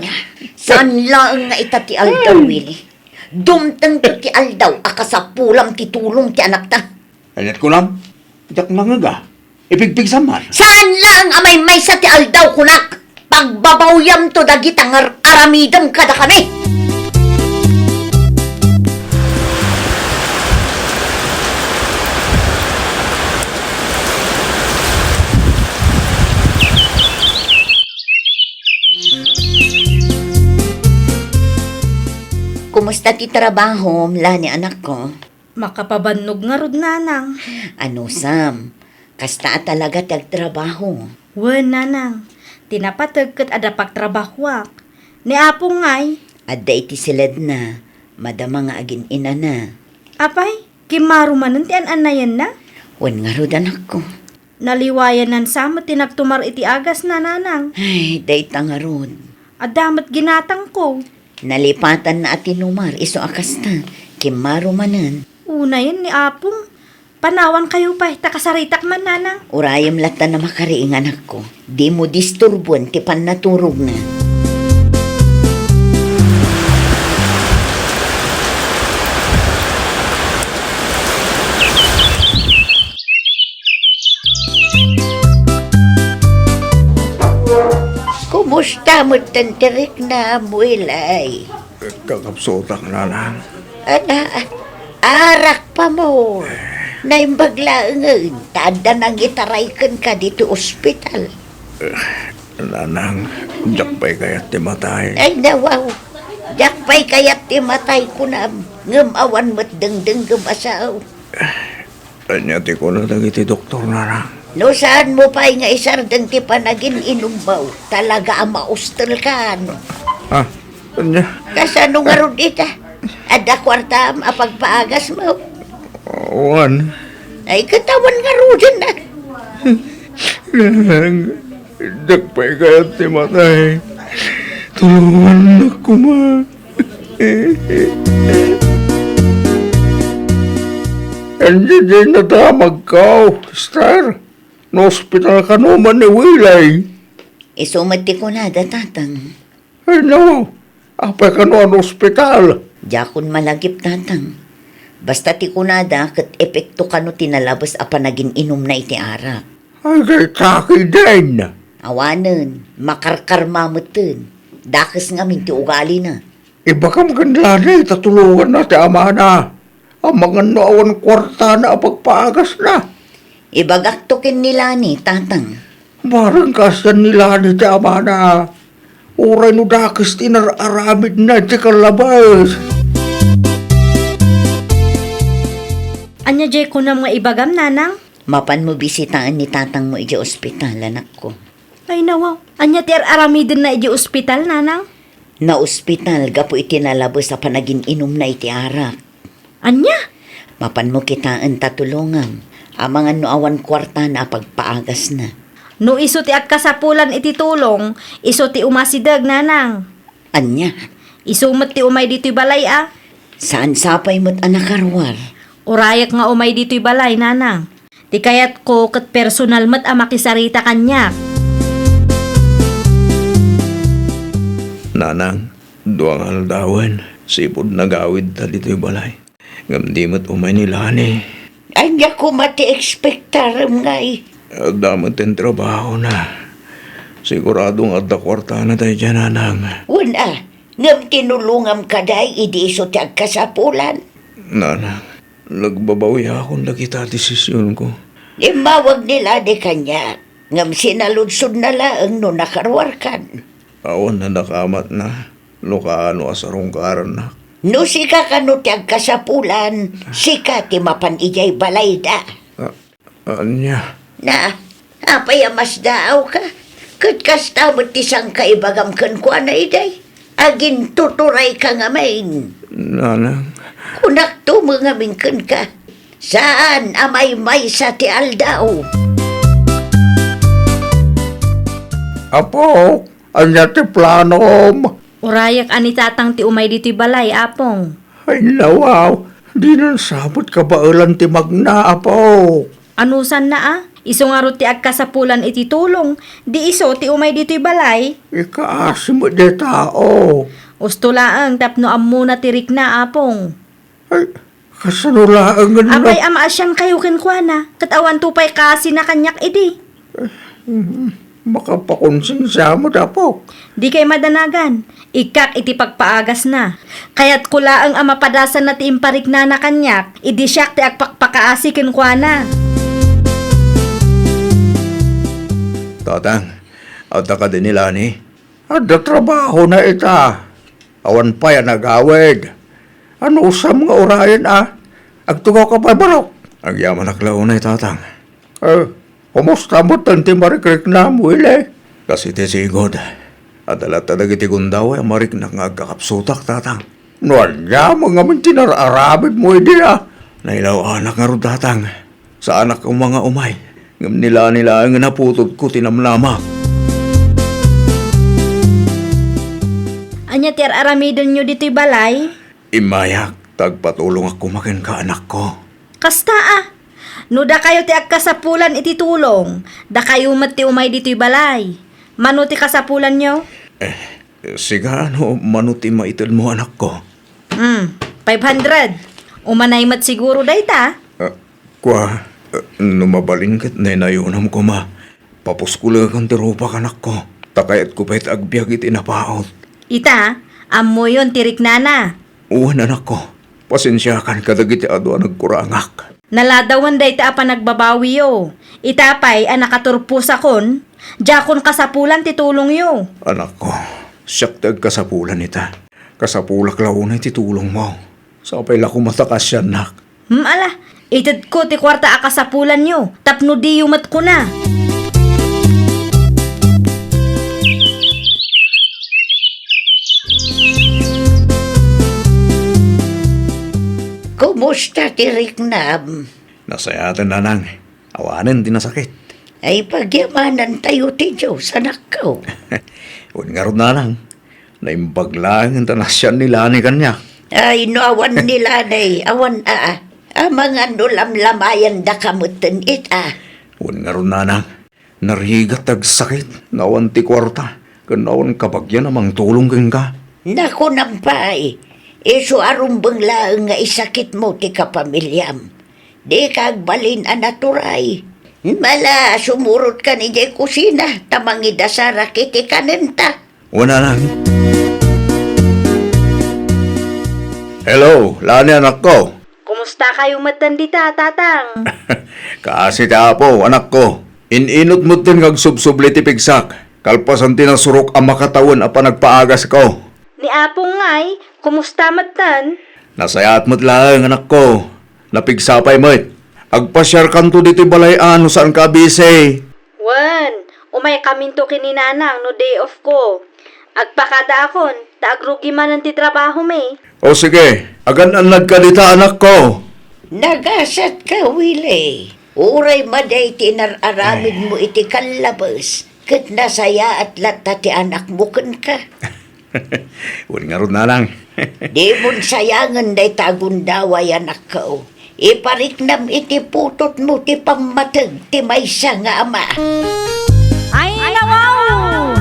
Saan laeng nga ita ti aldaw, Willie? Dumtengto ti aldaw a kasapulam ti tulong ti anakta. Kayat ko lang, diak mangega. Ipigpigsam man. Saan laeng a maymaysa ti aldaw, kunak? Pagbabawyamto dagita nga ar-aramidem kadakami. Kumusta ti trabahom, Lani, anakko? Makapabannog ngarud, nanang. Anusam, kasta a talaga ti agtrabaho? Wen, nanang. Ti napateg ket adda pagtrabahoak. Ni Apong ngay? Adda iti siledna, madama nga agin-inana. Apay, kimmaro manen ti an-annayanna? Wen ngarud, anakko. Naliwayanan sa met ti nagtumar iti agasna, nanang. Ay, dayta ngarud. Adda met ginatangko. Nalipatanna a tinumar, isu a kasta. Kimmaro manen. Unayen ni Apong. Panawankayo pay, ta kasaritak man, nanang. Urayem latta a makariing, anakko. Dimo disturboen ti pannaturogna. Kumusta metten ti riknam, Wilay? Kakabsutak, nanang. Ana, arak pa mo. Naimbag laengen, ta adda nangitaray kenka ditoy ospital. Nanang, diak pay kayat ti matay. Ay, nawaw. Diak pay kayat ti matay, kunam, ngem awan met dengdengngem a sao. Ania ti kuna dagiti doktor, nanang? No saanmo pay nga isardeng ti panagin-inummo, talaga a maustelkan. Ah, ania? Kasano ngarud ita? Adda kuartam a pagpaagasmo? Awan. Ay, ket awan ngaruden, a. Nanang, diak pay kayat ti matay. Tulongannak koma. Ania diay nadamagko, sister? Naospital kano man ni Wilay? Isu met ti kunada, Tatang. Ay, no. Apay kano a naospital? Diakon malagip, Tatang. Basta ti kunada, ket epekto kano ti nalabes a panagin-inumna iti arak. Ay, dayta ketdin. Awanen, makarkarma metten. Dakes ngamin ti ugalina. Ibagam ken Lani ta tulonganna ti amana. Amangan no awan kuartana a pagpaagasna. Ibagakto ken ni Lani, Tatang. Bareng kaasian ni Lani ti amana. Uray no dakes ti inar-aramidna iti kallabes. Ania diay kunam nga ibagam, Nanang? Mapanmo bisitaen ni tatangmo idiay ospital, anakko. Ay, nawaw. Ania ti ar-aramidenna idiay ospital, Nanang? Naospital gapu iti nalabes a panagin-inumna iti arak. Ania? Mapanmo kitaen ta tulongam, amangan no awan kuartana a pagpaagasna. No isu ti agkasapulan iti tulong, isu ti umasideg, Nanang. Ania? Isu met ti umay ditoy balay a. Saan sapay met a nakaruar? Urayek nga umay ditoy balay, Nanang. Ti kayatko ket personal met a makisarita kaniak. Nanang, dua nga aldawen, sipud nagawidta ditoy balay. Ngem di met umay ni Lani. Ania koma ti ekspektarem ngay? Adda met ti trabahona. Sigurado nga adda kuartana daydiay, Nanang. Wen a, ngem tinulongam kadi idi isu ti agkasapulan. Nanang, nagbabawiakon dagita a desisionko. Immawag ni Lani kaniak, ngem sinaludsodna laeng no nakaruarkan. Awan nadakamatna no kaano a sarungkarannak. No sika kano ti agkasapulan, sika ti mapan idiay balayda. A-, ania? Na, apay a masdaawka? Ket kasta met ti sangkaibagam kenkuana idiay. Agintuturayka ngamin. Nanang. Kunakto met ngamin kenka. Saan a maymaysa ti aldaw. Apo, ania ti planom? Urayek a ni Tatang ti umay ditoy balay, Apong. Ay, nawaw, dinan sa met kabaelan ti magna, Apo. Anusanna a? Isu ngarud ti agkasapulan iti tulong, di isu ti umay ditoy balay. Ikaasi met dayta, o. Usto laeng tapno ammona ti rikna, Apong. Ay, kasano laengen no... Apay a maasiankayo kenkuana, ket awanto pay kaasina kaniak idi? Mm, makapakonsensia met, Apok. Dikay madanagan, ikkak iti pagpaagasna. Kayatko laeng a mapadasanna ti impariknana kaniak, idi siak ti agpakpakaasi kenkuana. Tatang, adda kadi ni Lani? Adda trabahona ita. Awan pay a nagawid. Anusam nga urayen a? Agtugawka pay, barok. Agyamanak la unay, Tatang. Eh, kumusta met ti marikriknam, Willy? Kas iti sigud, adda latta dagiti gundaway a mariknak nga agkakapsutak, Tatang. No ania met ngamin ti nar-aramidmo idi a? Nailaw-anak ngarud, Tatang. Saanak koma nga umay, ngem ni Lani laeng nga naputodko ti namnamak. Ania ti ar-aramidenyo ditoy balay? Immayak, ta agpatulongak koma kenka, anakko. Kasta a, no dakayo ti agkasapulan iti tulong, dakayo met ti umay ditoy balay. Mano ti kasapulanyo? Eh, sika, no mano ti maitedmo, anakko? Hmm, five hundred. Umanay met siguro dayta? Ah, kua, ah, no mabalin ket naynayonam koma. Papuskoleken ti rupak, anakko. Ta kayatko pay ti agbiag iti napaut. Ita, ammoyon ti riknana. Wen, anakko, pasensiakan kadagiti adu a nagkurangak. Naladawen dayta a panagbabawiyo. Ita pay a nakaturposakon, diakon kasapulan ti tulongyo. Anakko, siak ti agkasapulan ita. Kasapulak la unay ti tulongmo. Sapay la koma ta kaasiannak. Hmm, ala, itedko ti kuarta a kasapulanyo tapno diyo met kuna. Kumusta ti riknam? Nasayaten, nanang. Awanen ti nasakit. Ay, pagyamanantayo ti Dios, anakko. Wen ngarud, nanang. Naimbag laeng ta naasian ni Lani kaniak. Ay, no awan ni Lani, awan a, a, amangan no lamlamayandaka metten ita. Wen ngarud, nanang, narigat ti agsakit, no awan ti kuarta, ken no awan kabagian a mangtulong kenka. Nakunam pay, isu a rumbeng laeng nga isakitmo ti kapamiliam. Dika agbalin a naturay. Mala, sumurotka idiay kusina, ta mangidasarak iti kanenta. Wen, nanang. Hello, Lani, anakko. Kumusta kayo metten dita, Tatang? Kaasi ti Apo, anakko. In-inut metten nga agsubsubli ti pigsak. Kalpasan ti nasurok a makatawen a panagpaagasko. Ni Apo ngay, kumusta metten? Nasayaat met laeng, anakko. Napigsa pay met. Agpasiarkanto ditoy balay a no saanka a busy. Wen, umaykaminto ken ni Nanang no day off ko. Agpakadaakon, ta agrugi manen ti trabahomi. O sige, agan-annadka dita, anakko. Nagasatka, Willie. Uray madi ti inar-aramidmo iti kallabes, ket nasayaat latta ti anakmo kenka. Wen ngarud, nanang. Dimon sayangen dayta a gundaway, anakko. Ipariknam iti putotmo ti pammateg ti maysa nga ama. Ay, nawaw!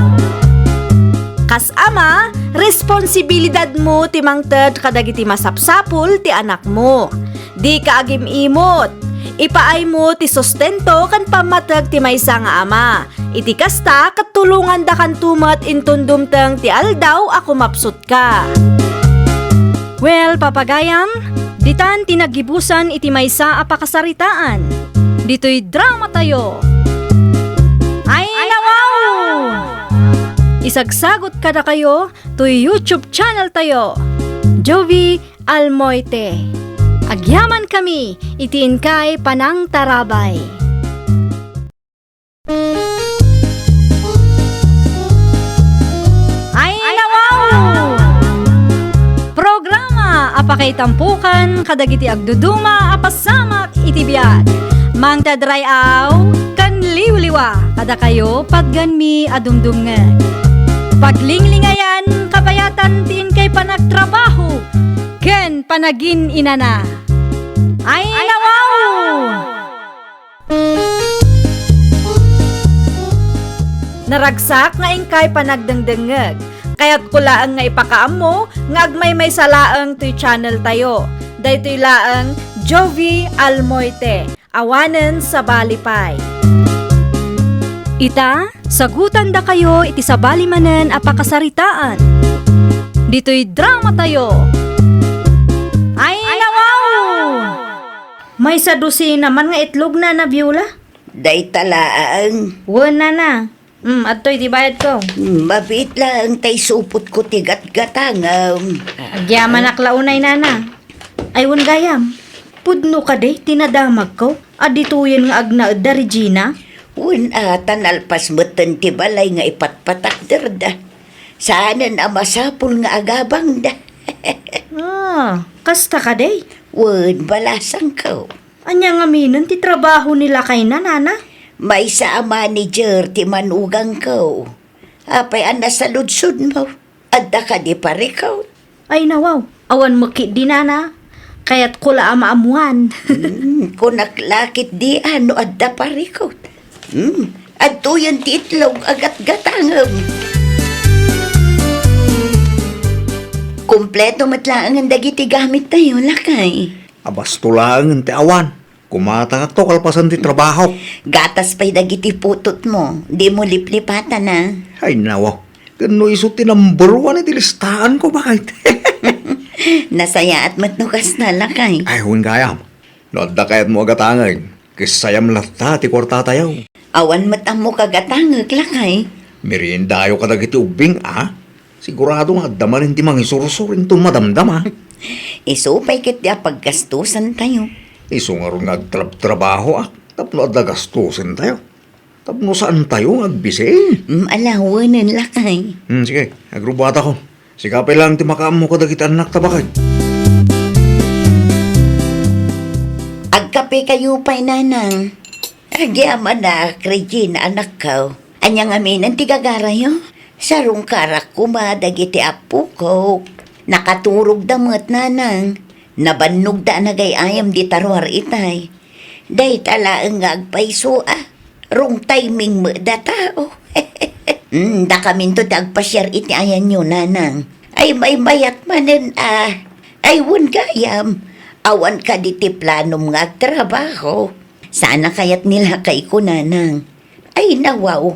Kas ama, responsibilidadmo ti mangted kadagiti masapsapul ti anakmo. Dika agim-imot. Ipaaymo ti sustento ken pammateg ti maysa nga ama. Iti kasta, ket tulongandakanto met inton dumteng ti aldaw a kumapsutka. Well, papagayam, ditan ti naggibusan iti maysa a pakasaritaan. Ditoy dramatayo. Ay, nawaw! Isagsagot kadakayo toy YouTube channeltayo, Jovie Almoite. Agyamankami iti inkay panangtarabay. Ay, nawaw! Programa a pakaitampokan kadagiti agduduma a pasamak iti biag. Mangted ray-aw ken liwliwa kadakayo patgenmi a dumdumngeg. Paglinglingayan kabayatan ti inkay panagtrabaho ken panagin-inana. Ay, nawaw! Naragsak nga inkay panagdengdengngeg. Kayatko laeng nga ipakaammo nga agmaymaysa laeng toy channeltayo. Daytoy laeng Jovie Almoite, awanen sabali pay. Ita, sagutandakayo iti sabali manen a pakasaritaan. Ditoy dramatayo. Ay, nawaw! Maysa dosena man nga itlog, Nana Viola? Dayta laeng. Wen, Nana. Mm, adtoy ti bayadko. Mm, mabiit laeng tay supotko ti gatgatangem. Agyamanak la unay, Nana. Ay, wen gayam, pudno kadi ti nadamagko a ditoyen nga agnaed da Regina? Wen a, ta nalpas metten ti balay nga ipatpatakderda. Saanen a masapul nga agabangda. Ah, kasta kadi? Wen, balasangko. Ania ngaminen ti trabaho ni lakayna, Nana? Maysa a manager ti manugangko. Apay a nasaludsodmo? Adda kadi parikut? Ay, nawaw, awan met ketdi, Nana. Kayatko la a maammuan. Hmm, kunak la ketdi a no adda parikut. Hmm, adtoyen ti itlog a gatgatangem. Kompleto met laengen dagiti gamittayo, lakay. Abasto laengen ti awan. Umatangakto kalpasan ti trabahok. Gatas pay dagiti putotmo. Dimo liplipatan, a. Ay, nawa. Ken no isu ti number one iti listaanko, bakit? Nasayaat met no kasta, lakay. Ay, wen gayam. No adda kayatmo a gatangen, kessayam latta ti kuartatayo. Awan met ammok a gatangek, lakay. Meriendayo kadagiti ubbing, a? Sigurado nga adda manen ti mangisursor inton madamdama. Isu pay ket ti apaggastosantayo. Isu ngarud nga agtrabtrabahoak tapno adda gastosantayo. Tapno saantayo nga agbising. Mm, ala, wenen, lakay. Hmm, sige, agrubbuatako. Sika pay laeng ti makaammo kadagiti annakta, baket. Agkapekayo pay, nanang. Agyamanak, Regina, anakko. Ania ngamin ti gagarayo? Sarungkarak koma dagiti appokok. Nakaturogda met, nanang. Nabannogda a nagay-ayam dita ruar itay. Dayta laeng nga agpayso a. Wrong timing met data, o. Hmm, dakaminto ti agpasiar iti ayanyo, nanang. Ay, maymayat manen a. Ay, wen gayam. Awan kadi ti planom nga agtrabaho. Saan a kayat ni lakayko, nanang. Ay, nawaw.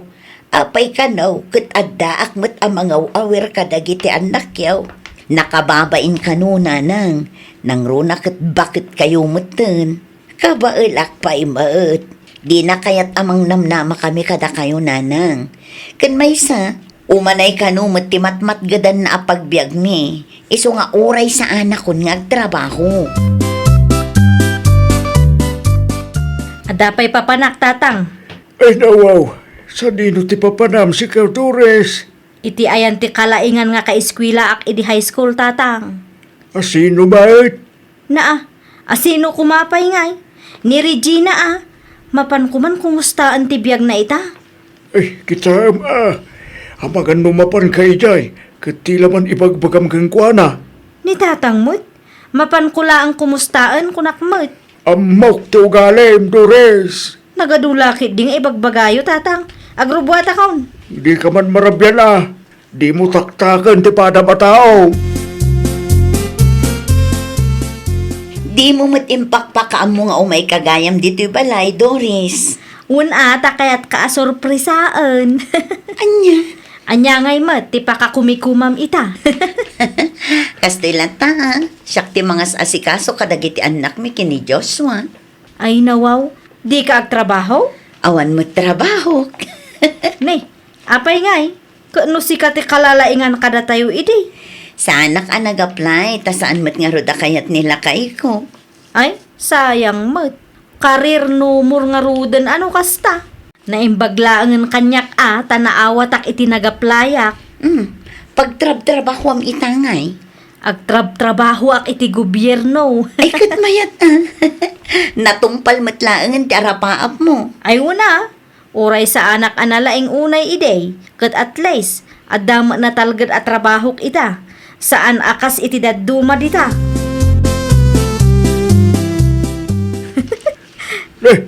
Apay kano, ket addaak met a mangaw-awir kadagiti annakyo. Nakababain kano, nanang. Nangruna ket baketkayo metten. Kabaelak pay met. Dina kayat a mangnamnama kami kadakayo, nanang. Ken maysa, umanay kano met ti matmatgedanna a pagbiagmi, isu nga uray saanakon nga agtrabaho. Adda pay papanak, tatang. Ay, nawaw, sadino ti papanam, sika, Dores? Iti ayan ti kalaingan nga kaeskuelaak idi high school, tatang. A sino met? Naa, a sino koma pay ngay? Ni Regina a. Mapan koman kumustaen ti biagna ita? Ay, kitaem a. Amangan no mapanka idiay, ket ti la man ibagbagam kenkuana. Ni tatang met, mapanko laeng kumustaen, kunak met. Ammok ti ugalim, Dores. Nagadu la ketdi nga ibagbagayo, tatang. Agrubbuatakon. Dika man marabian a. Dimo taktaken ti padam a tao. Dimo met impakpakaammo nga umayka gayam ditoy balay, Doris. Wen a, ta kayatka a sorpresaen. Ania? Ania ngay met ti pakakumikumam ita? Kastoy latta, a. Siak ti mangas-asikaso kadagiti annakmi ken ni Joshua. Ay, nawaw, dika agtrabaho? Awan met trabahok. Ne, apay ngay? Ket no sika ti kalalaingan kadatayo idi? Saanak a nag-apply, ta saan met ngarud a kayat ni lakayko. Ay, sayang met. Career no more ngaruden a no kasta. Naimbag laengen kaniak a, ta naawatak iti nag-applyak. Hmm, pagtrabtrabahoam ita ngay? Agtrabtrabahoak iti gobierno. Ay, ket mayat a. Natungpal met laengen ti arapaapmo. Ay, wen a. Uray saanak a nalaing unay idi, ket at least, adda met natalged a trabahok ita. Saan a kas iti dadduma dita. Eh,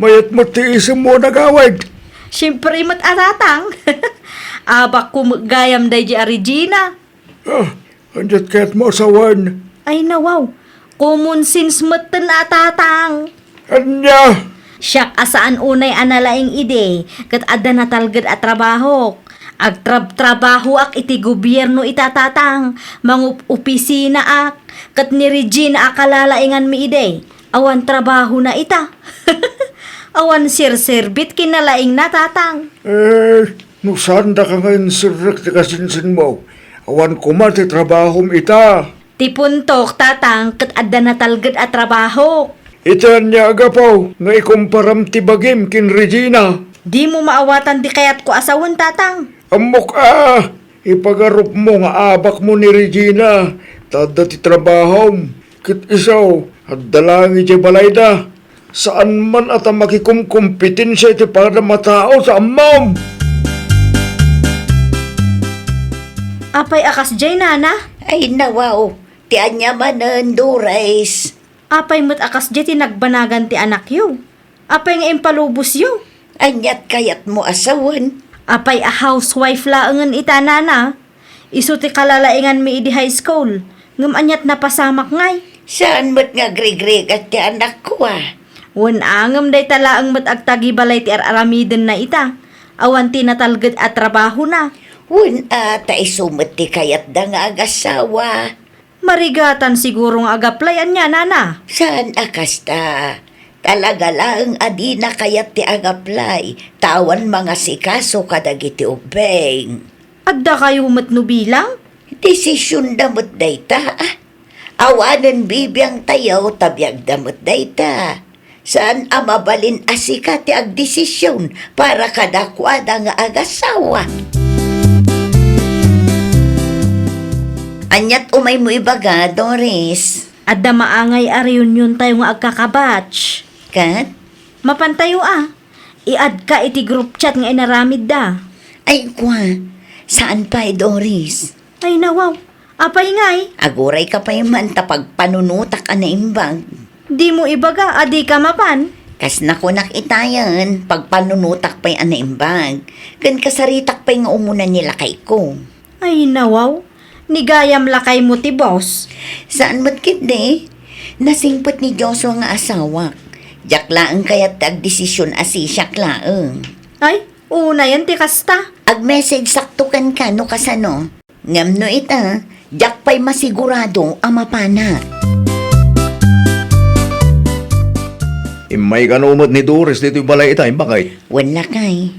mayat met ti isemmo a nagawid. Siempre met a, tatang. Abakko met gayam daydi a Regina. Ah, aniat kayatmo a sawen? Ay, nawaw. Common sense metten a, tatang. Ania? Siak a saan unay a nalaing idi, ket adda natalged a trabahok. Agtrabtrabahoak iti gobierno ita, tatang. Mangup-opisinaak, ket ni Regina a kalalainganmi idi. Awan trabahona ita. Awan serserbit ken nalaingna, tatang. Eh, no saandaka nga inserrek ti kasinsinmo, awan koma ti trabahom ita. Ti puntok, tatang, ket adda natalged a trabahok. Iti ania a gapu nga ikumparam ti bagim ken Regina? Dimo maawatan ti kayatko a sawen, tatang. Ammok a, ipagarupmo nga abakmo ni Regina, ta adda ti trabahom. Ket isu, adda laeng idiay balayda. Saan man a ta makikumkompetensia iti padam a tao sa ammom. Apay a kasdiay, nana? Ay, nawaw. Ti ania manen, Dores? Apay met a kasdiay ti nagbanagan ti anakyo? Apay nga impalubosyo? Aniat kayatmo a sawen? Apay a housewife laengen ita, nana? Isu ti kalalainganmi idi high school, ngem aniat napasamak ngay? Saan met nga agrigrigat ti anakko a? Wen a ngem dayta laeng met agtagibalay ti ar-aramidenna ita. Awan ti natalged a trabahona. Wen a, ta isu met ti kayatda nga agasawa. Marigatan siguro nga agaplay ania, nana? Saan a kasta. Talaga laeng a dina kayat ti agaplay, ta awan mangasikaso kadagiti ubbing. Addakayo met no bilang? Desisionda met dayta, ah. Awanen bibiangtayo ta biagda met dayta. Saan a mabalin a sika ti agdesision para kadakuada nga agasawa. Aniat umaymo ibaga, Doris? Adda maangay a reuniontayo nga agkakabatch. Ket? Mapantayo a. I-add-ka iti group chat nga inaramidda. Ay, kwa. Saan pay, Doris? Ay, nawaw. Apay ngay? Agurayka pay man ta pagpanunotak a naimbag. Dimo ibaga a dika mapan? Kas nakunak itayen, pagpanunotak pay a naimbag. Ken kasaritak pay nga umuna ni lakayko. Ay, nawaw. Ni gayam lakaymo ti boss. Saan met ketdi? Nasingpet ni Joshua nga asawak. Diak laeng kayat ti agdesision a sisiak laeng. Ay, unayen ti kasta. Ag-message sakto kenka no kasano. Ngem no ita, diak pay masigurado a mapanak. Immay kano met ni Doris ditoy balay ita, imbagay? Wen lakay.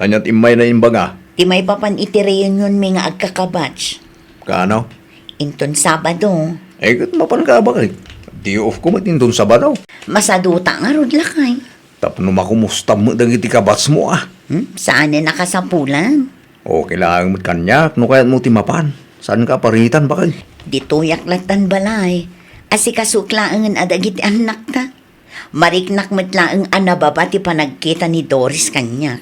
Aniat immay na imbaga? Ti maipapan iti reunionmi nga agkakabatch. Kano? Inton Sabado. Ay, ket mapan ka, abakay. Day off ko met inton Sabado. Masaduta ngarud lakay. Tapno makumusta met dagiti kabatchmo, ah. Hmm? Saanen a kasapulan? Okay laeng met kaniak, no kayatmo ti mapan. Saanka a paritan, bakay? Ditoyak lattan balay. Asikasok laengen a dagiti annakta. Mariknak met laeng a nababa ti panagkita ni Doris kaniak.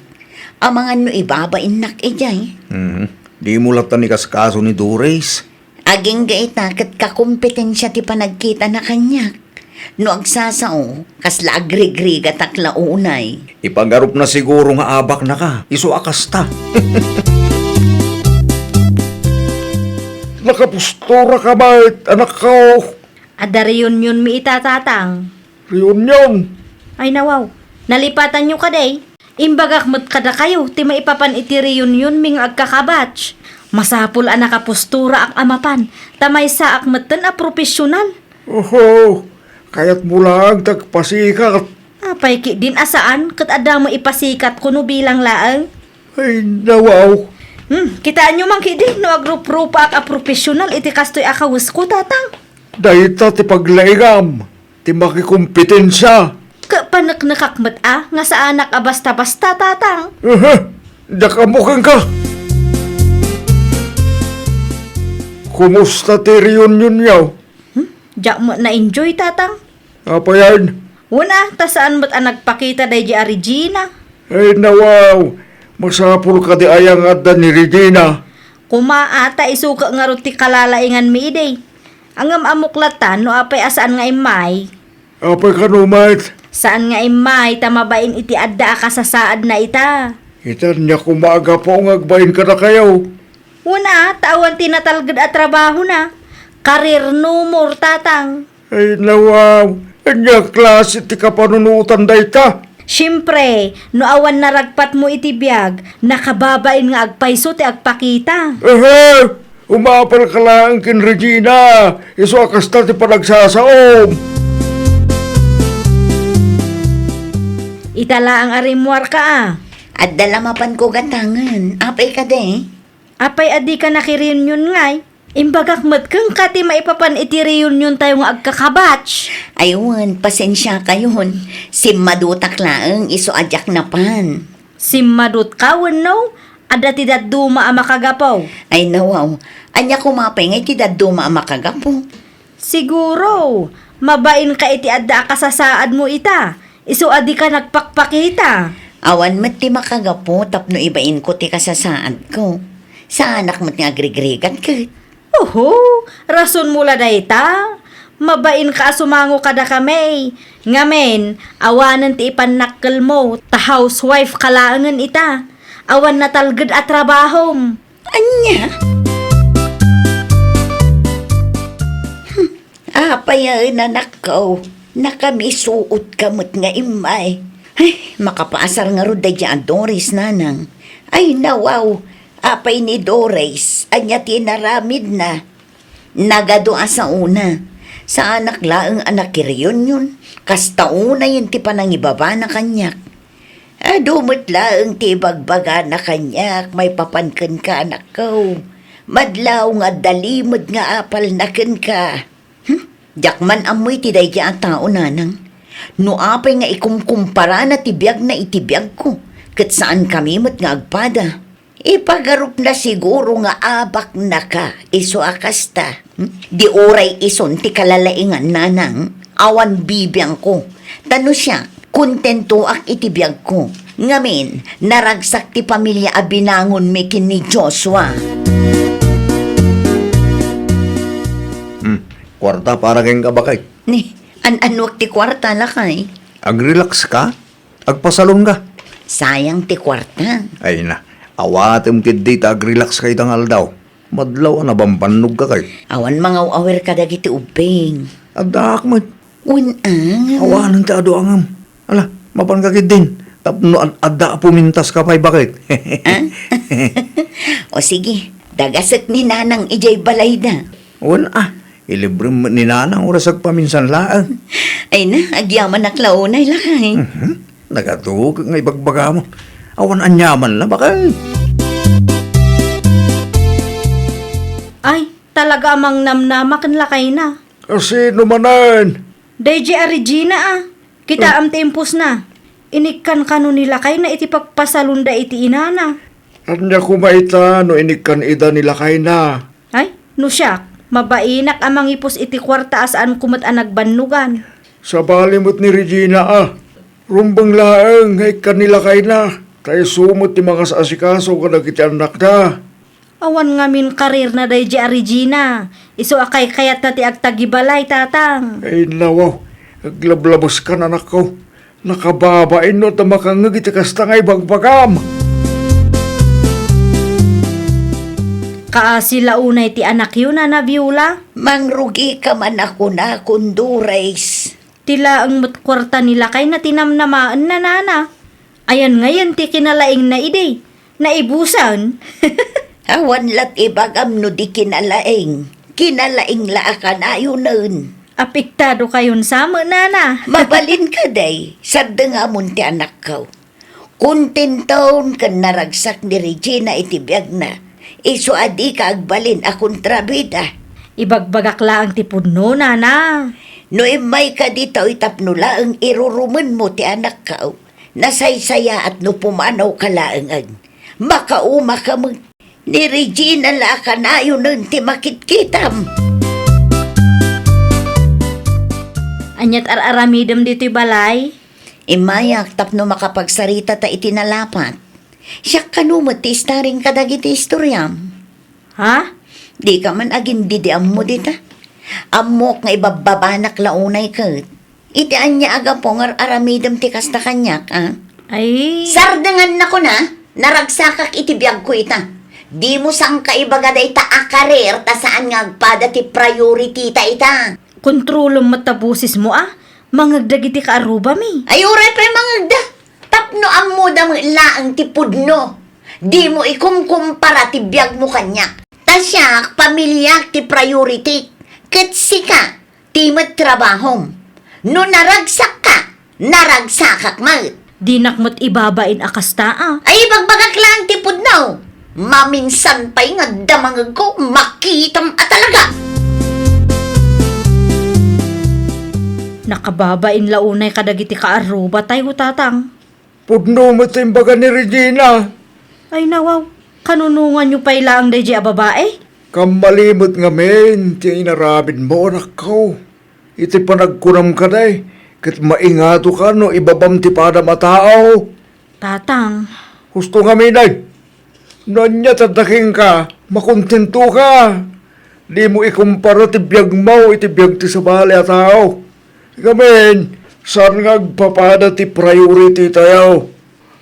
Amangan no ibabainnak idiay. Mhm. Dimo lattan ikaskaso ni Doris. Agingga ita ket kakompetensia ti panagkitana kaniak. No agsasao, kasla agrigrigatak la unay. Ipagarupna siguro nga abaknaka, isu a kasta. Nakaposturaka met, anakko. Adda reunionmi ita, tatang. Reunion? Ay, nawaw. Nalipatanyo kadi? Imbagak met kadakayo ti maipapan iti reunionmi nga agkakabatch. Masapul a nakapostoraak a mapan, ta maysaak metten a profesional. Oho, kayatmo laeng ti agpasikat. Apay ketdin a saan ket adda met ipasikat kuno bilang laeng? Ay, nawaw. Hmm, kitaenyo man ketdi no agruprupaak a profesional iti kastoy a kawesko, tatang. Dayta ti paglaingam ti makikompetensia. Ket paneknekak met a nga saanak a basta-basta, tatang. Ehe, diak ammo kenka. Kumusta ti reunionyo? Hmm? Diak met na-enjoy, tatang. Apayen? Wen a, ta saan met a nagpakita daydi a Regina. Ay, nawaw. Masapul kadi aya nga adda ni Regina? Koma a, ta isu ket ngarud ti kalalainganmi idi. Ngem ammok latta no apay a saan nga immay. Apay kano met? Saan nga immay ta mabain iti adda a kasasaadna ita. Ita, ania koma a gapu nga agbain kadakayo? Wen a, ta awan ti natalged a trabahona. Career no more, tatang. Ay, nawaw, ania klase ti kapanunotan dayta? Siempre, no awan naragpatmo iti biag, nakababain nga agpayso ti agpakita. Ehe! Umapalka laeng ken Regina, isu a kasta ti panagsasaom. Ita laeng a rimmuarka a. Adda la mapanko gatangen. Apay kadi? Apay a dika nakireunion ngay? Imbagak met kenka ti maipapan iti reuniontayo nga agkakabatch. Ay wen, pasensiakayon. Simmadutak laeng isu a diak napan. Simmadutka wenno? Adda ti dadduma a makagapu. Ay nawaw, ania koma pay ngay ti dadduma a makagapu? Siguro, mabainka iti adda a kasasaadmo ita. Isu a dika nagpakpakita. Awan met ti makagapu tapno ibainko ti kasasaadko. Saanak met nga agrigrigat ket. Oho, rasonmo la dayta. Mabainka a sumango kadakami. Ngamin, awanen ti ipannakkelmo, ta housewife ka laengen ita. Awan natalged a trabahom. Ania? Hmm, apayen, anakko? Nakamisuot ka met nga immay. Ay, makapaasar ngarud daydi a Doris, nanang. Ay, nawaw. Apay ni Doris, ania ti inaramidna? Nagadu a saona. Saanak laeng a nakireunyon. Kasta unayen ti panangibabana kaniak. Adu met laeng ti ibagbagana kaniak maipapan kenka, anakko. Madlaw nga adda limed nga apalna kenka. Hmm? Diak man ammo iti daydi a tao, nanang. No apay nga ikumkumparana ti biagna iti biagko, ket saankami met nga agpada. Ipagarupna siguro nga abaknaka, isu a kasta. Hmm? Di uray isun ti kalalaingan, nanang, awan bibiangko. Ta no siak, kontentoak iti biagko. Ngamin, naragsak ti pamilia a binangonmi ken ni Joshua. Hmm, kuarta para kenka, baket. Ni, an-anuak ti kuarta, lakay? Agrelax ka? Agpasalon ka? Sayang ti kuarta. Ay na, awatem ketdi ta agrelax ka ita nga aldaw. Madlaw a nabambannog ka kay. Awan mangaw-awir kadagiti ubbing. Addaak met. Wen, ah. Awanen ti adu a ngem. Ala, mapan ka ketdin. Tapno ad-, adda a pumintas ka pay, baket. Ah? O sige, dagasek ni nanang idiay balayda. Wen, ah, ilibrem met ni nanang, uray agpaminsan laeng. Ay na, agyamanak la unay, lakay. Mhm. Nagadukek nga ibagbagam. Awan aniaman la, baket. Ay, talaga a mangnamnama ken lakayna. Kasino manen? Daydi a Regina, ah. Kitaem ti impusna. Inikkan kano ni lakayna iti pagpasalonda iti inana. Ania koma ita no inikkan ida ni lakayna? Ay, no siak, mabainak a mangipus iti kuarta a saanko met a nagbannogan. Sabali met ni Regina, a. Rumbeng laeng nga ikkan ni lakayna, ta isu met ti mangas-asikaso kadagiti annakda. Awan ngamin karirna daydi a Regina. Isu a kaykayatna ti agtagibalay, tatang. Ay, nawaw. Aglablabeskan, anakko. Nakababain no adda makangngeg iti kasta nga ibagbagam. Kaasi la unay ti anakyo, Nana Viola? Mangrugika man a kuna, Condores. Ti laeng met kuarta ni lakayna ti namnamaenna, nana. Ayan ngayen ti kinalaingna idi? Naibusan? Awan lat ibagam no di kinalaing. Kinalaing la a kanayonen. Apektado kayon sa met, nana. Mabalin ka, day. Sardengamon ti anakko. Kontenton ken naragsak ni Regina iti biagna. Isu a dika agbalin a kontrabida. Ibagbagak laeng ti pudno, nana. No immay ka ditoy tapno laeng irurumenmo ti anakko, nasaysayaat no pumanawka laengen. Makaumaka met. Ni Regina la a kanayonen ti makitkitam. Aniat ar-aramidem ditoy balay? Immayak tapno makapagsaritata iti nalapat. Siak kano met ti starring kadagiti istoriam. Ha? Dika man agin-, didi ammo dita. Ammok nga ibabbabanak la unay ket. Iti ania a gapu nga ar-aramidem ti kasta kaniak, a? Ay. Sardengannak, kuna, naragsakak iti biagko ita. Dimo sangka ibaga dayta a karir ta saan nga agpada ti priority ta ita. Kontrolem met ta bosesmo, a. Mangeg dagiti kaarrubami. Ay, uray pay mangegda. Tapno ammoda met laeng ti pudno. Dimo ikumkumpara ti biagmo kaniak. Ta siak, pamiliak ti priority. Ket sika, ti met trabahom. No naragsakka, naragsakak met. Dinak met ibabain a kasta, a. Ay, ibagbagak laeng ti pudno. Maminsan pay nga adda mangegko, makitam a talaga. Nakababain la unay kadagiti kaarruba tayo, tatang. Pudno met ti imbaga ni Regina. Ay, nawaw, kanunonganyo pay laeng daydi a babai? Kammali met ngamin ti inaramidmo, anakko. Iti panagkunam kadi, ket maingatoka no ibabam ti padam a tao. Tatang. Husto ngamin, ay. No ania ti adda kenka, makontentoka. Dimo ikumpara ti biagmo iti biag ti sabali a tao. Ngamin, saan nga agpapada ti priority tayo.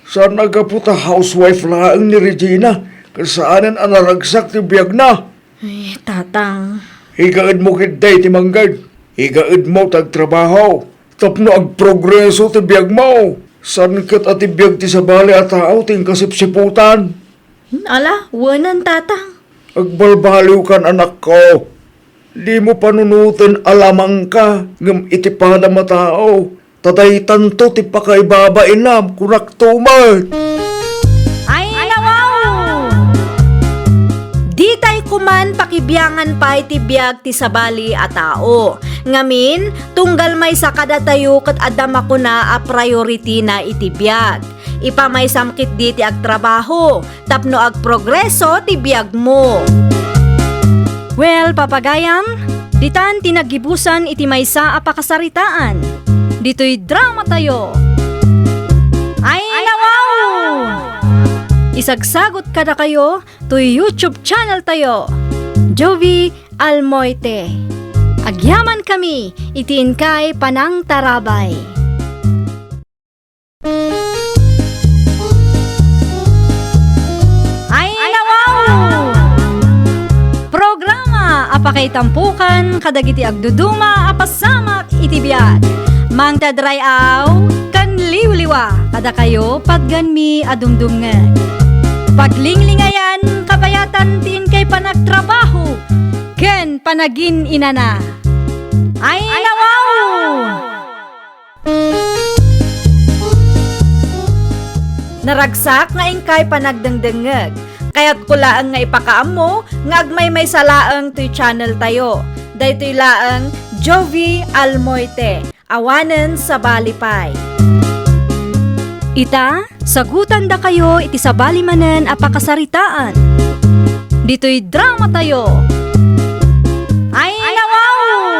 Saan a gapu ta housewife laeng ni Regina, ket saanen a naragsak ti biagna. Ay, tatang. Igaedmo ketdi ti mangngeg. Igaedmo ti agtrabaho. Tapno agprogreso ti biagmo, saan ket a ti biag ti sabali a tao ti inkasipsiputan. Hmm, ala, wenan, Tatang. Agbalbaliwkan, anakko. Dimo panunoten a lamangka ngem iti padam a tao, ta daytanto ti pakaibabainam, kunakto met. Ay, nawaw! Ditay koman pakibiangan pay ti biag ti sabali a tao. Ngamin, tunggal maysa kadatayo ket adda makuna a priority na iti biag. Ipamaysam ketdi ti agtrabaho tapno agprogreso ti biagmo. Well, papagayam, ditan ti naggibusan iti maysa a pakasaritaan. Ditoy dramatayo. Ay, nawaw! Isagsagot kadakayo toy YouTube channel tayo, Jovie Almoite. Agyamankami iti inkay panangtarabay. Ay, nawaw! Programa a pakaitampukan kadagiti agduduma a pasamak iti biag. Mangted ray-aw ken liwliwa kadakayo, patganmi a dumdumngeg. Paglinglingayan, kabayatan ti inkay panagtrabaho ken panagin-inana. Ay, nawaw! Naragsak nga inkay panagdengdengngeg. Kayatko laeng nga ipakaammo nga agmaymaysa laeng toy channel tayo. Daytoy laeng Jovie Almoite, awanen sabali pay. Ita, sagutandakayo iti sabali manen a pakasaritaan. Ditoy dramatayo. Ay, nawaw!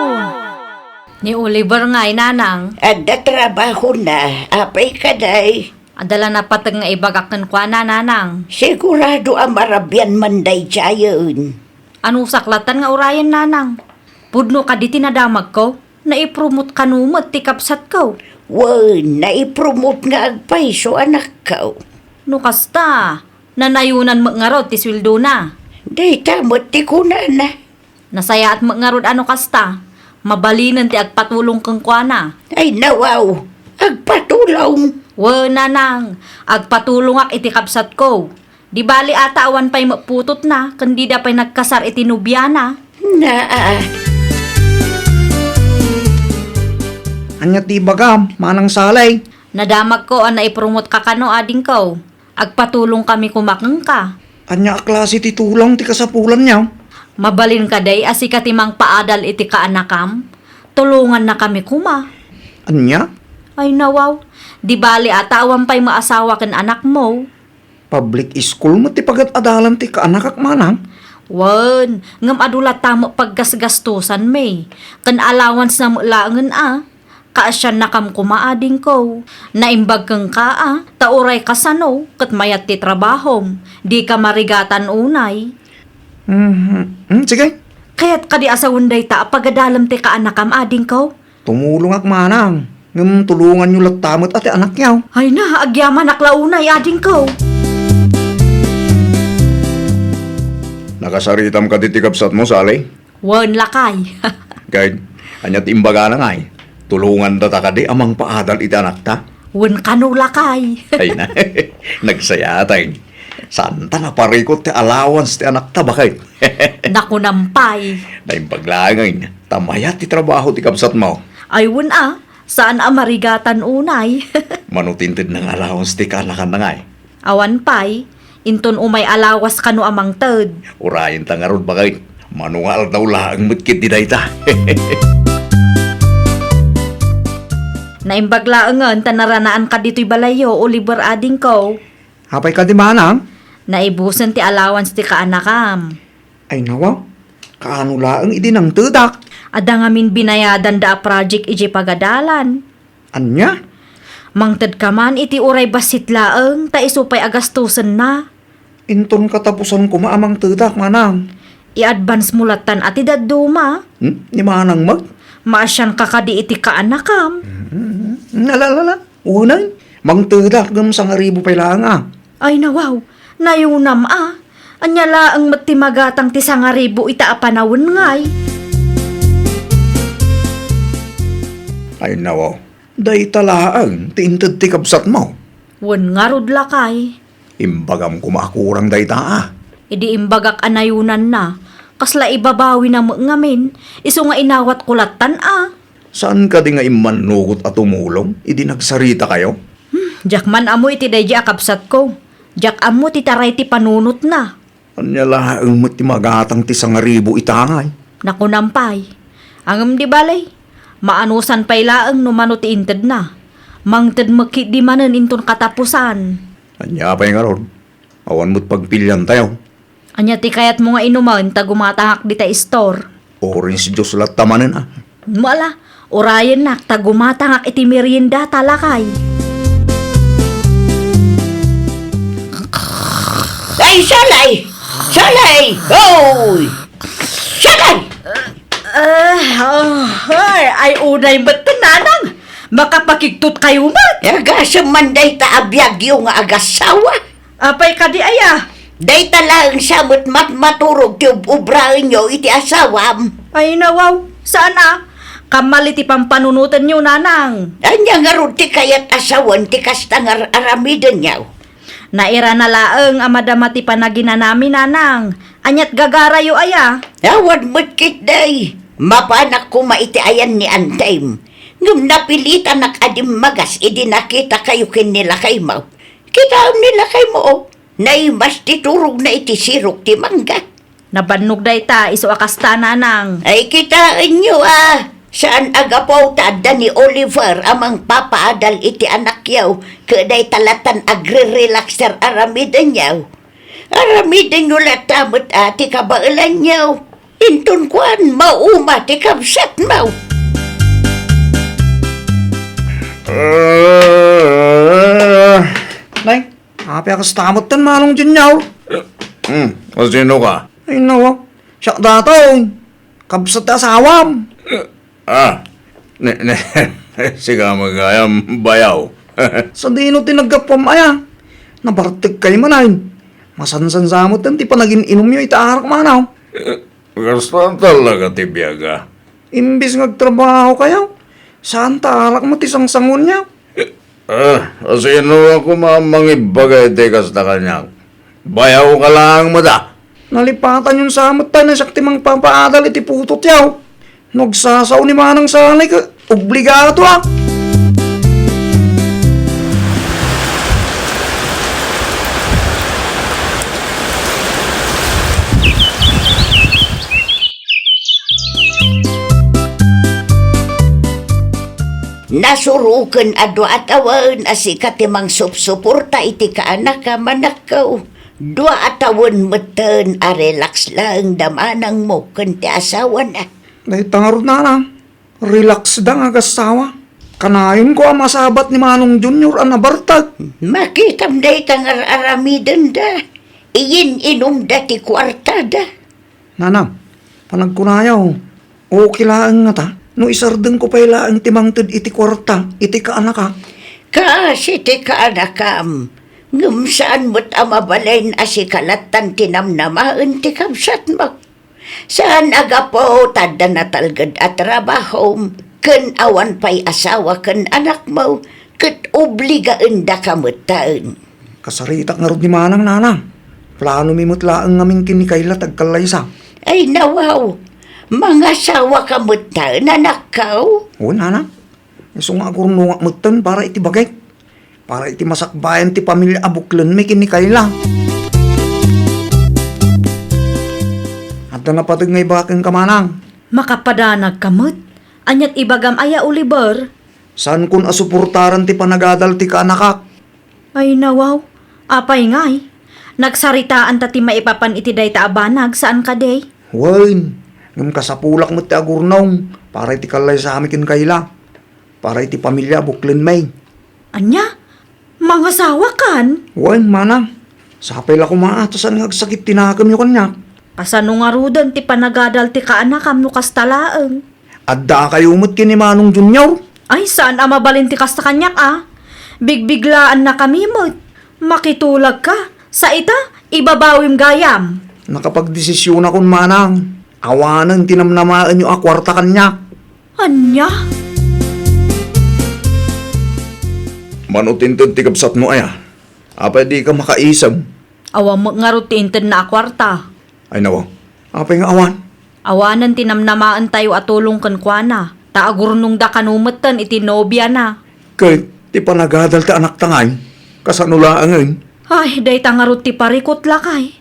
Ni Oliver ngay, nanang. Adda trabahona. Apay kadi? Adda la napateg nga ibagak kenkuana, nanang. Sigurado a marabian man daydiayen. Anusak lattan nga urayen, nanang? Pudno kadi ti nadamagko? Naipromot kano met ti kabsatko? Wen, naipromot nga agpayso, anakko. No kasta, nanayonan met ngarud ti sueldona. Dayta met ti kunana. Nasayaat met ngarud a no kasta, mabalinen ti agpatulong kenkuana. Ay, nawaw! Agpatulong! Wen, nanang, agpatulongak iti kabsatko. Di bali a ta awan pay met putotna, ken dida pay nagkasar iti nobiana. Naa. Ania ti ibagam, Manang Salay? Nadamagko a naipromotka kano, adingko. Agpatulongkami koma kenka. Ania a klase ti tulong ti kasapulanyo? Mabalin kadi a sika ti mangpaadal iti kaanakam? Tulongannakami koma. Ania? Ay, nawaw. Di bali a ta awan pay maasawa ken anakmo. Public school met ti pagad-adalan ti kaanakak, manang? Wen, ngem adu latta met paggasgastosanmi. Ken allowance-na met laengen a. Kaasiannakam koma, adingko. Naimbag kenka a, ta uray kasano, ket mayat ti trabahom. Dika marigatan unay. Mhm. Hmm, sige. Kayat kadi a sawen dayta a pagadalem ti kaanakam, adingko? Tumulongak, manang. Ngem tulonganyo latta met a ti anakyo. Ay na, agyamanak la unay, adingko. Nakasaritam kadi ti kabsatmo, Sally? Wen, lakay. Ket, ania ti imbagana ngay? Tulongandata kadi a mangpaadal iti anakta? Wen kano, lakay. Ay na, nagsayaat. Saanta naparikut ti allowance ti anakta, baket? Nakunam pay. Naimbag laengen, ta mayat ti trabaho ti kabsatmo. Ay, wen a, saan a marigatan unay. Mano ti intedna nga allowance ti kaanakanna ngay? Awan pay, inton umay alawas kano a mangted. Urayenta ngarud, baket. Mano nga aldaw laeng met ketdi dayta. Naimbag laengen ta naranaan ka ditoy balayyo, Oliver, adingko. Apay kadi, manang? Naibusen ti allowance ti kaanakam. Ay, nawa, kaano laeng idi nangtedak? Adda ngamin binayadanda a project idiay pagadalan. Ania? Mangted ka man iti uray bassit laeng ta isu pay a gastusenna. Inton katapusan koma a mangtedak, manang. I-advance mo lattan a ti dadduma. Hmm? Ni manang met? Maasian ka kadi iti kaanakam. Hmm. Ala, ala, ala. Unay, mangtedak ngem sangaribu pay laeng a. Ay, nawaw, nayunam a. Ania laeng met ti magatang ti sangaribu ita a panawen ngay? Ay, nawaw, Dayta laeng ti inted ti kabsatmo. Wen ngarud, lakay. Imbagam koma a kurang dayta, a. Idi imbagak a nayunanna, kasla ibabawina met ngamin, isu nga inawatko lattan, a. Saan kadi nga immannugot a tumulong idi nagsaritakayo? Hmm, diak man ammo iti daydi a kabsatko. Diak ammo ti taray ti panunotna. Ania laeng met ti magatang ti sangaribu itangay? Nakunam pay. Ngem di bale, maanusan pay laeng no mano ti intedna. Mangted met ketdi manen inton katapusan. Ania pay ngarud? Awan met pagpiliantayo. Ania ti kayatmo nga inumen ta gumatangak dita store? Orange juice latta manen, a. Ala, urayennak ta gumatangak iti meriendata, lakay. Ay, salay! Salay! Hoy! Salay! Ah, oh, ay, ay, unay met, nanang. Makapakigtot kayo met. Agasem man dayta a biagyo nga agasawa. Apay kadi aya? Dayta laeng sa met matmaturog ti ub-ubraenyo iti asawam. Ay, nawaw. Saan a? Kamali ti pampanunotenyo, nanang. Ania ngarud ti kayat a sawen ti kasta nga ar-, aramidenyo? Nairana laeng a madama ti panaginanami, nanang. Aniat gagarayo aya? Awan met ketdi. Mapanak koma iti ayan ni Antem. Ngem napilitanak a dimmagas idi nakitakayo ken ni lakaymo. Kitaem ni lakaymo, o, naimas ti turogna iti sirok ti mangga. Nabannog dayta, isu a kasta, nanang. Ay, kitaenyo, a, saan a gapu ta adda ni Oliver a mangpapaadal iti anakyo, ket dayta lattan agre-relaxer aramidenyo. Aramidenyo latta met, a, ti kabaelanyo. Inton kuan, mauma ti kabsatmo. Ah. Nay, apay a kasta met ten, Manong Junior? Hmm, asino ka? Ay, nawa. Siak datoy. Kabsat ti asawam. Ah, ne, ne, sika met gayam, bayaw. Sadino ti naggapuam aya? Nabartek kay man ay. Masansan sa met ti panagin-inumyo iti arak, Manong. Kasta talaga ti biag, a. Imbes nga agtrabaho kayo, saan ta arak met ti sangsangonyo? Ah, asino a koma mangibaga iti kasta kaniak? Bayaw ka laeng met, a. Nalipatanyon sa met ta no siak ti mangpapaadal iti putotyo. No agsasao ni Manang Salay ket obligato, a. Nasuroken a dua a tawen a sika ti mangsupsuporta iti kaanakam, anakko. Dua a tawen metten a relax laeng da manangmo ken ti asawana. Dayta ngarud, nanang. Relax da nga agassawa. Kanayonko a masabat ni Manong Junior a nabartek. Makitam dayta nga ar-aramidenda. Iyin-inumda ti kuartada. Nanang, panagkunayo, okay laeng ngata no isardengko pay laeng ti mangted iti kuarta iti kaanakak. Kas iti kaanakam, ngem saan met a mabalin a sika lattan ti namnamaen ti kabsatmo. Saan a gapu ta adda natalged a trabahom ken awan pay asawa ken anakmo, ket obligaendaka metten. Kasaritak ngarud ni Manang, nanang. Planomi met laeng ngamin ken ni Kayla ti agkallaysa. Ay, nawaw. Mangasawaka metten, anakko? Wen, nanang. Isu nga agurnongak metten para iti bagik. Para iti masakbayan ti pamilia a buklenmi ken ni Kayla. Adda napateg nga ibagak kenka, Manang. Makapadanagka met. Aniat ibagam aya, Oliver? Saankon a suportaran ti panagadal ti kaanakak. Ay, nawaw. Apay ngay? Nagsaritaan ta ti maipapan iti dayta a banag, saan kadi? Wen, ngem kasapulak met ti agurnong para iti kallaysami ken Kayla. Para iti pamilia a buklenmi. Ania? Mangasawakan? Wen, manang. Sapay la koma a ta saan nga agsakit ti nakemyo kaniak. Kasano ngaruden ti panagadal ti kaanakam no kasta laeng? Addaakayo met ken ni Manong Junior? Ay, saan a mabalin ti kasta kaniak a. Bigbiglaannakami met. Makitulagka, sa ita, ibabawim gayam. Nakapagdesisionakon, manang. Awanen ti namnamaenyo a kuarta kaniak. Ania? Mano ti inted ti kabsatmo aya? Apay dika makaisem? Awan met ngarud ti intedna a kuarta. Ay nawaw, apay nga awan? Awanen ti namnamaentayo a tulong kenkuana, ta agurnongda kano metten iti nobiana. Ket ti panagadal ti anakta ngay, kasano laengen? Ay, dayta ngarud ti parikut, lakay.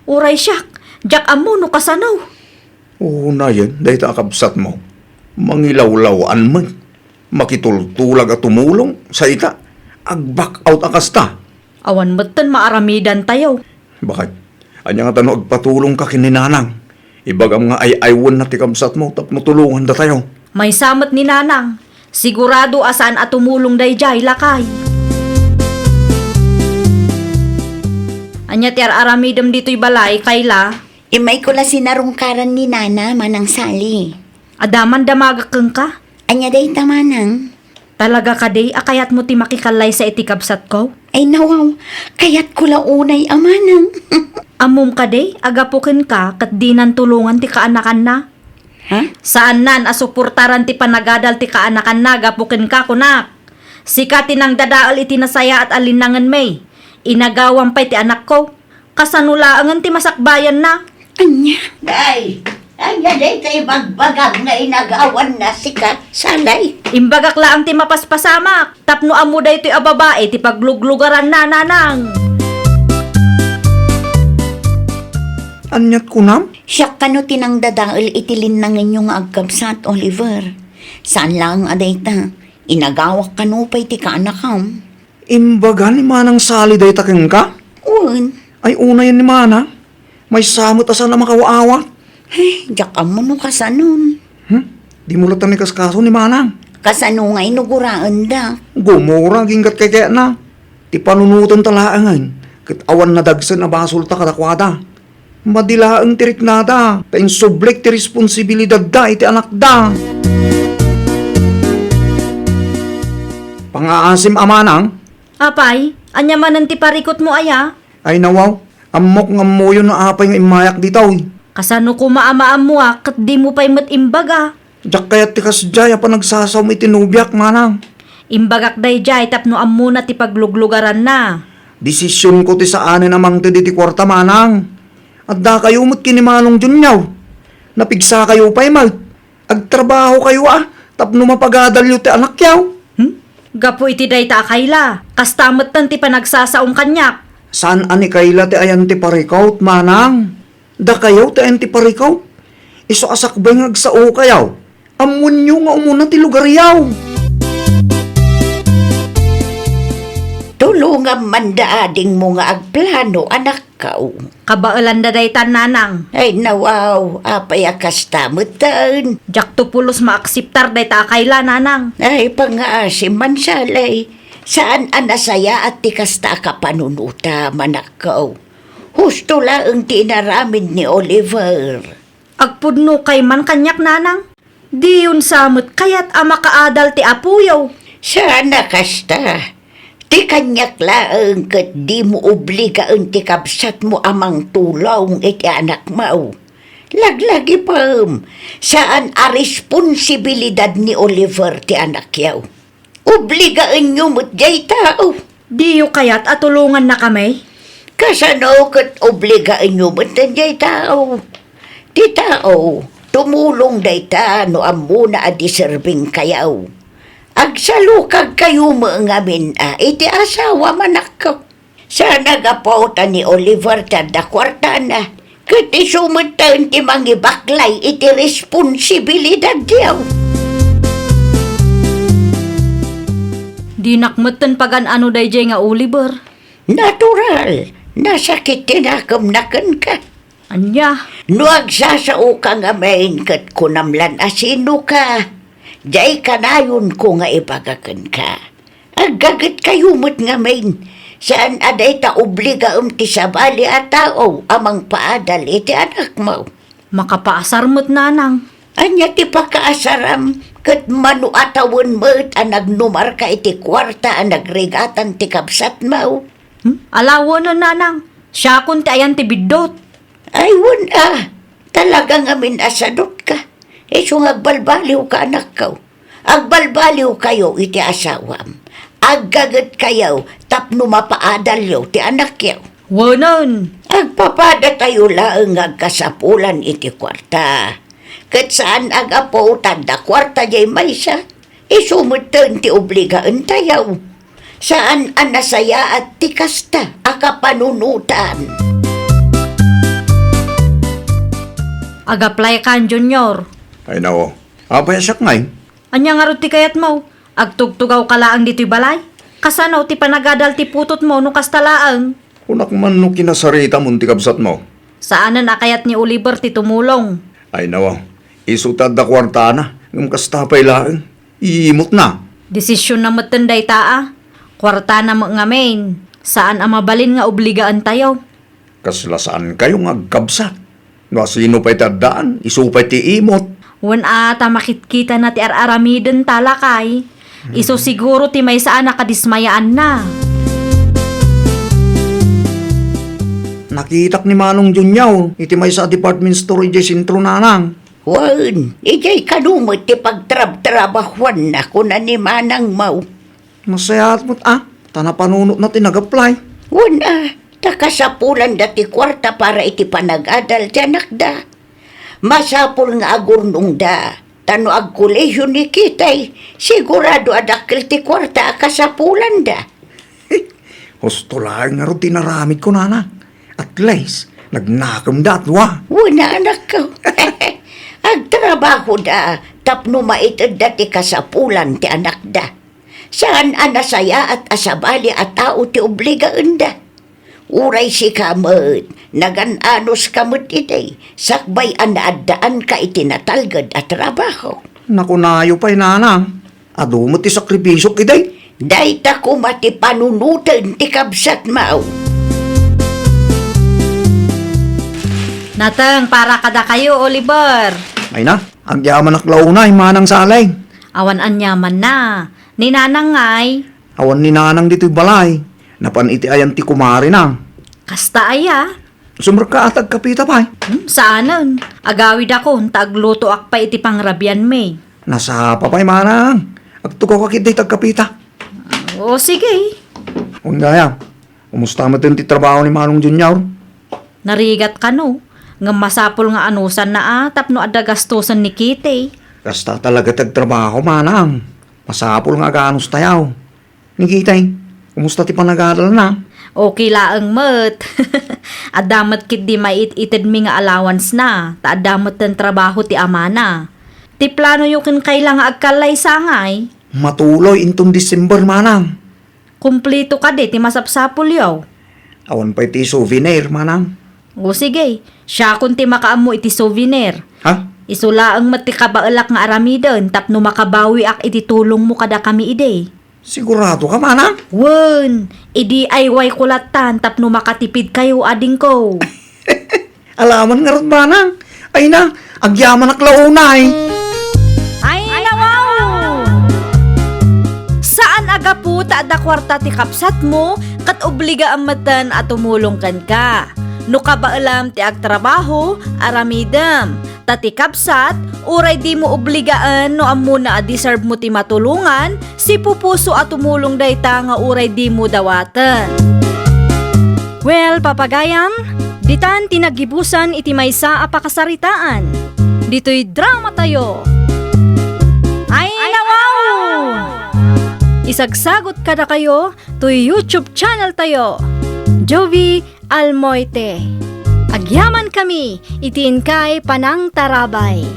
Uray siak, diak ammo no kasano. Unayen dayta a kabsatmo. Mangilawlaw-an met. Makitultulag a tumulong, sa ita, ag-back out a kasta. Awan metten maaramidantayo. Bakit? Ania ngata no agpatulongka ken ni Nanang? Ibagam nga ay-aywenna ti kabsatmo tapno tulongandatayo. Maysa met ni Nanang. Sigurado a saan a tumulong daydiay, lakay. Ania ti ar-aramidem ditoy balay, Kayla? Immayko la sinarungkaran ni Nana, Manang Sally. Adda man damagak kenka? Ania dayta, Manang? Talaga kadi a kayatmo ti makikallaysa iti kabsatko? Ay nawaw, kayatko la unay a manang. Ammom kadi a gapu kenka ket dinan tulongan ti kaanakanna? Ha? Saannan a suportaran ti panagadal ti kaanakanna gapu kenka, kunak. Sika ti nangdadael iti nasayaat a linnangenmi. Inagawam pay ti anakko. Kasano laengen ti masakbayanna? Ania? Day, ania dayta ibagbagam nga inagawanna sika, Salay? Imbagak laeng ti mapaspasamak, tapno ammo daytoy a babai ti pagluglugaranna, Nanang. Aniat kunam? Siak kano ti nangdadael iti linnangenyo nga agkabsat, Oliver. Saan laeng a dayta, inagawak kano pay ti kaanakam. Imbaga ni Manang Sally dayta kenka? Wen. Ay, unayen ni Manang. Maysa met a saan a makawa-awat. Ay, diak ammo no kasanon. Hmm? Dimo latta maikaskaso ni Manang. Kasano ngay no guraenda? Gumura, aginggat kayatna. Ti panunotenta laengen, ket awan nadagsen a basolta kadakuada. Madi laeng ti riknada, ta insublik ti responsibilidadda iti anakda. Pangaasim a manang. Apay, ania manen ti parikutmo aya? Ay nawaw, ammok nga ammoyo no apay nga immayak ditoy. Kasano koma a maammoak ket dimo pay met imbaga? Diak kayat ti kasdiay a panagsasaom iti nobiak, manang. Imbagak daydiay tapno ammona ti pagluglugaranna. Desisionko ti saanen a mangted iti kuarta, manang. Addakayo met ken ni Manong Junio. Napigsakayo pay met. Agtrabahokayo a tapno mapagadalyo ti anakyo. Hmm? Gapu iti dayta a Kayla, kasta metten ti panagsasaom kaniak. Saan a ni Kayla ti ayan ti parikut, manang. Dakayo ti ayan ti parikut. Isu a sakbay nga agsaokayo, ammoenyo nga umuna ti lugaryo. Tulongam man da adingmo nga agplano, anakko. Kabaelanda daytan, nanang. Ay, nawaw, apay a kasta metten? Diakto pulos maakseptar dayta a Kayla, nanang. Ay, pangngaasim man, Sally. Saan a nasayaat ti kasta a kapanunotam, anakko. Husto laeng ti inaramid ni Oliver. Agpudnokay man kaniak, nanang. Diyon sa met kayat a makaadal ti apoyo. Saan a kasta. Ti kaniak laeng ket dimo obligaen ti kabsatmo a mangtulong iti anakmo. Laglagipem, saan a responsibilidad ni Oliver ti anakyo. Obligaenyo met jay tao. Diyo kayat a tulongannakami? Kasano ket obligaenyo met jay tao? Ti tao, tumulong dayta no ammona a deservingkayo. Agsalukagkayo met ngamin a iti asawam, anakko. Saan a gapu ta ni Oliver ti adda kuartana, ket isu metten ti mangibaklay iti responsibilidadyo. Dinak metten pagan-ano daydiay nga Oliver. Natural, nasakit ti nakemna kenka. Ania? No agsasaoka ngamin ket kunam lan a sinoka, jay kanayonko nga ibaga kenka. Aggagetkayo met ngamin, saan a dayta obligaem ti sabali a tao a mangpaadal iti anakmo. Makapaasar met, nanang. Ania ti pakaasaram ket mano a tawen met a nagnumarka iti kuarta a nagrigatan ti kabsatmo? Hmm? Alawenen, nanang. Siakon ti ayan ti biddut. Ay, wen a. Talaga ngamin a sadutka. Isu nga agbalbaliwka, anakko. Agbalbaliwkayo iti asawam. Aggagetkayo tapno mapaadalyo ti anakyo. Wenen. Agpapadatayo laeng nga agkasapulan iti kuarta. Ket saan a gapu ta adda kuarta diay maysa, isu metten ti obligaentayo. Saan a nasayaat ti kasta a kapanunotan. Ag-apply kan, Junior. Ay, nao. Apay a siak ngay? Ania ngarud ti kayatmo? Agtugtugawka laeng ditoy balay? Kasano ti panagadal ti putotmo no kasta laeng? Kunak man no kinasaritam ti kabsatmo. Saanen a kayat ni Oliver ti tumulong. Ay, nao. Isu ta adda kuartana, ngem kasta pay laeng. Iimotna. Desisionna metten dayta a. Kuartana met ngamin. Saan a mabalin nga obligaentayo. Kasla saankayo nga agkabsat. No asino pay ti addaan, isu pay ti imot. Wen a, ta makitkitana ti ar-aramidenta, lakay. Isu siguro ti maysa a nakadismayaanna. Nakitak ni Manong Junior iti maysa a department store idiay sentro, nanang. Wen, idiay kano met ti pagtrabtrabahuanna, kuna ni Manang Mau. Nasayaat met a, ta napanunotna ti nag-apply. Wen a, ta kasapulanda ti kuarta para iti panagadal ti anakda. Masapul nga agurnongda, ta no agkolehiyo ni Kitay, sigurado a dakkel ti kuarta a kasapulanda. Husto laeng ngarud ti inaramidko, nanang. At least, nagnakemda a dua. Wen a, anakko. Agtrabahoda tapno maitedda ti kasapulan ti anakda. Saan a nasayaat a sabali a tao ti obligaenda. Uray sika met, nagan-anuska met idi, sakbay a naaddaanka iti natalged a trabaho. Nakunayo pay, nanang, adu met ti sakripisiok idi. Dayta koma ti panunoten ti kabsatmo. Nateng para kadakayo, Oliver. Ay na, agyamanak la unay, Manang Saleng. Awan aniamanna. Ni Nanang ngay? Awan ni Nanang ditoy balay. Napan iti ayan ti kumarina. Kasta aya? Sumrekka a ti agkapita pay. Hmm, saanen. Agawidakon ta aglutoak pay iti pangrabianmi. Nasapa pay, Manang. Agtugawka ketdi ti agkapita. O, sige. Wen gayam, kumusta met ti trabaho ni Manong Junior? Narigat kano, ngem masapul nga anusanna a tapno adda gastusen ni Kitty. Kasta talaga ti agtrabaho, Manang. Masapul nga aganustayo. Ni Kitty, kumusta ti panagadalna? Okay laeng met. Adda met ketdi maiit-itedmi nga allowance na, ta adda metten trabaho ti amana. Ti planoyo ken Kayla nga agkallaysa ngay? Matuloy inton December, Manang. Kumpleto kadi ti masapsapulyo? Awan pay ti souvenir, Manang. O sige, siakon ti makaammo iti souvenir. Ha? Isu laeng met ti kabaelak nga aramiden tapno makabawiak iti tulongmo kadakami idi. Sigurado ka, Manang? Wen, i-D I Y ko lattan tapno makatipidkayo, adingko. Alaman ngarud, Manang. Ay na, agyamanak la unay. Ay, nawaw! Saan a gapu ta adda kuarta ti kabsatmo, ket obligaam metten a tumulong kenka. No kabaelam ti agtrabaho, aramidem. Ta ti kabsat, uray dimo obligaen no ammona a deserve mo ti matulongan, sipupuso a tumulong dayta nga uray dimo dawaten. Well, papagayam, ditan ti naggibusan iti maysa a pakasaritaan. Ditoy drama tayo. Ay, nawaw! Isagsagot kadakayo toy YouTube channel tayo, Jovie Almoite. Agyamankami iti inkay panangtarabay.